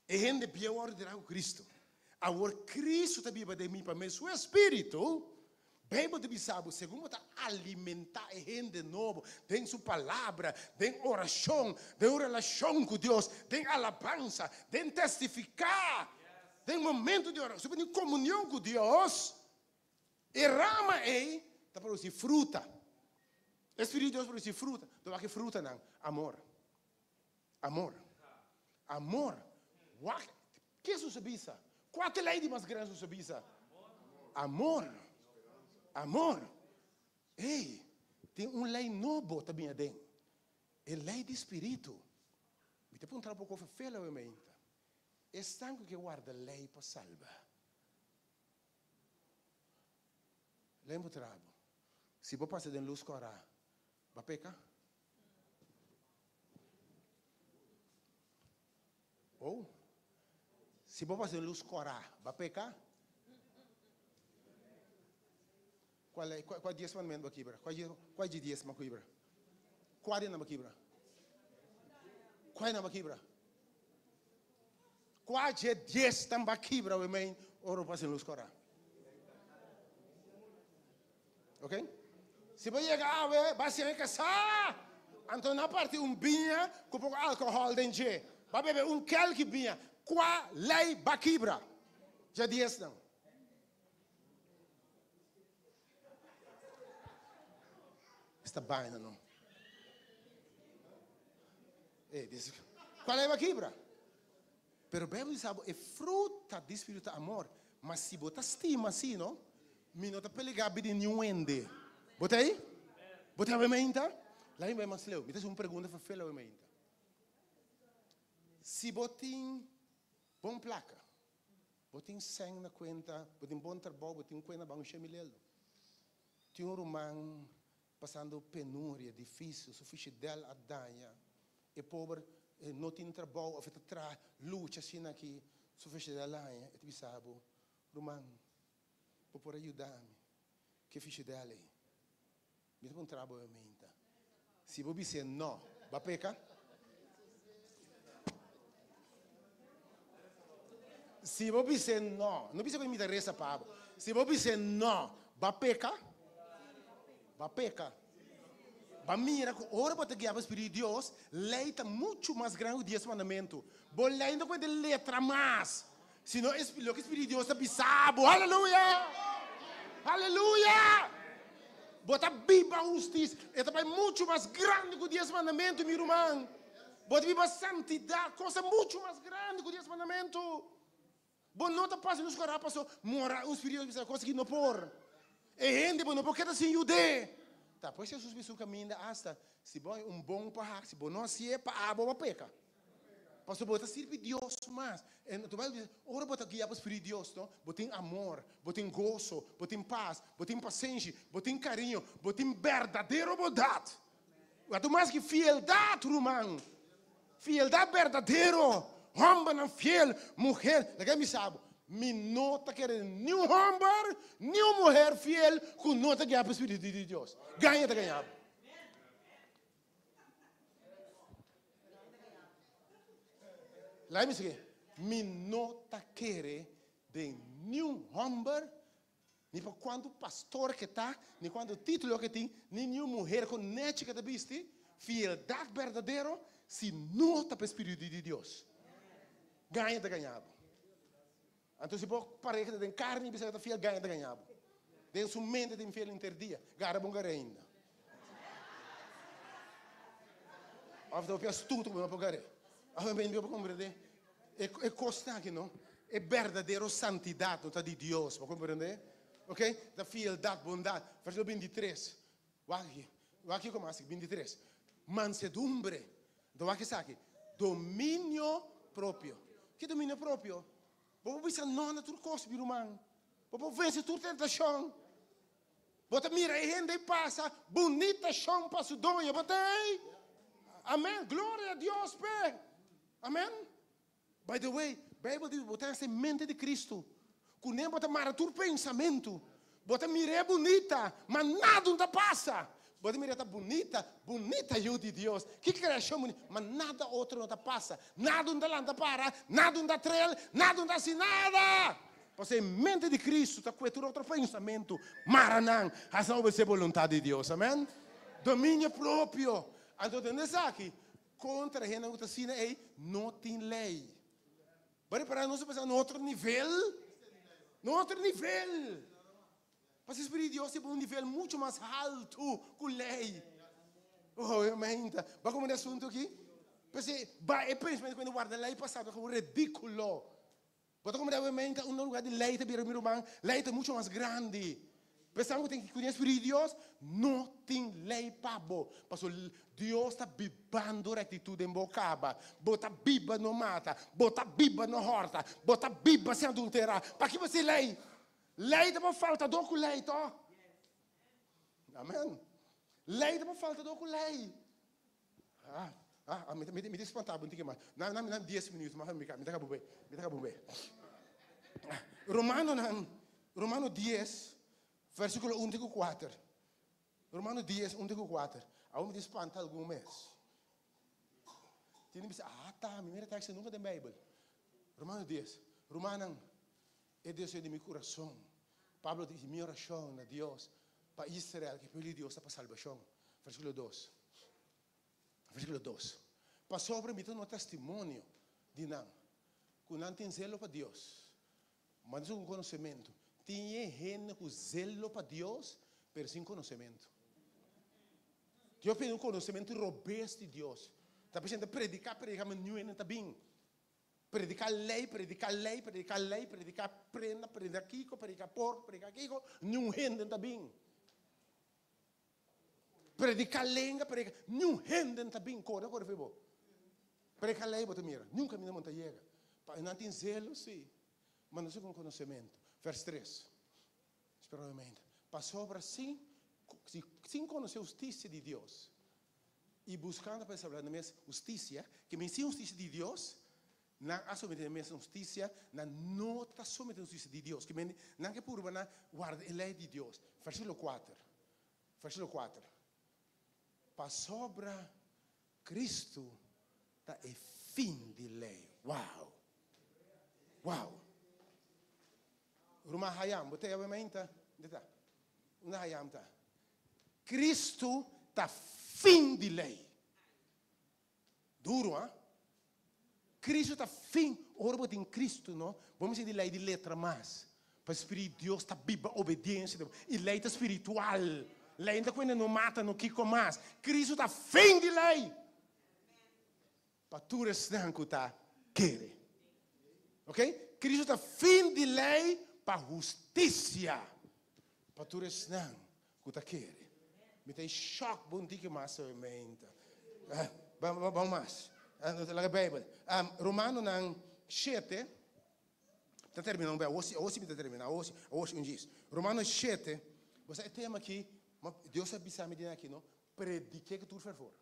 E hende bieu a ordená ku Kristu. Awor Kristu ta biba den mi pa medio su Espíritu. Beibel ta bisa bo, segun bo ta alimentá e hende nobo den su Palabra, den orashon, den un relashon ku Dios, den alabansa, den testifiká, den momento di orashon, den komunion ku Dios, e rama ei ta produsí fruta. E Spiritu di Dios produsí fruta. Ta wak e frutanan? Amor. Amor. Amor. Wak, ke Jesus a bisa? Kua ta e lei di mas gran Jesus a bisa? Amor. Amor. Ey, tin un lei nobo ta bin aden. E lei di Spiritu. Mi ta puntra bo kofe fel awe mainta. Esnan ku ke warda lei pa salba. Lei puntra bo, si bo pasa den lus kòrá, bo a peka? Oh, si bo pasa den lus kòrá, bo a peka? Kua lei, kua, kua dies mandamentu bo a kibra? Kua, kua di dies bo a kibra? Kua di nan bo a kibra? Kua di nan bo a kibra? Kua dje dies nan bo a kibra, we mei, ora bo pasa den lus kòrá? Ok? Si bo yega awe, ba siña e kasá. Anto nan a parti un biña ku poko alkohòl den dje. Bo a bebe un kèlki biña. Kua lei bo a kibra? Dje diesnan. Esta baina no. Eh, dice, kua lei bo a kibra? Pero Bijbel bisa bo e fruta di Spiritu ta amor. Ma si bo ta stima así no, mi no ta peligá bidi niun hende. Bo ta ei? Bo ta awe mainta? Laat mi bai mas leu. Mi ta hasi un pregunta ferfel awe mainta. Si bo tin bon plaka, bo tin sèn na kuenta, bo tin bon trabou, bo tin kuenta ban un shemilelo. Tin un ruman pasando penuria, difícil, su fishidèl a daña. E pober no tin trabou of e ta traha lucha asina aki su fishidèl a haña. E ta bisa bo, Ruman, bo por a yuda mi ku e fishidèl ei? Mi ta puntra bo e meinta. Si bo bis'é no, bo a peka? Si bo bis'é no, no bisa ku mi ta resa pa bo. Si bo bis'é no, bo a peka? Bo a peka. Bo a mira ku ora bo ta guia pa Spiritu di Dios, lei ta muchu mas grandi ku dies mandamentu. Bo lei no ta kuenta letra mas, sino e loke Spiritu di Dios ta bisa bo. Aleluya! Aleluya! Bo ta biba hustis. E ta bai muchu mas grandi ku dies mandamentu, mi ruman. Bo ta biba santidat, kosa muchu mas grandi ku dies mandamentu. Bo no ta pasa nos kora paso mora un spiritu bisa cosa ki no por. E hende bo no por keda sin yud'é. Ta pues Jesus bisa un kaminda asta si bo hay un bon pa hasi bo no hasié pa abo bo peka. Paso bo ta sirbi Dios mas. En tu Bijbel bisa ora bo ta guia pa spiritu di Dios no bo tin amor, bo tin goso, bo tin pas, bo tin pasenshi, bo tin kariño, bo tin berdadero bondat. Wak mas ki fieldat, ruman. Fieldat berdadero. Hombernan fiel, muher. Laga mi sa bo, mi no ta kere niun homber, niun muher fiel ku no ta guia pa Spiritu di Dios. Gaña ta gaña bo. Laga mi sigui, mi no ta kere den niun homber Ni pa cuanto pastor ke ta, ni cuanto titulo ke tin, ni niun muher con nechi ke ta bisti, fieldad berdadero, si no ta pa e Spiritu di Dios. Gaña ta gaña bo. Anto si bo pareha ta den carni bisa ke ta fiel, gaña ta gaña bo. Den su mente ta infiel henter dia. Gara bon gara ainda. Of ta hopi astuto ku bo no por gar'é. Of bo no por comprende. E kosnan aki no. E berdadero santidat no ta di Dios. Bo comprende? Ok? Ta fieldat, bondat. Versíkulo bintitres. Wak aki. Wak kiko mas aki. Bintitres. Mansedumbre. Anto wak esaki. Dominio propio. Ki dominio propio? Bo por bisa no na tur kos, mi ruman. Bo por vense tur tentashon. Bo ta mira e hende ei pasa bunita shon pa su doño. Bo ta ei? Amen. Gloria a Dios p'e. Amen. By the way, Bijbel di bo ta hasi mente di Cristo. Kuné bo ta mara tur pensamentu. Bo ta mir'é bunita, ma nada no ta pasa. Bo ta mir'é ta bunita, bunita yu di Dios. Ki kreashon bunita, ma nada otro no ta pasa. Nada no ta lanta para, nada no ta trel, nada no ta hasi nada. Pasobra e mente di Cristo ta kue tur otro pensamentu, mara nan, hasi nan obedesé boluntat di Dios. Amen. Dominio propio. Anto tende esaki, kontra hendenan ku ta asina ei, no tin lei. Bo repará nos a pasa na otro nivel? Na otro nivel! Pasobra e Spiritu di Dios ta pone un nivel muchu mas haltu ku lei. Oh, amén. Bo a komprendé e asuntu aki? P'esei, ba e pensamentu ku hende warda lei pasado ta komo ridíkulo. Bo ta komprendé awe ta un lugar di lei ta bira mi ruman, lei ta mucho mas grandi. Pensando ku tin ku tin e Spiritu di Dios, no tin lei pa bo. Pasobra Dios ta bibando rectitud den bo kaba. Bo ta biba no mata, bo ta biba no horta, bo ta biba sin adultera. Paki bo si lei? Lei ta pa faltador ku lei to. Amen. Lei ta pa faltador ku lei. Ah, ah, ah, mi, mi, mi ta spantá un tiki mas. Na, na, na dies minuut mas, mi, mi ta kaba bue, mi ta kaba bue. Ah, Romanonan, Romano dies, versíkulo un te ku kuater. Romano dies, un te ku kuater. Awor mi ta spanta algun mes. Tin bisa, ah, ta, mi mira tekst nunka den Bijbel. Romano dies, Rumannan, e deseo di mi kurason. Pablo ta dici, mi orashon na Dios pa Israel, ku e pueblo di Dios ta pa salbashon. Versíkulo dos. Versíkulo 2. Pasobra mi ta duna testimonio di nan, ku nan tin zelo pa Dios, ma no segun konosementu. Tin e hende ku zelo pa Dios, pero sin konosementu. Dios pidi un konosementu robes di Dios. Ta p'esei nan ta prediká, prediká, ma niun hende ta bin. Prediká lei, prediká lei, prediká lei, prediká prenda, prediká kiko, prediká porko, prediká kiko, niun hende ta bin. Prediká lenga, prediká, niun hende ta bin. Kore, kore for bo. Prediká lei bo ta mira, niun kaminda bo no ta yega. Pa nan tin zelo, sí, ma no segun konosementu. Vers tres. Spera un momento. Pasobra sin, sin konosé hustisia di Dios i buskando pa establesé nan mes hustisia, ke men sin hustisia di Dios, nan a someté nan mes na hustisia, nan no ta someté na hustisia di Dios. Ke men nan ke purba na warda e lei di Dios. Versíkulo kuater. Versíkulo kuater. Pasobra Kristu ta e fin di lei. Wow! Wow! Ruman Hayam, bo ta yawe mainta? Unda ta? Unda Hayam ta? Kristu ta fin di lei. Duro, ha? Kristu ta fin. Ora bo tin Kristu, no? Bo mester di lei di letra mas. Pa Spirit Dios ta biba obediensia den bo. I lei ta spiritual. Lei no ta kuende no mata, no kiko mas. Kristu ta fin di lei. Pa tur esnan ku ta kere. Ok? Kristu ta fin di lei pa hustisia. Pa tur esnan ku ta kere. Mi ta in shock bo un tiki mas awe meinta. Ban mas. Laga Bijbel. Romanonan shete. Ta termina un be. Awo si, awo si mi ta termina. Awo si, awo si un djis. Romano shete. Bo sa e tema aki, Dios a bisa mi den aki no, Predik'é ku tur fervor.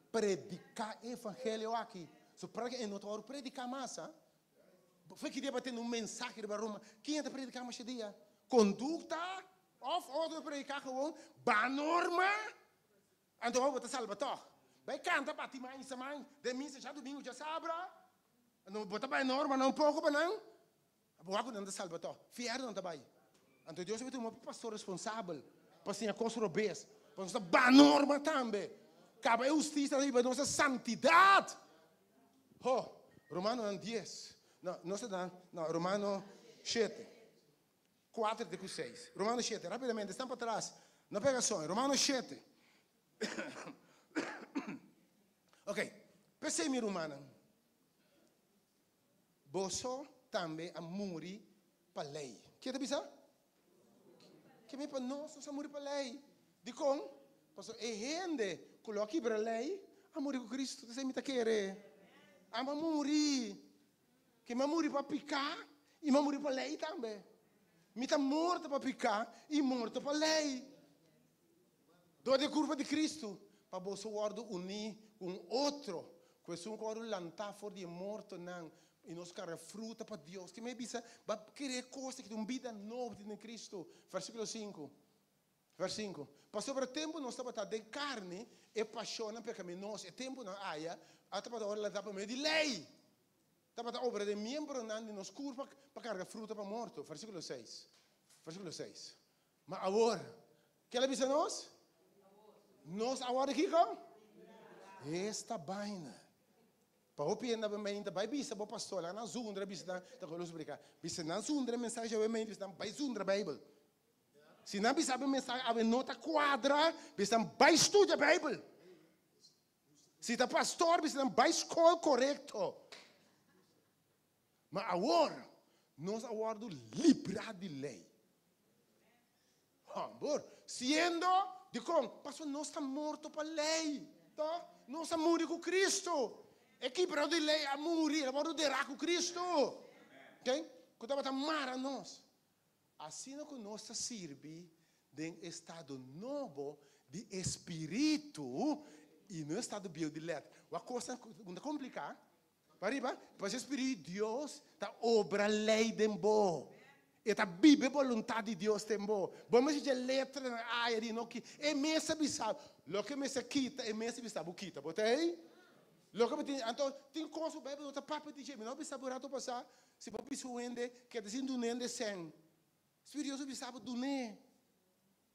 Prediká e evangelio aki. So pra ke e no ta wòrdu prediká mas, ha? Foi ki dia bo a tende un mensahe riba Roma? Ken ta prediká mas e dia? Kondukta? Òf otro ta prediká gewoon ba norma? Anto bo ta salba tòg. Bai kanta bati man i saman den misa djadumingu djasabra. Anto bo ta bai norma nan un poko pa nan. Bo wak ku nan ta salba tòg. Fièrnu nan ta bai. Anto Dios a tuma hopi pastor responsabel pa siña kos robes, pa nos ta ba norma tambe. Kaba e hustisia ta biba nos a santidat. Ho, Romanonan dies. No, nos ta na, no, Romano shete. Kuater te ku seis. Romano shete, rapidamente, esnan patras, no pega soño. Romano shete. Ok, p'esei mi rumannan. Boso tambe a muri pa lei. Ke ta bisa? Ke mi pa nos, nos a muri pa lei. Dikon? Pasobra e hende ku lo a kibra lei a muri ku Kristu. Esei mi ta kere. Amo a muri. Ke mi a muri pa piká i mi a muri pa lei tambe. Mi ta morto pa piká i morto pa lei. Dor di e kurpa di Kristu, pa boso wòrdu uní ku un otro, ku esun ku wòrdu lantá for di e mortonan, i nos karga fruta pa Dios. Ke mi bisa, Bo a kere e kos aki ta un bida nobo tin den Kristu. Versíkulo sinku, vers sinku, Pasobra tempu nos tabata den karni, e pashonnan pekaminoso, e tempunan aya, a tabata wòrdu lantá pa medio di lei, tabata obra den miembronan di nos kurpa pa karga fruta pa morto. Versíkulo seis, versíkulo seis. Ma awor, kel a bisa nos? Nos awor di kiko? Esta baina. Pa hopi hende awe mainta bai bisa bo pastor, laga nan zundra bisa nan, ta con luz predica. Bisa nan zundra e mensahe awe mainta, bisa nan bai zundra Bijbel. Si nan bisa awe mensahe awe no ta cuadra, bisa nan bai studia Bijbel. Si ta pastor, bisa nan bai school corecto. Ma awor nos a wòrdu librá di lei. Hòmber, siendo, dikon? Pasobra nos ta morto pa lei, tòg? Nos a muri ku Kristu. E kibrado di lei a muri, el a wòrdu derá ku Kristu, okay, ku tabata mara nos. Asina ku nos ta sirbi den e estado nobo di e spiritu i no e estado bieu di lèt. Wak kosnan ku ta kompliká. Pariba, pasobra e Spiritu di Dios ta obra lei den bo. E ta biba e boluntat di Dios den bo. Bo mester dje letranan aya di no ki. E mes a bisa bo. Loke mester kita, e mes a bisa bo kita. Bo ta ei? Loke bo tin, anto tin kos ku Beibel no ta papia di dje. Mi no a bisa bo rato pasá, si bo bisa un hende keda sin duna hende sèn, Spiritu di Dios a bisa bo dun'é.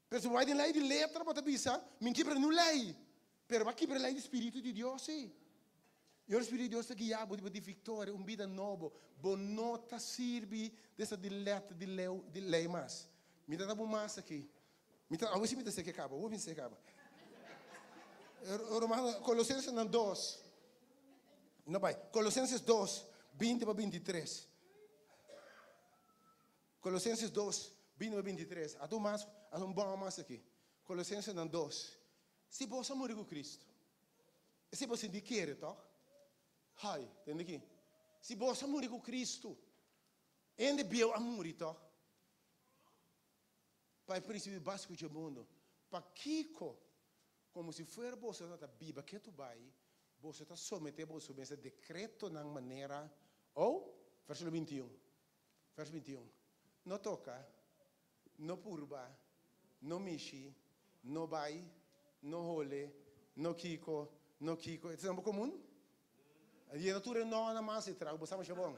Pero si bo bai den lei di letra bo ta bisa, Mi kibra niun lei. Pero bo a kibra lei di Spiritu di Dios si. I ora Spiritu di Dios ta guia bo, bo di viktoria, un bida nobo. Bo no ta sirbi desa di lèter di leu di lei mas. Mi ta da bo mas aki. Mi ta, awe si mi ta seke kaba, awe mi ta seke kaba. Romano, Kolosensenan dos, no bai, Kolosenses dos, binti pa bintitres. Kolosenses dos, binti pa bintitres. Ata un mas, ata un bon mas aki. Kolosensenan dos. Si bos a muri ku Kristu, esei bo sinti kere tòg? Hai, tende aki. Si bos a muri ku Kristu, hende bieu a muri tòg? Pa e prinsipio básiko dje mundu. Pakiko, komo si fuera boso tabata biba ketu bai, boso ta someté boso mes na dekretonan manera, oh, versíkulo bintiun, vèrs bintiun, No toka, no purba, no mishi, no bai, no hole, no kiko, no kiko. E ta samba komun? Yena tur e nònan mas e trago, bo sa masha bon.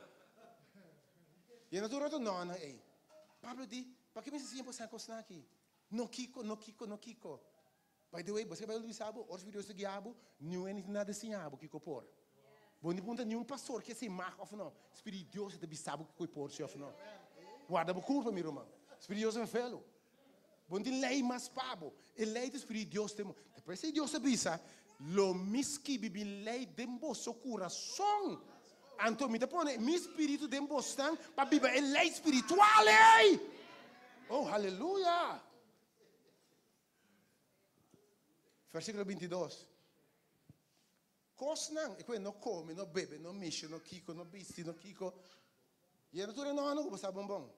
Yena tur otro nònan ei. Pablo di, Pake mi sa siña bo sa kosnan aki? No kiko, no kiko, no kiko. By the way, bo sa ke Bijbel ta bisa bo? Ora Spiritu Dios ta guia bo, niun hende tin nada di siña bo kiko por. Bo no puntra niun pastor ke esei mag òf no. Spiritu Dios ta bisa bo kiko e por si òf no. Warda bo kurpa, mi ruman. Spiritu Dios ta felo. Bo no tin lei mas pa bo. E lei di Spiritu Dios den bo. Ta p'esei Dios a bisa, Lo mi skibi mi lei den boso kurason. Anto mi ta pone mi spiritu den bosnan pa biba e lei spiritual ei. Oh, haleluya! Versíkulo bintidos. Kosnan, e ku e no kome, no bebe, no mishi, no kiko, no bisti, no kiko. Yena tur e nonan ku bo sa bon bon.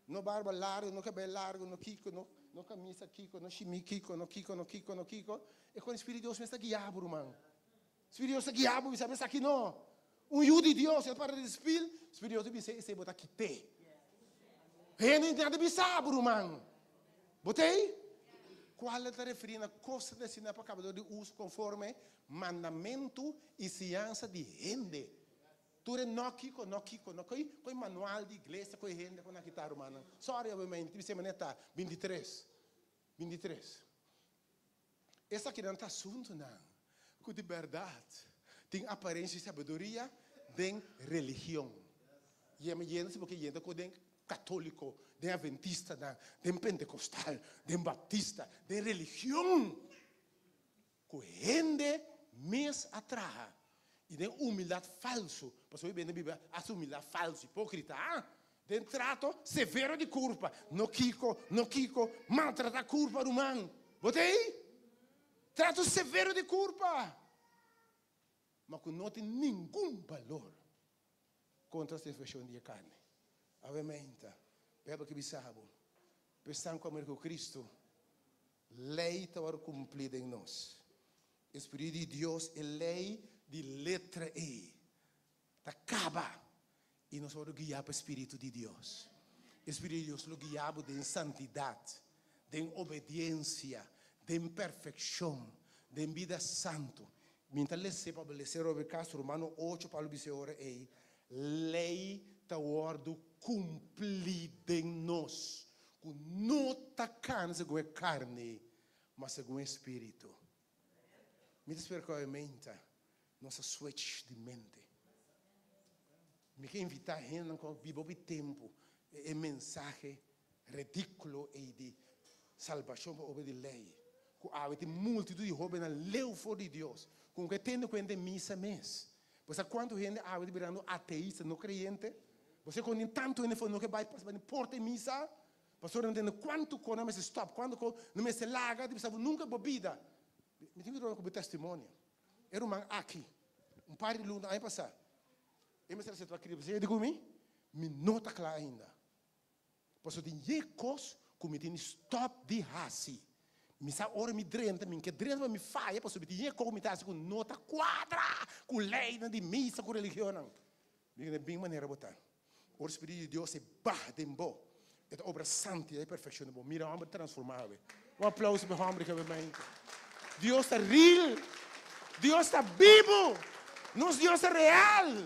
No barba largu, no kabel largu, no kiko, no no kamisa kiko, no shimi kiko, no kiko, no kiko, no kiko. E kon Spiritu di Dios mes ta guia bo, ruman. Spiritu di Dios ta guia bo, bisa esaki no. Un yu di Dios, e para di spil, Spiritu di Dios ta bisa esei bo ta kit'é. Hende no tin nada bisa bo, ruman. Bo ta ei? Kual ta referí na kosnan destiná pa kaba dor di uso konforme mandamentu i siñansa di hende. Tur e no kiko, no kiko, no koi, koi manual di iglesia, koi hende ku nan kita, rumannan. Sorry, obviamente, mi bisa manera ta bintitres, bintitres. Esakinan ta asuntunan ku di bèrdat tin aparensia di sabiduria den religion. Yema yenda si bo ke yenda ku den katóliko, den adventistanan, den pentekostal, den baptista, den religion ku hende mes a traha i den humildat falsu, pasobra hopi bende biba hasi humildat falsu, hipókrita, den trato severo di kurpa, no kiko, no kiko, maltratá kurpa ruman, bo ta ei? Trato severo di kurpa, ma ku no tin ningun balor kontra satisfakshon di e karni. Awe meinta, Bijbel ke bisa bo, P'esnan ku a muri ku Kristu, lei ta wòrdu kumplí den nos. E Spiritu di Dios, e lei di letra ei, ta kaba i nos wòrdu guiá pa e Spiritu di Dios. E Spiritu di Dios lo guiá bo den santidat, den obediensia, den perfekshon, den bida santu. Mi ta les'é pa bo les'é Robert Castro, Romano ocho, Pablo bis'é ora ei, Lei ta wòrdu kumplí den nos, ku no ta kana segun e karni, ma segun e Spiritu. Mi ta spera ku awe meinta nos a switch di mente. Mi ke invitá hendenan ku a biba hopi tempu e mensahe redíkulo ei di salbashon pa obra di lei, ku awe tin multitut di hóbennan leu for di Dios, ku no ke tende kuenta e misa mes. Bo sa kuantu hende awe ta birando ateista, no kreyente? Bo sa kon tin tantu hende for no ke bai pas bai porta e misa? Pastor no tende kuantu ko nan mester stop, kuantu ko nan mester laga, di bisa bo nunka bo bida. Mi tin ku bo testimonio. E ruman aki, un par di luna aña pasá, e mester a seta pa Cristo. Bo sa di ku mi? Mi no ta kla ainda. Pasobra tin ye kos ku mi tin di stòp di hasi. Mi sa ora mi drenta, mi ke drenta pa mi faya pasobra mi tin ye kos ku mi ta hasi ku no ta kuadra ku leinan di misa, ku religionnan. Mi kende bin manera bo ta. Ora Spiritu di Dios e baha den bo, e ta obra santidat i perfekshon den bo. Mira hòmber transformá awe. Un aplauso pa e hòmber ki awe mainta. Dios ta real. Dios ta bibu. Nos Dios ta real.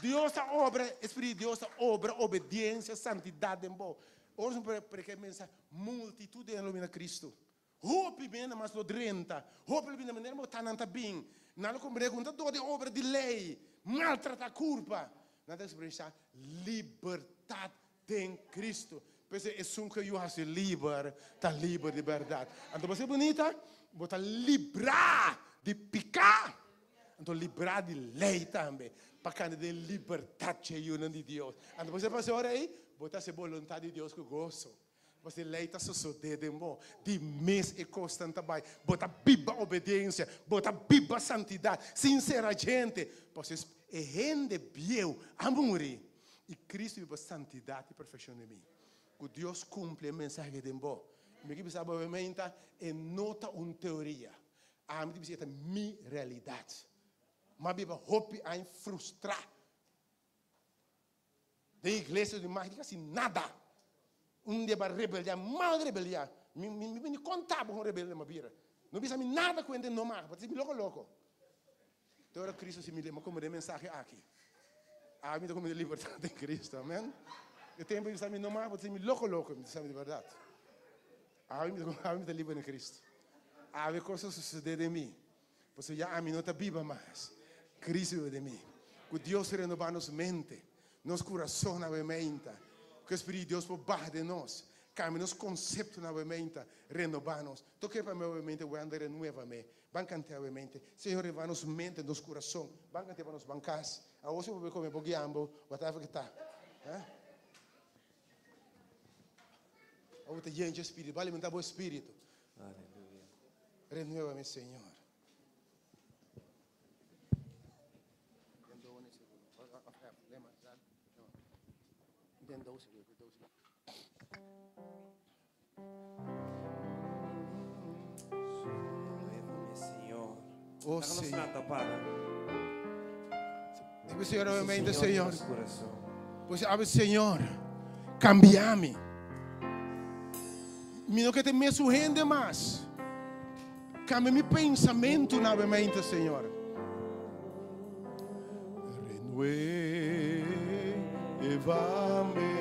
Dios ta obra, e Spiritu di Dios ta obra obediencia, santidad den bo. Ora nos predica e mensahe, multitud den lo bini na Cristo. Hopi bende mas lo drenta. Hopi lo bini manera bo ta nan ta bin. Nan lo komprendé ku no ta dor di obra di lei maltratá kurpa. Nan ta eksperenshá libertat den Kristu. P'esei esun ku yu hasi liber ta liber di bèrdat. Anto bo ser bunita, bo ta librá di piká. Anto librá di lei tambe, pa kanda den libertat dje yunan di Dios. Anto bo ser pasó ora ei, bo ta hasi boluntat di Dios ku goso. Pasobra e lei ta sosodé den bo. Di mes e kosnan ta bai. Bo ta biba obediensia, bo ta biba santidat, sin sera djente. Pasobra e hende bieu a muri, i Cristo biba santidat i perfekshon den mi. Ku Dios kumpli e mensahe den bo. Mi ke bisa bo menta, e no ta un teoria. Ami ta bisa e ta mi realidat. Mi a biba hopi aña frustrá. Den iglesia di magia casi nada. Un dia ba rebeldia, mal rebeldia. Mi mi mi ni conta bo con rebelde ma bira. No bisa mi nada cu hende no mag, pa mi loco loco. Te ora Cristo si mi lema como den mensahe aki. A mi ta come libertad den Cristo, amen. E tempo mi bisa mi no mag, pa mi loco loco, mi ta di berdad. Awe mi ta awe mi ta liber den Cristo. Awe cos a sucede den mi. Pasobra ya ami no ta biba mas, Cristo biba den mi. Cu Dios renoba nos mente, nos curason awe meinta. Cu e Spiritu di Dios por baha den nos, cambia nos conceptonan awe meinta, renoba nos. Toke pa mi awe mente, Wender, renuevame. Ban cante awe mente. Señor, renova nos mente, nos curason. Ban cante pa nos ban cas. Awor si bo por come bo guiambo, whatever que ta. Eh? Awor ta yen dje Spiritu. Bo alimenta bo espiritu. Aleluya. Renuévame, Señor. Renuévame, Señor. Oh, Laga nos Señor. lanta para. Digo, Señor, nuevamente, Señor, Señor. nos corazón. Pues abre, Señor, cambiame. Mi no ke te mesun hende mas. Cambia mi pensamento nuevamente, Señor. Renuévame.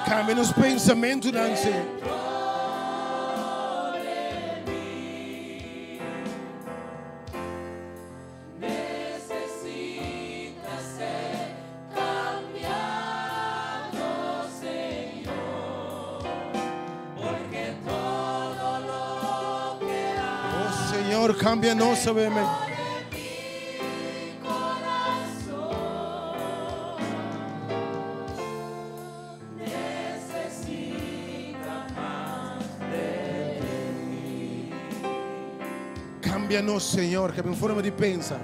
Cambia nos pensamentonan, Señor. Oh Señor, cámbianos, sabeme. Cámbianos, Señor, cambia mi forma di pensa.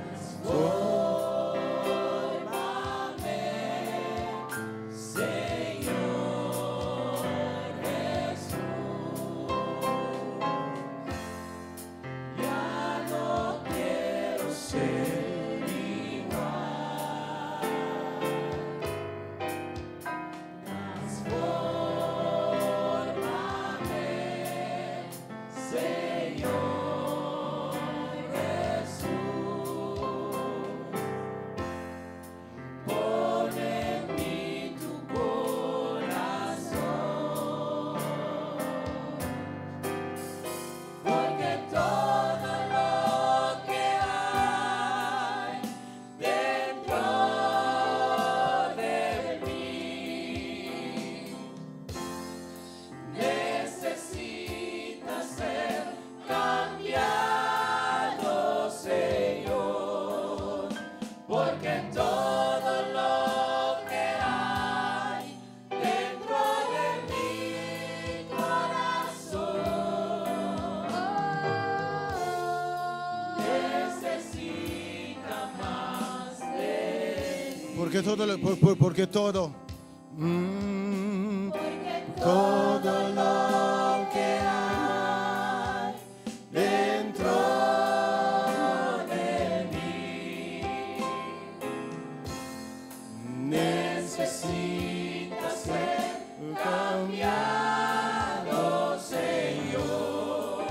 Porque todo, lo, por, por, porque todo, mm, todo lo que hay dentro de mí necesita ser cambiado, Señor.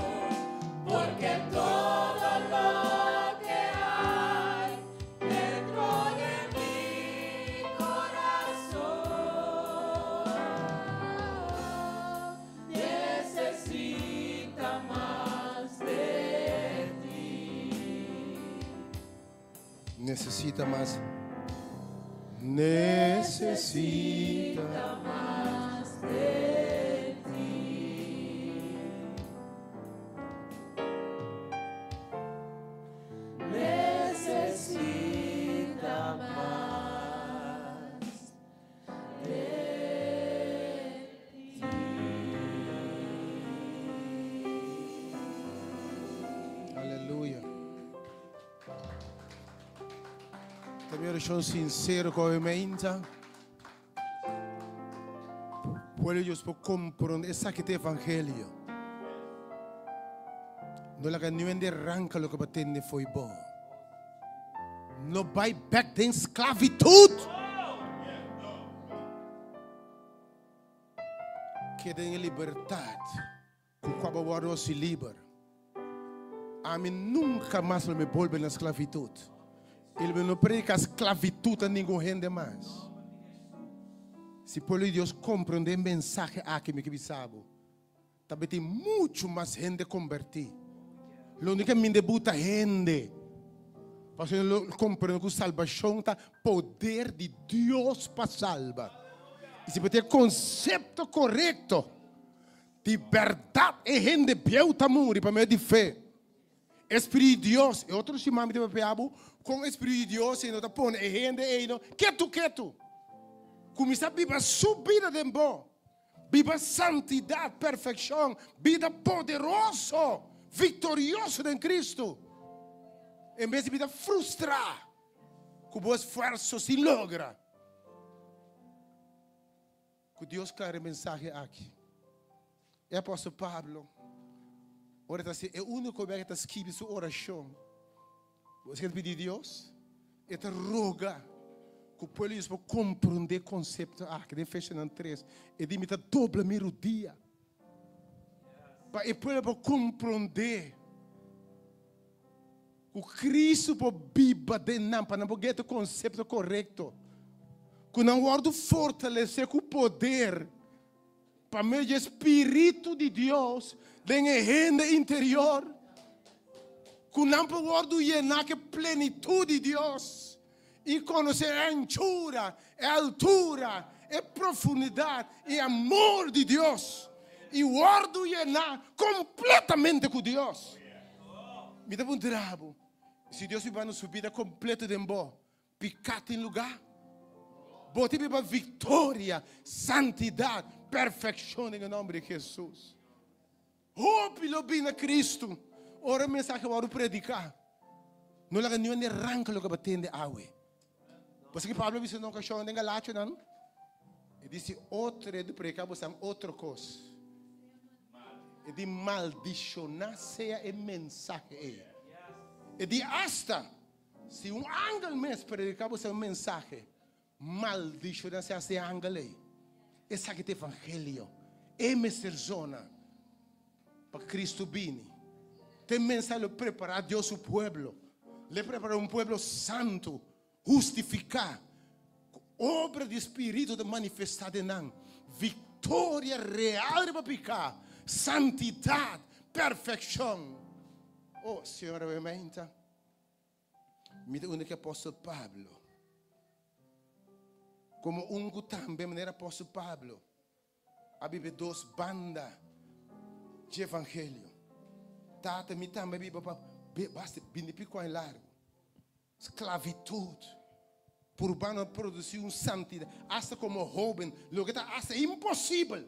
Porque todo lo que hay dentro de mi corazón necesita más de ti. Necesita más. Necesita más de ti. Necesita más de ti. Aleluya. Ta mi orashon sinsero ku mente. Pueblo Dios por komprondé esaki ta evangelio. No laga niun hende ranka loke bo a tende fo'i bo. No bai bèk den sklabitut. Keda den e libertat ku kua bo wòrdu hasi liber. Ami nunka mas lo mi bolbe na sklabitut. I lo mi no predika sklabitut a ningun hende mas. Si pueblo di Dios komprondé e mensahe aki mi ke bisa bo, ta tin muchu mas hende kombertí. Lo no ke minde buta hende. Pasobra lo komprondé ku salbashon ta poder di Dios pa salba. I si bo tin e konsepto korekto di bèrdat e hende bieu ta muri pa medio di fe. E Spiritu di Dios, e otro siman mi ta papia bo kon e Spiritu di Dios ei no ta pone e hende ei no ketu ketu. Kuminsá biba su bida den bo. Biba santidat, perfekshon, bida poderoso, viktorioso den Kristu. En bes di bida frustrá ku bo esfuerso sin logra. Ku Dios klara e mensahe aki. E apòstel Pablo, ora e ta hasi e úniko bes ku e ta skibi su orashon, bo sa ke ta pidi Dios? E ta roga ku pueblo di Dios por komprondé e konsepto aki. Den Efesionan tres, e di, Mi ta dobla mi rudia pa e pueblo por komprondé Ku Cristo por biba den nan, pa nan por geta e konsepto korekto. Ku nan wòrdu fortalesé ku poder pa medio di e Spiritu di Dios den e hende interior. Ku nan por wòrdu yená ku e plenitut di Dios i konosé e anchura, e altura, e profundidat i amor di Dios i wòrdu yená kompletamente ku Dios. Mi ta puntra bo, si Dios biba na su bida kompleto den bo, piká tin lugá? Bo ta biba viktoria, santidat, perfekshon den e nòmber di Hesus. Hopi lo bini na Kristu ora e mensahe wòrdu prediká. No laga niun hende ranka loke bo tende awe. Pasobra ki Pablo a bisa na un okashon den Galationan, e di si otro hende prediká bosan otro kos, e di maldishoná sea e mensahe ei. E di asta si un angel mes prediká bosan un mensahe, Maldishoná sea e angel ei. Esaki ta evangelio. E mester zona pa Cristo bini. Te mensahe lo prepara Dios su pueblo. Le prepara un pueblo santo, hustifica, cu obra di Spirito ta manifesta den nan. Victoria real riba pica, santidad, perfeccion. Oh, Señor, awe meinta. Mi ta unda ku apòstel Pablo. Komo un ku tambe manera apòstel Pablo a biba e dos banda dje evangelio. Tata, mi tambe a biba pa basta bini piku aña largu. Sklavitut. Purba no produsí un santidat asta komo hóben, loke ta asta imposibel.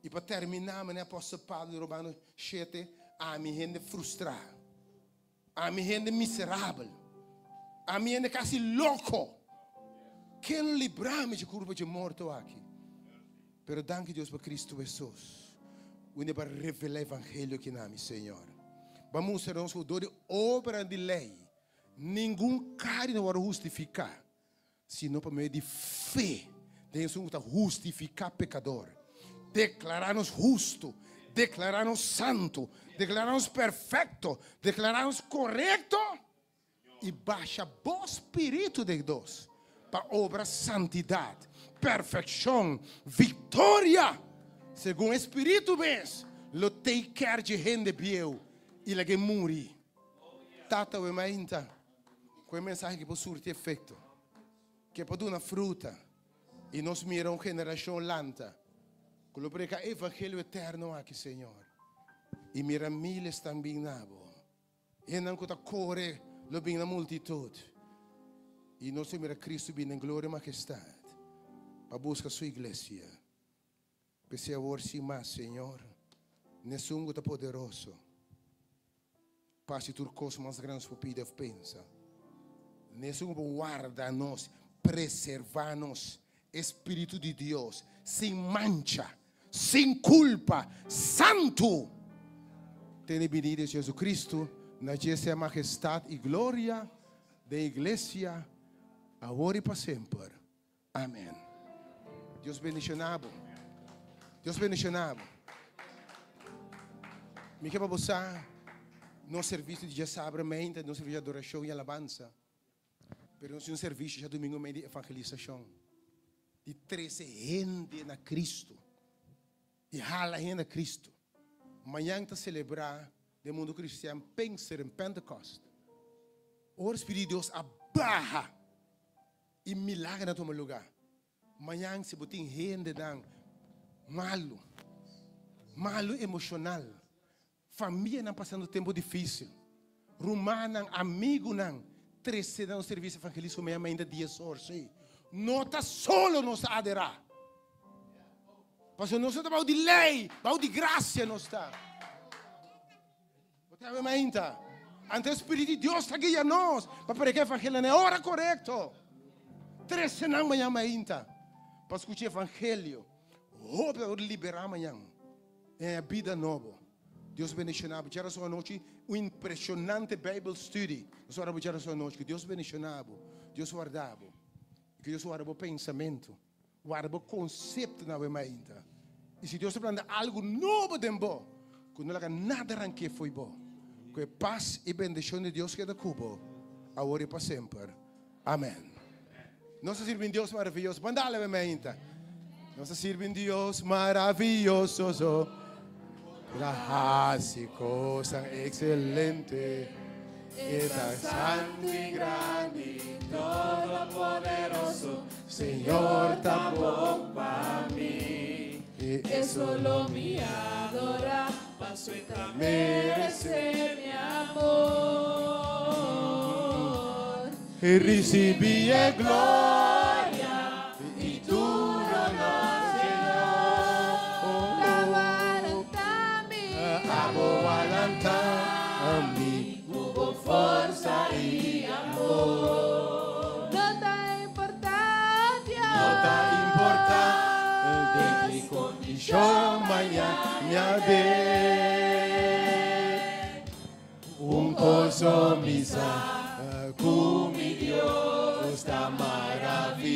I pa terminá, manera apòstel Pablo di Romano shete, ami hende frustrá. Ami hende miserabel. Ami hende kasi loko. Ken libra mi di kurpa di morto aki? Pero danki Dios pa Kristu Hesus, unda pa revelá evangelio aki na mi, Señor. Bo a mustra nos ku dor di obranan di lei, ningun karni no wòrdu hustifiká, sino pa medio di fe den esun ku ta hustifiká pekador, deklará nos hustu, deklará nos santu, deklará nos perfekto, deklará nos korekto. I basha bo spiritu den nos pa obra santidat, perfekshon, viktoria, segun e spiritu mes lo tei kèr dje hende bieu i lag'é muri. Tata we mainta ku e mensahe ki por surti efekto, ke por duna fruta i nos mira un generashon lanta ku lo preka e evangelio eterno aki, Señor, i mira miles tan bin na bo. Hendenan ku ta kore lo bin na multitut, i nos lo mira Kristu bini den gloria i mahestat pa buska Su iglesia. P'esei awor sin mas, Señor, n'Esun ku ta poderoso pa hasi tur kos mas grandi nos por pidi òf pensa, n'Esun ku por warda nos, preservá nos, e Spiritu di Dios, sin mancha, sin kulpa, santu, tene binida di Jesucristo, na dje sea mahestat i gloria den iglesia, awor i pa semper. Amen. Dios bendiciona bo. Dios bendiciona bo. Mi ke pa bo sa, nos servicio di djasabra meinta, nos servicio di adoracion i alabansa. Pero nos tin un servicio djadumingo mei di evangelisacion, di trece hende na Cristo, di hala hende na Cristo. Mañan ta celebra den mundo cristian Pinksteren, Pentecost. Ora Spiritu di Dios a baha y milagernan a tuma lugar. Mañan si bo tin hendenan malo, malo emocional, Famianan pasando tempu difísil. Rumannan, amigunan trese na nos servisio evangelismo mea mainta dies or. Sí. No ta solo nos ta aderá. Pasobra nos no ta bou di lei, bou di grasia nos ta. Bo ta habi mainta. Anto e Spiritu di Dios ta guia nos pa prediká evangelio na e ora korekto. Trese nan mañan mainta pa skucha evangelio. Hopi ta wòrdu liberá mañan. E bida nobo. Dios bendiciona bo. Djarason anochi un impresionante Bijbel study. Nos ora bo djarason anochi. Cu Dios bendiciona bo. Dios warda bo. Y cu Dios warda bo pensamento. Warda bo concepto na awe mainta. Y si Dios ta planta algo nobo den bo, cu no laga nada ranke fo'i bo. Cu e paz y bendicion di Dios keda cu bo, awor y pa semper. Amen. Nos ta sirbi un Dios maraviyoso. Ban dale awe mainta. Nos ta sirbi un Dios maraviyoso. So. La hasi cosnan excelente. E ta santo y grandi, todopoderoso. Señor ta bon pa mi. E solo mi adora, paso e ta merece mi amor. E ricibi e gloria y tur honor, Señor. Abo a lanta mi. Abo a lanta mi. Cu bo forsa y amor. No ta importa, Dios. No ta importa den ki condicion maña mi a be. Un koso mi sa ku mi Dios ta maravioso.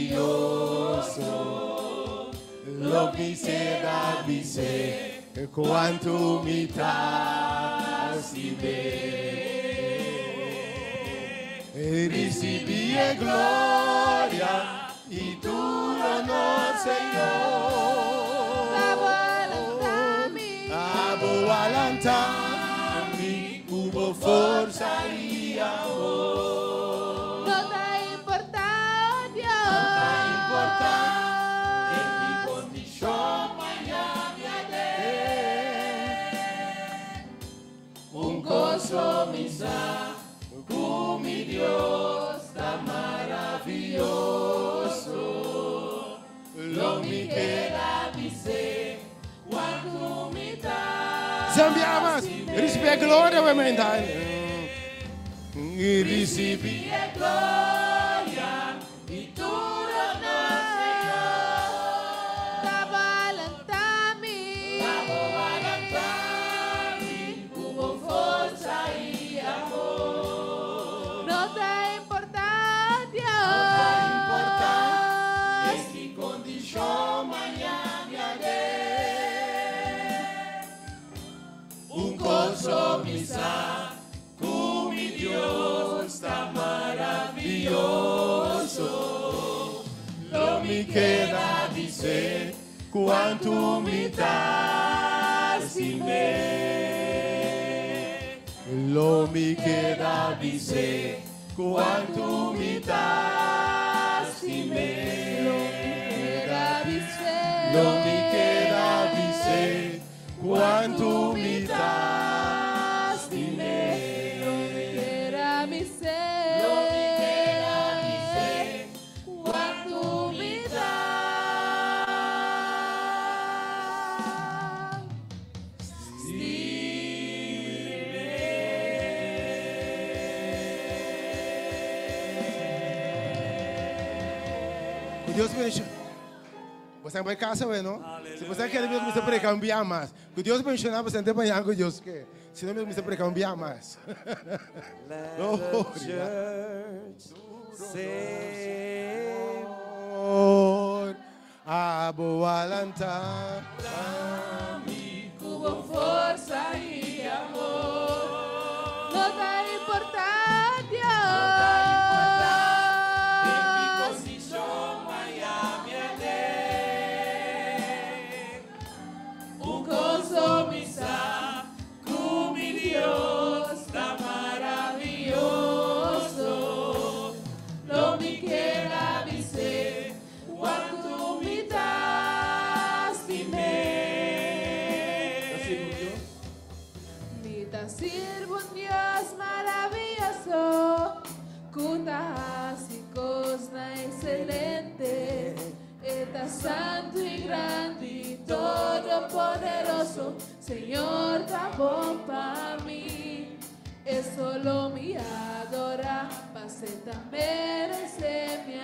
Lo mi ser a bis'é kuantu mi ta stim'é. Risibí e gloria i tur honor, Señor. Abo a lanta mi ku bo forsa i amor. No ta importa, oh Dios. No ta importa den ki kondishon maña mi a den. Un kos lo mi sa, ku mi Dios ta maravioso. Lo mi keda bis'é cuantu mi ta Zambia mas, ricibi e gloria we men da. Ricibi e gloria y tur honor. bisa ku mi Dios ta maravioso. Lo mi keda bis'é kuantu mi ta stim'é. Lo mi keda bis'é kuantu mi ta stim'é. Lo mi keda bis'é. Lo mi keda bis'é kuantu mi ta stim'é. Lo mi keda bis'é. Lo mi keda bis'é Kuantu mi ta. Ku Dios bendishoná. Bo bai kas, bueno. Si bo ke mi kuminsá prediká un biaha mas. Ku Dios bendishoná bo te mañan ku Dios ke. Si no mi kuminsá prediká un biaha mas. Let Gloria. the church say, Señor, abo a lanta. Ku bo forsa i amor. No ta importá, Den mi Dios. posishon Miami aden. Un kos mi sa ku mi Dios ta maravioso. Lo mi keda bis'é kuantu mi ta stim'é. Mi ta sirbi un Dios maravioso, ku ta hasi kosnan ekselente. E ta santu i grandi, todopoderoso. Señor, ta bon pa mi. E solo mi adorá, pas'e ta meresé mi